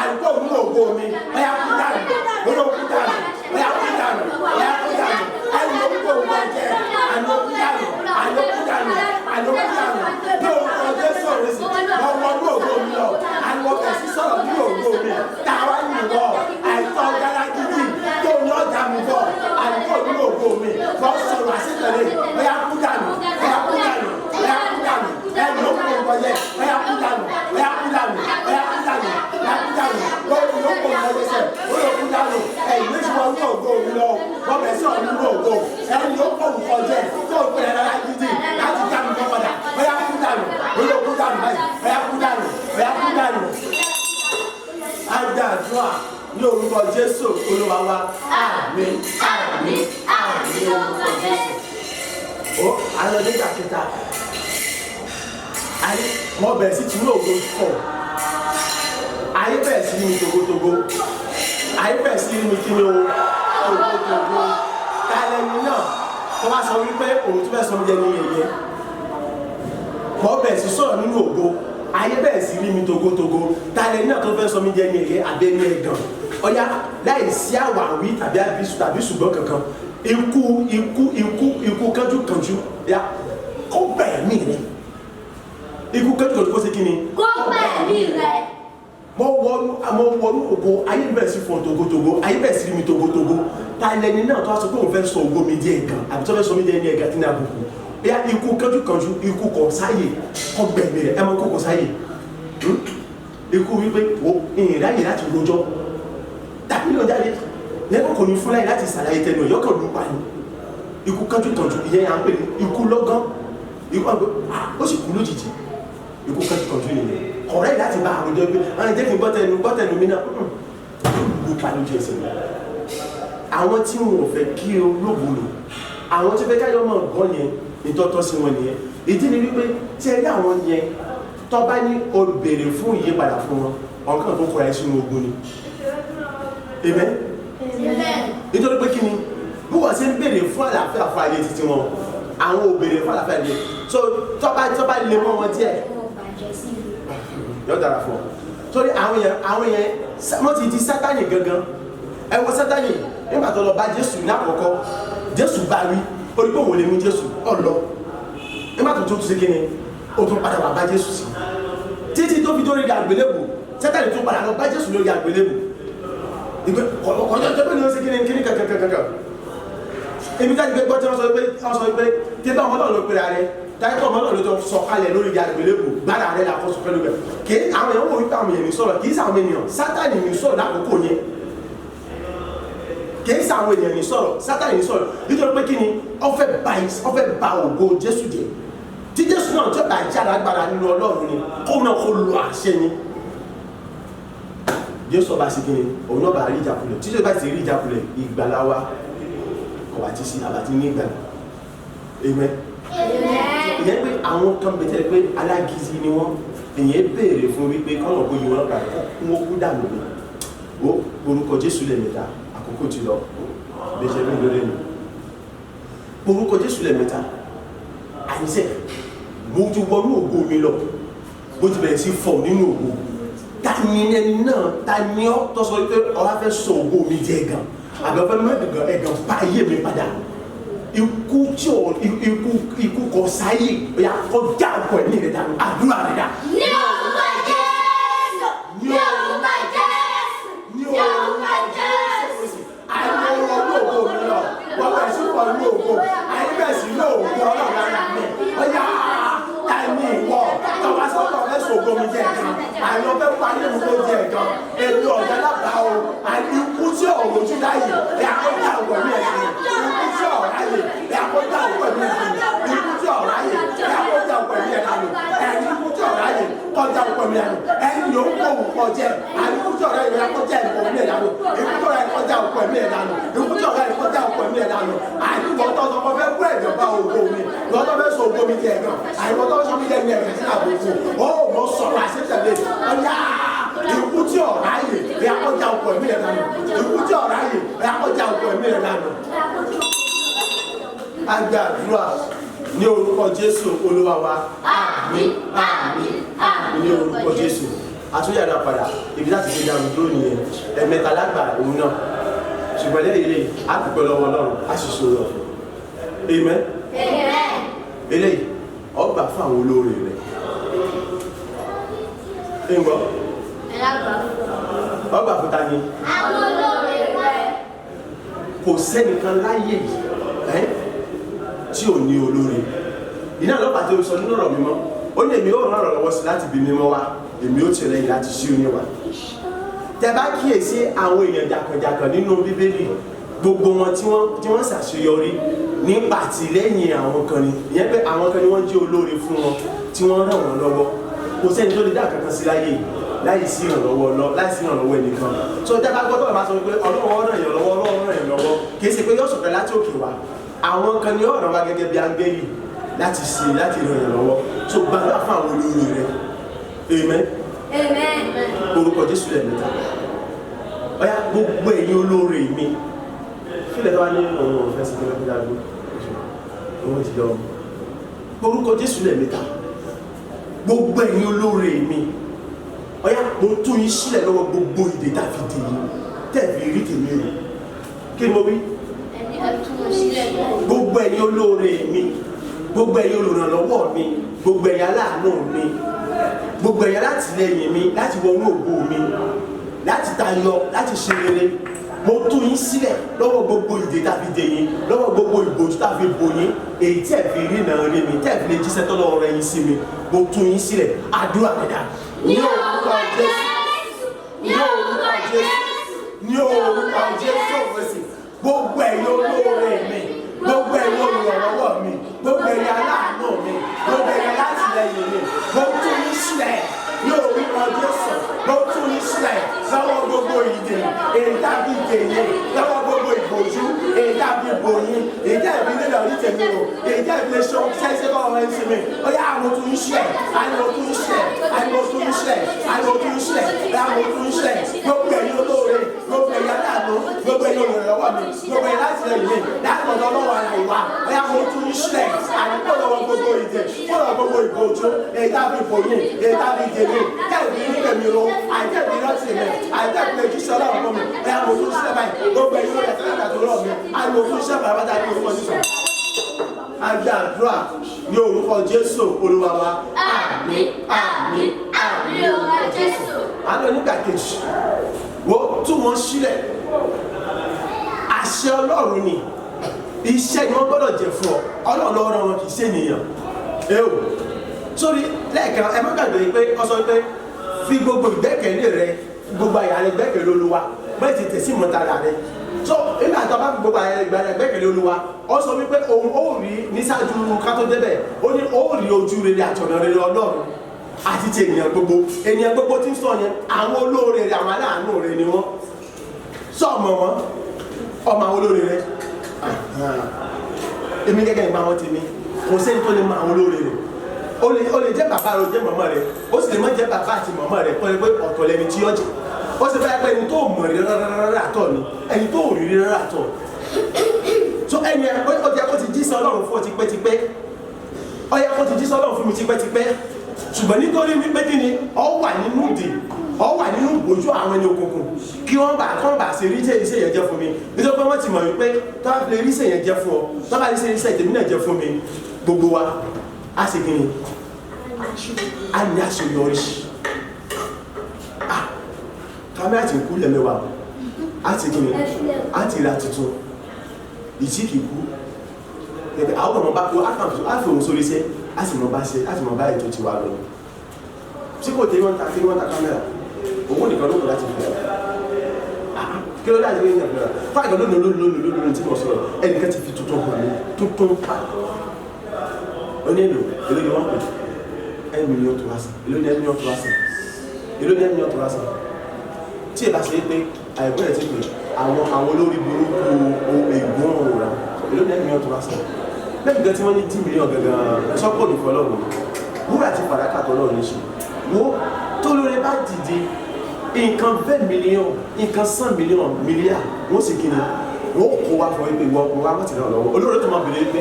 S2: àdúgbò nínú ògo mi? Ọ̀yá, kú dànù. Lórí kú dànù. Ọ̀yá, kú dànù. Ọ̀yá, kú dànù. Ẹni orúkọ òun ẹ̀jẹ̀ àná, kú dànù. Àná, kú dànù. Àná, kú dànù. Ní orúkọ Jésù rẹ̀, wọ́n wọnú ògo mi lọ, àwọn bẹ̀rẹ̀ sí sọ̀rọ̀ nínú ògo mi. Táwa yìnbọn àìtọ́ gara gidi tó ní ọjà mi bọ̀ àdúgbò nínú ògo mi, wọ́n sọ̀rọ̀ àṣetẹ̀lé. Ọ̀yá, kú dànù. Ọ̀yá, kú dànù. Ọ̀yá, kú dànù. Ẹni orúkọ òun ẹ̀jẹ̀, ọ̀yá, kú dànù. Ọ̀yá, kú dànù. Ọ̀yá, kú dànù. Ọ̀yá, kú dànù. Lórí orúkọ òun ẹ̀jẹ̀, ó kú dànù. Ẹ̀yìn méjì wọn ní ògo mi lọ, wọ́n bẹ̀rẹ̀ sí ọ̀rọ̀ nínú ògo. Ẹni orúkọ òun kọjẹ́ tó ń pè é lára gidi láti dá mi bọ́ padà, ọ̀yá, kú dànù. Ó kú dànù báyìí. Ọ̀yá, kú dànù. Ọ̀yá, kú dànù. A gba àdúrà ní orúkọ Jésù Olúwa wa.
S3: Àmín, àmín, àmín ní orúkọ Jésù.
S2: Ó alẹ́ nígbà kẹta ayé, wọ́n bẹ̀rẹ̀ sí tinú ògo kọ̀. Ayé bẹ̀rẹ̀ sí ní mi togotogo. Ayé bẹ̀rẹ̀ sí ní mi kí ni o? Togotogo. Kálẹ́ni náà tó wá sọ wípé òun tó fẹ́ sọ mi jẹ́ ní yẹ̀yẹ́? Wọ́n bẹ̀rẹ̀ sí sọ̀rọ̀ nínú ògo. Ayé bẹ̀rẹ̀ sí rí mi togotogo. Kálẹ́ni náà tó fẹ́ sọ mi jẹ́ ní yẹ̀yẹ́ àbẹ́ni ẹ̀gàn? Ọ̀yá, láì sí àwáwí tàbí àbísù tàbí ṣùgbọ́n kankan, ikú, ikú, ikú, ikú kánjúkánjú ya kó bẹ̀ẹ̀ mí rẹ̀. Ikú kánjúkánjú kó ṣe kí ni?
S3: Kó pẹ̀lú rẹ̀.
S2: Mo wọnú ògo, ayé bẹ̀rẹ̀ sí fọn togotogo. Ayé bẹ̀rẹ̀ sí rí mi togotogo. Ta lẹni náà tó wá sọ pé òun fẹ́ sọ ògo mi di ẹ̀gàn àbí tó fẹ́ sọ mi di ẹni ẹ̀gàn tí ní àbùkù? Ya, ikú kánjúkánjú, ikú kọ sáyè, kọ gbẹ̀mí rẹ̀. Ẹ mọ ikú kọ sáyè. Ikú wípé wo ìrìn ráyè láti rojọ́ tàbí lọ jáde lẹ́kọ̀ọ́, kò ní fún láyè láti ṣàlàyé tẹnu ẹ̀, yọkàn ló pa ni. Ikú kánjúkànjú, ìyẹn à ń pè ní ikú lọ́gán. Ikú àgbẹ̀ ó sì kú lójijì. Ikú kánjúkànjú nìyẹn. Ọ̀rẹ́ láti bá àròjọ pé àwọn ìjẹ́ kí n gbọ́tẹ̀nu mi náà ló pa lójú ẹsẹ̀ mi. Àwọn tí wọn ò fẹ́ kí o lóbolo, àwọn tí fẹ́ káyọ̀ mọ̀ nǹkan yẹn, ìtọ́tọ́ sí wọn nìyẹn. Ìdí ni wípé tí ẹ rí àwọn yẹn tó bá ní o béèrè fún ìyípadà fún wọn, ọ̀kan tó kóra ẹ sínú ogun ni. Amen. Nítorí pé kí ni bí wọ́n ṣe ń béèrè fún àlàáfíà fún ayé títí wọn, àwọn ò béèrè fún àlàáfíà yẹn. So tọ́ba lè mọ́ wọn díẹ̀ yóò dára fún ọ. Torí àwọn yẹn wọ́n ti di Sátánì gangan. Ẹ wo Sátánì nígbà tó lọ bá Jésù ní àkọ́kọ́, Jésù bá wí, ó ní pé òun lè mú Jésù ọ lọ. Nígbà tó tún ṣe kí ni, ó tún padà wà bá Jésù sí. Títí tó fi dórí àgbélébù, Sátánì tún padà lọ bá Jésù lórí àgbélébù. Ìgbẹ́ ọ̀kọ̀ọ̀jọ́ tó bẹ́ẹ̀ ni ó ṣe kí ni kí ni kankankankan. Ibi táyì pé gbọ́ tí wọ́n sọ pé tí bá ọmọ náà ló pera rẹ̀, táyì pé ọmọ náà ló tó sọ kalẹ̀ lórí àgbélébù, gbára rẹ̀ là kó sọ pẹ̀lú rẹ̀. Kì í àwọn èèyàn wò wípé àwọn èèyàn ní sọ̀rọ̀, kì í sàwọn ènìyàn, Sátánì ní sọ̀rọ̀ lákòókò yẹn. Kì í sàwọn ènìyàn ní sọ̀rọ̀, Sátánì ní sọ̀rọ̀. Nítorí pé kí ni, ó fẹ́ ba ògo Jésù jẹ́. Tí Jésù náà tó bá jẹ́ alágbára nínú Ọlọ́run ni, kó náà kó lo àṣẹ ni. Jésù ọba sí kí ni, òun náà bá rí ìjákulẹ̀. Tí Jésù bá sì rí ìjákulẹ̀, ìgbàlà wa kò wá ti sí àbàtí ní ìgbàlà. Amen. Ìyẹn pé àwọn kan bẹ tẹ́lẹ̀ pé alágídí ni wọ́n, ìyẹn béèrè fún wípé kọ́nà kó yí wọn padà kó wọ́n kú dànù ni. Ó orúkọ Jésù lẹ́ẹ̀mẹ́ta, àkókò ti lọ, bẹ́sẹ̀ mi lórí mi. Orúkọ Jésù lẹ́ẹ̀mẹ́ta, àyíṣẹ́ mo ti wọnú ògo mi lọ, mo ti bẹ̀rẹ̀ sí fọ̀ nínú ògo. Ta ni ẹni náà, ta ni ọ́ tó sọ wípé ọlá fẹ́ sọ ògo mi jẹ gan, àbí ọfẹ́ mẹ́gàn ẹ̀gàn bá ayé mi padà. Ikú tí o ikú kọ sáyé, oya kọjá ọkọ ẹ̀mí rẹ̀ dànù, àdúrà rẹ̀ dà.
S3: Ní orúkọ Jésù, ní orúkọ Jésù, ní orúkọ Jésù.
S2: Àìmọ̀ wọnú ògo mi lọ, wọ́n bẹ̀rẹ̀ sí wọnú ògo, àyè bẹ̀rẹ̀ sí ní ògo Ọlọ́run lára mi. Oya ta ni ìwọ, tọ́wá sọ́tọ̀ fẹ́ sọ ògo mi jẹ gan, àìmọ̀ fẹ́ pa ayé mi kó jẹ gan, èmi ọ̀gá lábàá o, àìní ikú tí ọ̀rọ̀ ojú láyè, ẹ̀ àkọ́jà ọ̀gbọ̀n mi ẹ̀ ikú tí ọ̀rọ̀ ayè, ẹ̀ àkọ́jà ọ̀gbọ̀n mi ẹ̀ ikú tí ọ̀rọ̀ ayè, ẹ̀ àkọ́jà ọ̀gbọ̀n mi ẹ̀ dànù, ẹ̀ní ikú tí ọ̀rọ̀ ayè, kọjá ọ̀gbọ̀n mi dànù, ẹ̀ní ló ń kó òun kọjẹ, àní ikú tí ọ̀rọ̀ ayè, ẹ̀ àkọ́jà ọ̀gbọ̀n mi ẹ̀ dànù, ikú tí ọ̀rọ̀ ayè kọjá ọ̀gbọ̀n mi ẹ̀ dànù, ikú tí ọ̀rọ̀ ayè kọjá ọ̀gbọ̀n mi ẹ̀ dànù, àní wọ́n tọ́ sọ fẹ́ kú ẹ̀jọ̀ bá ògo mi, wọ́n tọ́ fẹ́ sọ ògo mi jẹ gan, àní wọ́n tọ́ sọ mi jẹ ní ẹ̀rẹ̀ sí àbùkù, ó mọ̀ sọ̀rọ̀ àṣetẹ̀lé, ọ̀yá ikú tí ọ̀rọ̀ ayè, ẹ̀ àkọ́jà ọ̀gbọ̀n mi ẹ̀ dànù, ikú tí ọ̀rọ̀ ayè, ẹ̀ àkọ́jà ọ̀gbọ̀n mi ẹ̀ dànù. A gbàdúrà ní orúkọ Jésù Olúwa wa. Àmín, àmín, àmín ní orúkọ Jésù. Àtúnyàdá padà, ibi láti fi dàrú dúró nìyẹn. Ẹ̀mẹ́ta lágbà òun náà. Ṣùgbọ́n lẹ́yìn eléyìí, a dúpẹ́ lọ́wọ́ Ọlọ́run, a sì ṣòro ọ̀fẹ́. Amen. Eléyìí, ó gbà fún àwọn olóore rẹ̀. Ǹgbọ́? Ó gbà fún ta ni?
S3: Àwọn olóore rẹ̀.
S2: Kò sẹ́nìkan láyé yìí tí ò ní olóore. Iná lọ́pàá tí ó sọ nínú ọ̀rọ̀ mímọ́, ó ní èmi ó ràn ọ̀rọ̀ lọ́wọ́ sí láti bí mímọ́ wá, èmi ó tẹ̀lé yìí láti ṣí oní wa. Tẹ bá kíyèsí àwọn èèyàn jàkànjàkàn nínú Bíbélì, gbogbo wọn tí wọ́n ṣàṣeyọrí nípa àtìlẹ́yìn àwọn kan ni, ìyẹn pé àwọn kan ni wọ́n jẹ́ olóore fún wọn tí wọ́n ràn wọ́n lọ́wọ́. Kò sẹ́ni tó lè dá kankan sí láyé láì sí ìrànlọ́wọ́ lọ, láì sí ìrànlọ́wọ́ ẹnìkan. So tẹ bá gbọ́dọ̀ bá sọ pé Ọlọ́run ràn yàn lọ́wọ́, Ọlọ́run ràn yàn lọ́wọ́, kì í ṣe pé yóò sọ̀tẹ̀ láti òkè wá. Àwọn kan ní ọ̀ràn wa gẹ́gẹ́ bí áńgẹ́lì láti ṣe láti ràn yàn lọ́wọ́. So gbàdúrà fún àwọn olóore rẹ. Amen.
S3: Amen.
S2: Orúkọ Jésù lẹ́ẹ̀mẹ́ta. Ọ̀yá gbogbo ẹ̀yin olóore mi. Fílẹ̀ tó wá ní òun ò fẹ́ sí kí lọ́kọ́ dájú. Òun ti lọ. Orúkọ Jésù lẹ́ẹ̀mẹ́ta. Gbogbo ẹ̀yin olóore mi. Ọ̀yá mo tún yín sílẹ̀ lọ́wọ́ gbogbo ìdè tá a fi dè yín. Tẹ́ fi rí tèmi o. Kí ni mo wí? Gbogbo ẹ̀yin olóore mi, gbogbo ẹ̀yin olùrànlọ́wọ́ mi, gbogbo ẹ̀yin aláàánú mi, gbogbo ẹ̀yin alátìlẹ́yìn mi láti wọnú ògo mi, láti tayọ, láti ṣe rere. Mo tú yín sílẹ̀ lọ́wọ́ gbogbo ìdè tá a fi dè yín, lọ́wọ́ gbogbo ìbòjú tá a fi bò yín, èyí tí ẹ̀ fi rí náà rí mi, tí ẹ̀ fi lè jíṣẹ́ tọ́lọ́run rẹ̀ yín sí mi. Mo tú yín sílẹ̀, àdúrà dẹ̀dà.
S3: Ní orúkọ Jésù, ní orúkọ Jésù,
S2: ní orúkọ Jésù Kristi, gbogbo ẹ̀yin olóore mi, gbogbo ẹ̀yin Gbogbo ẹ̀yin alátìlẹyìn mi, mo tú yín sílẹ̀ ní orúkọ Jésù. Mo tú yín sílẹ̀ lọ́wọ́ gbogbo ìdè, èyí tàbí ìdè yín, lọ́wọ́ gbogbo ìbòjú, èyí tàbí ìbò yín, èyí tàbí nílẹ̀ orí tèmi o, èyí tàbí lè ṣe ohun sẹ́sẹ́ kọ́ ọ̀rọ̀ ẹ̀sìn mi. Ó yá, àwọn tú yín sílẹ̀, àwọn tú yín sílẹ̀, àwọn tú yín sílẹ̀, àwọn tú yín sílẹ̀, àwọn tú yín sílẹ̀. Gbogbo ẹ̀yin olóore, gbogbo ẹ̀yin aláàánú, gbogbo ẹ̀yin olùrànlọ́wọ́ mi, gbogbo ẹ̀yin alátìlẹyìn mi, láti ọ̀dọ̀ Ọlọ́run ara ìwà, ó yá, mo tú yín sílẹ̀, àní kó lọ́wọ́ gbogbo ìdè, kó lọ́wọ́ gbogbo ìbòjú, èyí tàbí ìbò yín, èyí tàbí ìdè mi, tẹ̀bí ní tèmi ro, àìtẹ̀bí rántí mi, àìtẹ̀bí lè jíṣẹ́ Ọlọ́run fún mi, ó yá, mo tú yín sílẹ̀ báyìí. Gbogbo ẹ̀yin olóore àti aláàánú rọ̀ mi, àní mo tú yín sílẹ̀ bàbá ní orúkọ Jésù. A gba àdúrà ní orúkọ Jésù Olúwa wa.
S3: Àmín, àmín, àmín orúkọ Jésù.
S2: A lọ nígbà kejì, wo tú wọn sílẹ̀. Àṣẹ Ọlọ́run ni, iṣẹ́ ni wọ́n gbọ́dọ̀ jẹ́ fún ọ. Ọlọ́run ló rán wọn, kì í ṣe ènìyàn. Ẹ o sórí lẹ́ẹ̀kan, ẹ má gbàgbé pé ọ sọ pé fi gbogbo ìgbẹ́kẹ̀lé rẹ, gbogbo àyà rẹ gbẹ́kẹ̀lé Olúwa, bẹ́ẹ̀ ti tẹ̀sí ìmọ̀tara rẹ. So nígbà tó bá fi gbogbo àyà rẹ gbẹ́kẹ̀lé Olúwa, ọ sọ wípé òun ó rí níṣáájú ká tó débẹ̀, ó ní ó rí ojú rere àti ọ̀nà rere Ọlọ́run àti ti ènìyàn gbogbo. Ènìyàn gbogbo tí ń sọ yẹn, àwọn olóore rẹ, àwọn aláàánú rẹ ni wọ́n. Sọ ọmọ wọn, ọmọ àwọn olóore rẹ. Èmi gẹ́gẹ́ ìgbà wọn ti ní, kò sẹ́ni tó lè mọ àwọn olóore rẹ. Ó lè jẹ́ bàbá rẹ, ó jẹ́ màmá rẹ, ó sì lè má jẹ́ bàbá àti màmá rẹ, kọ́ ẹ pé ọ̀tọ̀ lẹni tí ó jẹ́. Ó sì fẹ́ pé ẹni tó mọ̀ rí rárá àtọ̀ ni, ẹni tó rí rárá àtọ̀. So ẹni ẹ ó jẹ́ kó ti jí sọ Ọlọ́run fún ọ tipẹ́tipẹ́, ó yẹ kó ti jí sọ Ọlọ́run fún mi tipẹ́tipẹ́, ṣùgbọ́n nítorí wípé kí ni ọ wà nínú ìdè, ọ wà nínú ìbòjú àwọn ẹni òkùnkùn, kí wọ́n bá kọ́ bá ṣe rí iṣẹ́ yẹn jẹ́ fún mi, nítorí pé wọ́n ti mọ̀ wípé tó bá fi lè rí iṣẹ́ yẹn jẹ́ fún ọ, tó bá lè ṣe iṣẹ́ tèmi náà jẹ́ fún mi, gbogbo wa á ṣe kí ni, á ní àṣeyọrí. Kámẹ́rà ti kú lẹ́mẹ̀wá, á ti kí ni, á ti ra tuntun, ìtí kì í kú. Àwọn ọmọ bá kú, á fi òun sórí iṣẹ́, á sì mọ bá ṣe, á sì mọ bá ètò tiwa lọ. Tí kò tẹ́ wọ́n ta, kí wọ́n ta kámẹ́rà, owó nìkan ló kù láti fi rà. Kí ló dáa ti fi rà? Fáàgì lónìí lónìí lónìí lónìí tí mo sọ̀rọ̀, ẹnìkan ti fi tuntun hàn mí, tuntun pa. Ó ní èlò, èlò ni wọ́n pè é, ẹni mílíọ̀nù tó wá sí, èlò ni ẹni mílíọ̀nù tó wá sí, èlò ni ẹni mílíọ̀nù tó wá sí. Tí ẹ bá ṣe pé àìpẹ́ ẹ̀ ti pè àwọn olórí burúkú ègún òòrà, èlò ni ẹni mílíọ̀nù tó wá sí. Lẹ́yìn gan tí wọ́n ní 10 mílíọ̀nù gangan sọ́pọ̀ nìkan Ọlọ́run, wúrà àti fàdákà tó Ọlọ́run ní ṣe. Wo tó lóore bá dìde, nǹkan 20 mílíọ̀nù, nǹkan 100 mílíọ̀nù mílíà, wọ́n sì kí ni, wọ́n kó wa fún wípé wọ́n wá wọ́n ti ràn lọ́wọ́. Olóore tó máa bèrè wípé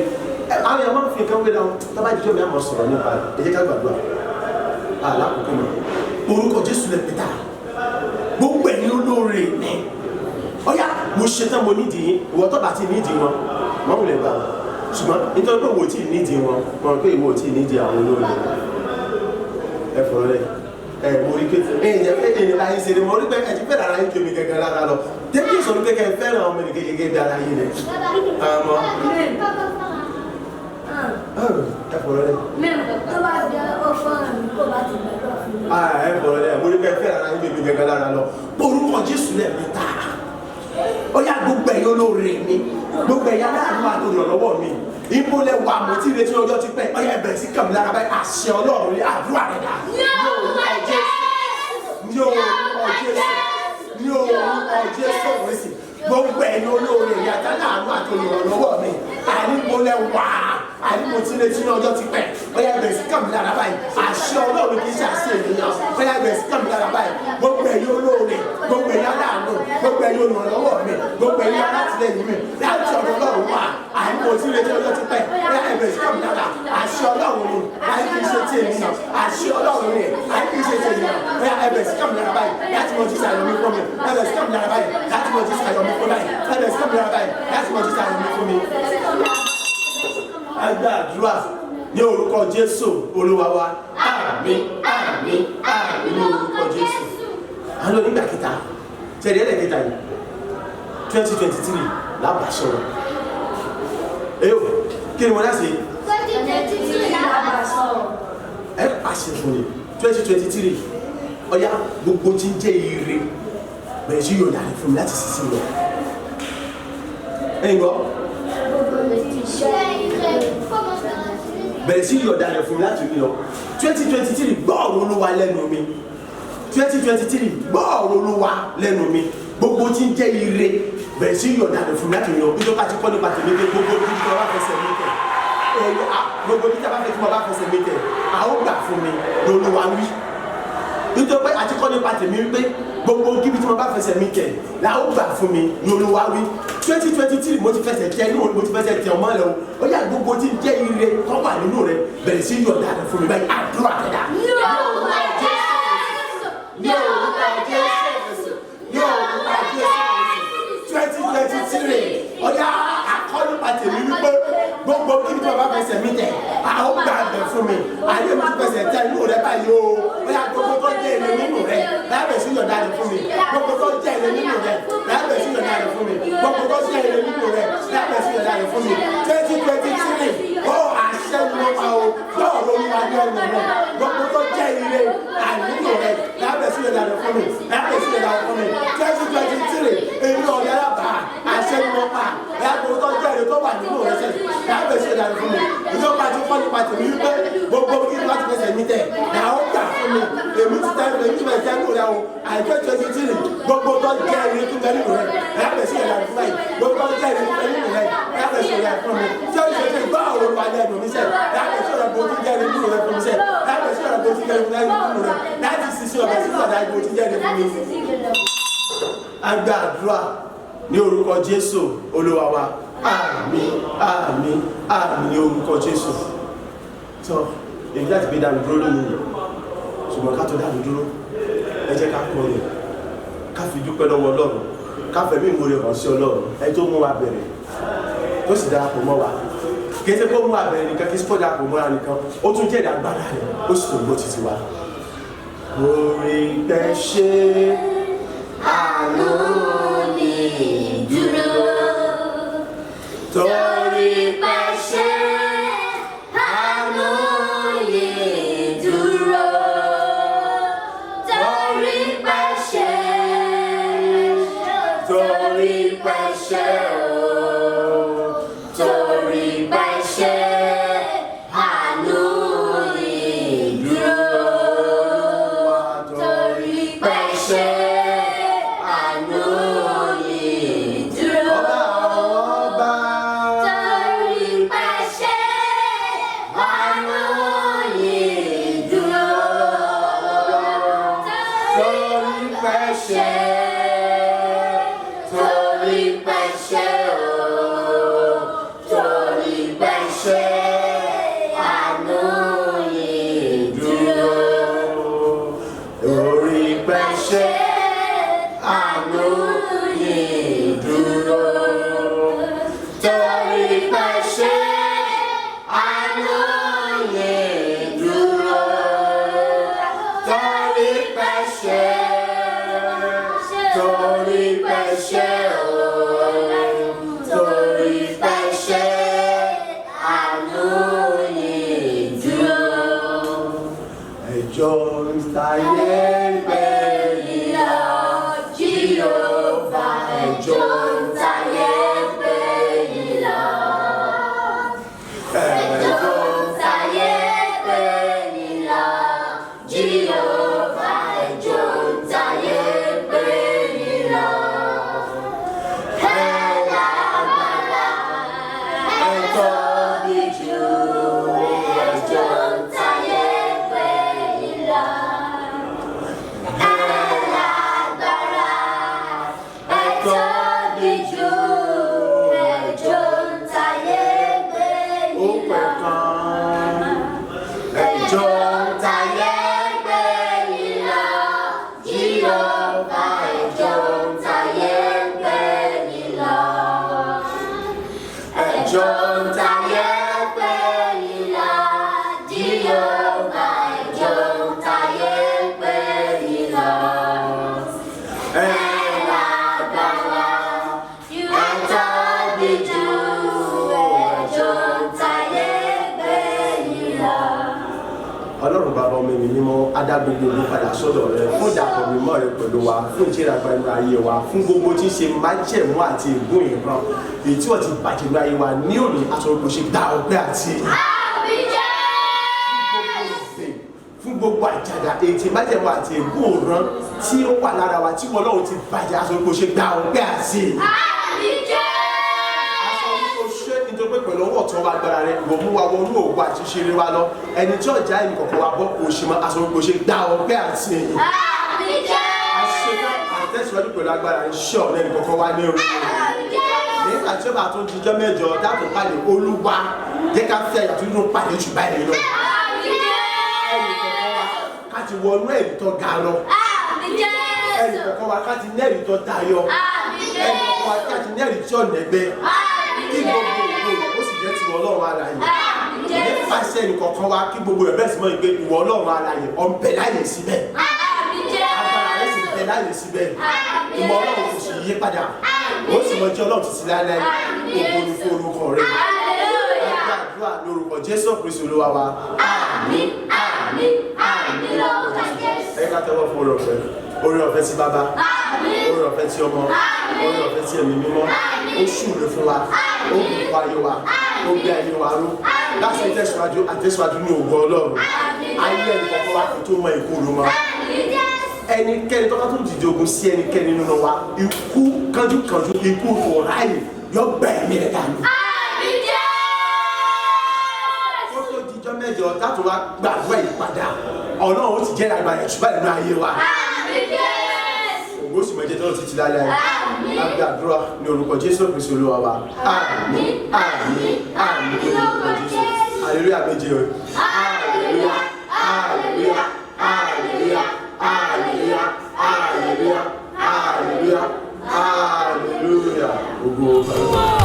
S2: àwọn èèyàn máa ń fi nǹkan wéra wọn, tó bá jíjọ́ mi á máa sọ̀rọ̀ nípa rẹ̀. Ẹ jẹ́ ká gbàdúrà. Alákòókò mọ̀, orúkọ Jésù lẹ pété. Gbogbo ẹ̀yin olóore mi, ọ̀yá mo ṣetán, mo nídìí yín, ìwọ tó bá ti nídìí wọn, wọ́n wulẹ̀ gbà wọn. Ṣùgbọ́n nítorí pé wo tí ì nídìí wọn, wọn pé ìwọ tí ì nídìí àwọn olóore. Ẹ fọ̀rọ̀ lẹ̀, ẹ mo rí pé ẹ ǹjẹ́ pé ènìyàn láyé ṣe ni mo rí pé ẹ ti fẹ́ràn ara yín ju mi gẹ́gẹ́ lára lọ. Tẹ́bí sọ wípé kẹ́ ẹ fẹ́ràn ọmọ ènìyàn gẹ́gẹ́ bí ara yín rẹ̀. Àmọ́ ẹ fọ̀rọ̀ lẹ̀.
S3: Tó bá jẹ́ ó fọ́nrán mi kó bá ti gbàdúrà fún mi.
S2: Ẹ fọ̀rọ̀ lẹ̀, mo rí pé ẹ fẹ́ràn ara yín ju mi gẹ́gẹ́ lára lọ. Orúkọ Jésù lẹ́ẹ̀mẹ́ta. Ó yá, gbogbo ẹ̀yin olóore mi, gbogbo ẹ̀yin aláàánú àti olùrànlọ́wọ́ mi, ibo lẹ wà, mo ti retí ọjọ́ ti pẹ́, ọyá ẹ bẹ̀rẹ̀ sí kàn mí lára báyìí. Àṣẹ Ọlọ́run ní àdúrà rẹ̀ dà. Ní orúkọ Jésù, ní orúkọ Jésù, ní orúkọ Jésù Kristi, gbogbo ẹ̀yin olóore mi àti aláàánú àti olùrànlọ́wọ́ mi, àní mo lẹ wà, àní mo ti retí ọjọ́ ti pẹ́, ọyá ẹ bẹ̀rẹ̀ sí kàn mí lára báyìí. Àṣẹ Ọlọ́run kì í ṣe àṣẹ ènìyàn. Ọyá ẹ bẹ̀rẹ̀ sí kàn mí lára báyìí. Gbogbo ẹ̀yin olóore, gbogbo ẹ̀yin aláàánú, gbogbo ẹ̀yin olùrànlọ́wọ́ mi, gbogbo ẹ̀yin alátìlẹ́yìn mi, láti ọ̀dọ̀ Ọlọ́run wà, àní mo ti retí ọjọ́ ti pẹ́, ọyá ẹ bẹ̀rẹ̀ sí kàn mí lára. Àṣẹ Ọlọ́run ni, àní kì í ṣe ti ènìyàn. Àṣẹ Ọlọ́run ni, àní kì í ṣe ti ènìyàn. Ọyá ẹ bẹ̀rẹ̀ sí kàn mí lára báyìí, láti mọ jíṣẹ́ ayọ̀ mi fún mi. Ẹ bẹ̀rẹ̀ sí kàn mí lára báyìí, láti mọ jíṣẹ́ ayọ̀ mi fún báyìí. Ẹ bẹ̀rẹ̀ sí kàn mí lára báyìí, láti mọ jíṣẹ́ ayọ̀ mi fún mi. A gbàdúrà ní orúkọ Jésù Olúwa wa. Àmín, àmín, àmín ní orúkọ Jésù. À ń lọ nígbà kẹta, tẹ̀lé ẹlẹ́kẹta yìí, 2023 lábàá sọ̀rọ̀. Èyí ò kí ni mo dá sí?
S3: 2023 lábàá sọ̀rọ̀.
S2: Ẹ pàṣẹ fún mi, 2023, ọ̀yá gbogbo tí ń jẹ́ ire bẹ̀rẹ̀ sí yóò dàrí fún mi láti sísìn lọ. Ẹ̀yin gbọ́.
S3: Gbogbo ti ṣe ire fọmọ bẹ̀rẹ̀ sí ní.
S2: Bẹ̀rẹ̀ sí yọ̀ǹda rẹ̀ fún mi láti òní lọ. 2023, gbọ́ ọ̀rọ̀ Olúwa lẹ́nu mi. 2023, gbọ́ ọ̀rọ̀ Olúwa lẹ́nu mi. Gbogbo tí ń jẹ́ ire, bẹ̀rẹ̀ sí yọ̀ǹda rẹ̀ fún mi láti òní lọ. Nítorí pé a ti kọ́ nípa tèmi pé gbogbo ibi tí wọ́n bá fẹsẹ̀ mi tẹ̀, gbogbo ibi tí a bá fẹ́ tí wọ́n bá fẹsẹ̀ mi tẹ̀, a ó gbà fún mi lOlúwa wí. Nítorí pé a ti kọ́ nípa tèmi wípé gbogbo ibi tí mo bá fẹsẹ̀ mi tẹ̀ la ó gbà fún mi ní Olúwa wí. 2023, mo ti fẹsẹ̀ tẹ inú, mo ti fẹsẹ̀ tẹ ọmọ rẹ o. Ó yá, gbogbo tí ń jẹ́ ire tó wà nínú rẹ, bẹ̀rẹ̀ sí yọ̀ǹda rẹ fún mi báyìí. Àdúrà kẹta.
S3: Ní orúkọ Jésù, ní orúkọ Jésù,
S2: Ní orúkọ Jésù. 2023, ó yá, akọ́ nípa tèmi wípé gbogbo ibi tí mo bá fẹsẹ̀ mi tẹ̀, a ó gbà bẹ̀ fún mi. Ayé mi ti fẹsẹ̀ tẹ inú rẹ báyìí o. Ó yá, gbogbo tó jẹ́ ire nínú rẹ, lábẹ̀ sí yọ̀ǹda rẹ fún mi. Gbogbo tó jẹ́ ire nínú rẹ, lábẹ̀ sí yọ̀ǹda rẹ fún mi. Gbogbo tó jẹ́ ire nínú rẹ, lábẹ̀ sí yọ̀ǹda rẹ fún mi. 2023, ó àṣẹ ni wọ́n pa o. Lọ́ọ̀rọ̀ Olúwa ní ọ̀nà rẹ, gbogbo tó jẹ́ ire ànínú rẹ, lábẹ̀ sí yọ̀ǹda rẹ fún mi, lábẹ̀ sí yọ̀ǹda rẹ fún mi. 2023, èmi ọ̀rẹ́ alábàá, àṣẹ ni wọ́n pa. Gbogbo tó jẹ́ ire tó wà nínú rẹ sẹ́, lábẹ̀ sí yọ̀ǹda rẹ fún mi. Ìjọba ti kọ́ nípa tèmi wípé gbogbo kí n bá ti fẹsẹ̀ mi tẹ̀, làwọn gbà fún mi. Èmi ti tẹ, èmi ti fẹsẹ̀ nínú rẹ o. Àìpé 23, gbogbo tó jẹ́ ire tó bẹ nínú rẹ, lábẹ̀ sí yọ̀ǹda rẹ fún báyìí. Gbogbo tó jẹ́ ire tó bẹ nínú rẹ, lábẹ̀ sí yọ̀ǹda rẹ fún mi. 2023, gbọ́ ọ̀rọ̀ Olúwa lẹ́nu mi sẹ́, lábẹ̀ sí yọ̀ǹda gbogbo tó jẹ́ ire nínú rẹ fún mi sẹ́, lábẹ̀ sí yọ̀ǹda gbogbo tó jẹ́ ire nínú rẹ láti sísí ọ̀bẹ̀ sí yọ̀ǹda gbogbo tó jẹ́ ire fún mi. A gba àdúrà ní orúkọ Jésù Olúwa wa. Àmín, àmín, àmín ní orúkọ Jésù. Tó èyí láti gbé dànù dúró lónìí, ṣùgbọ́n ká tó dànù dúró, ẹ jẹ́ ká kọrin, ká fi dúpẹ́ lọ́wọ́ Ọlọ́run, ká fẹ̀mí ìmoore hàn sí Ọlọ́run, ẹ tó mú wa bẹ̀rẹ̀, tó sì darapọ̀ mọ́ wa. Kì í ṣe kó mú wa bẹ̀rẹ̀ nìkan, kì í ṣe kó darapọ̀ mọ́ra nìkan, ó tún jẹ́ ìdàgbàdà rẹ̀, ó sì tó gbọ́ títí wa. Orí pẹ́ ṣe àánú
S3: ní dúró.
S2: Torí
S3: Pé ṣe àánú yìí dúró. Torí pé ṣe, torí pé ṣe o, torí pé ṣe àánú yìí dúró. Torí pé ṣe àánú yìí dúró.
S2: Ọba àwọn ọba.
S3: Torí pé ṣe àánú yìí dúró.
S2: Torí pé ṣe,
S3: Torí pé ṣe o, torí pé ṣe àánú yìí dúró.
S2: Torí pé ṣe àánú yìí dúró.
S3: Torí pé ṣe àánú yìí dúró. Torí pé ṣe,
S2: Torí pé ṣe o,
S3: torí pé ṣe àánú yìí dúró.
S2: Ẹjọ́ ń tayé pé
S3: Lọ Jíhófà, ẹjọ́ ń tayé pé lọ.
S2: Ẹjọ́
S3: Ẹjọ́ ń tayé pé lọ. Jíhófà, ẹjọ́ ń tayé pé lọ. Ẹ lágbára, ẹ tóbi jù, ẹjọ́ ń tayé pé lọ. Ẹ lágbára, ẹ tóbi jù, ẹjọ́ ń tayé pé
S2: Ó pẹ̀
S3: lọ.
S2: kan. Ẹjọ́ ń tayé
S3: Tayé pé lọ, Jíhófà, ẹjọ́ ń tayé pé lọ.
S2: Ẹjọ́ ń tayé
S3: Tayé pé lọ, Jíhófà, ẹjọ́ ń tayé pé lọ.
S2: Ẹ
S3: Ẹ lágbára, ẹ tóbi jù, ẹjọ́ ń tayé pé lọ.
S2: Ọlọ́run Bàbá, Ọmọ, Ẹ̀mí Mímọ́, adá gbogbo ogun padà sọ́dọ̀ rẹ fún ìdàpọ̀ mímọ́ rẹ pẹ̀lú wa, fún ìjẹ́ra inú ayé wa, fún gbogbo tí ń ṣe májẹ̀mú àti ègún ìran èyí tí wọ́n ti bàjẹ́ ní ayé wa ní òní. Aṣọ kò ṣe gba ọpẹ́ àti
S3: Àmín Jésù.
S2: Gbogbo àjàgà ètè májẹ̀mú àti ègún òran tí ó wà lára wa tí Ọlọ́run ti bàjẹ́, aṣọ kò ṣe gbà ọpẹ́ àti ìyìn. Aṣọ kò ṣe nítorí pé pẹ̀lú ọwọ́ ọ̀tún wa agbára rẹ ìwọ mú wa wọnú òwò àti ṣeré wa lọ. Ẹni tí ọjà ẹnì kọ̀ọ̀kan wa bọ́ kò ṣe mọ́, aṣọ kò ṣe gbà ọpẹ́ àti ìyìn. Aṣetán àtẹ̀síwájú pẹ̀lú agbára rẹ ṣé ọ̀nà ẹnì kọ̀ọ̀kan wa ní orí. Nígbà tí ó bá tún dijọ́ mẹ́jọ dáàbò pàdé Olúwa, jẹ́ ká fi àyà tuntun pàdé jù báyìí lọ. Ẹnì kọ̀ọ̀kan wa ká ti wọnú ẹ̀rí tó ga lọ. Ẹnì kọ̀ọ̀kan wa ká ti nẹ́rìí tó tayọ. Ẹnì kọ̀ọ̀kan wa ká ti nẹ́rìí tí ọ̀nà ẹgbẹ́. Kí gbogbo ògo ó sì jẹ́ tiwọ Ọlọ́run alààyè. Nípasẹ̀ ẹnì kọ̀ọ̀kan wa kí gbogbo ẹ̀ bẹ́ẹ̀ sì mọ̀ pé ìwọ Ọlọ́run alààyè ọ̀nbẹ láyè síbẹ̀. Agbára rẹ̀ sì bẹ láyè síbẹ̀. Ìmọ̀ Ọlọ́run kò sì yí padà. Ó sì mọ jẹ́ Ọlọ́run títí láéláé. Ògo ni fún orúkọ rẹ̀. Gbàdúrà lórúkọ Jésù Kristi Olúwa wa. Àmín, àmín, àmín lórúkọ Jésù. Ẹ ká tẹ́wọ́ fún oore ọ̀fẹ́. Oore ọ̀fẹ́ sí Bàbá. Oore ọ̀fẹ́ tí ọmọ. Oore ọ̀fẹ́ tí Ẹ̀mí Mímọ́. Ó ṣúre fún wa. Ó bùkún ayé wa. Ó gbé ayé wa ró. Láti tẹ̀síwájú àtẹ̀síwájú ní ògo Ọlọ́run. Ayé ẹnì kọ̀ọ̀kan wa kò tó mọ ìkorò mọ́. Ẹnikẹ́ni tó bá tún dìde ogun sí ẹnikẹ́ni nínú wa, ikú kánjúkánjú, ikú kò ráàyè yọ gbẹ̀mí rẹ̀ dànù. Kó tó dijọ́ mẹ́jọ tátù wa gbàgbọ́ ìpadà, Ọlọ́run ó ti jẹ́ àgbà rẹ̀ ṣùgbọ́n nínú ayé wa. Ògo sì mọ ẹjẹ́ tó ti ti láyé. Àgbàdúrà ní orúkọ Jésù Kristi Olúwa wa. Àmín, àmín, àmín ní orúkọ Jésù. Hallelujah méje o. Hallelujah, hallelujah, hallelujah, hallelujah, hallelujah, hallelujah, hallelujah. Ògo.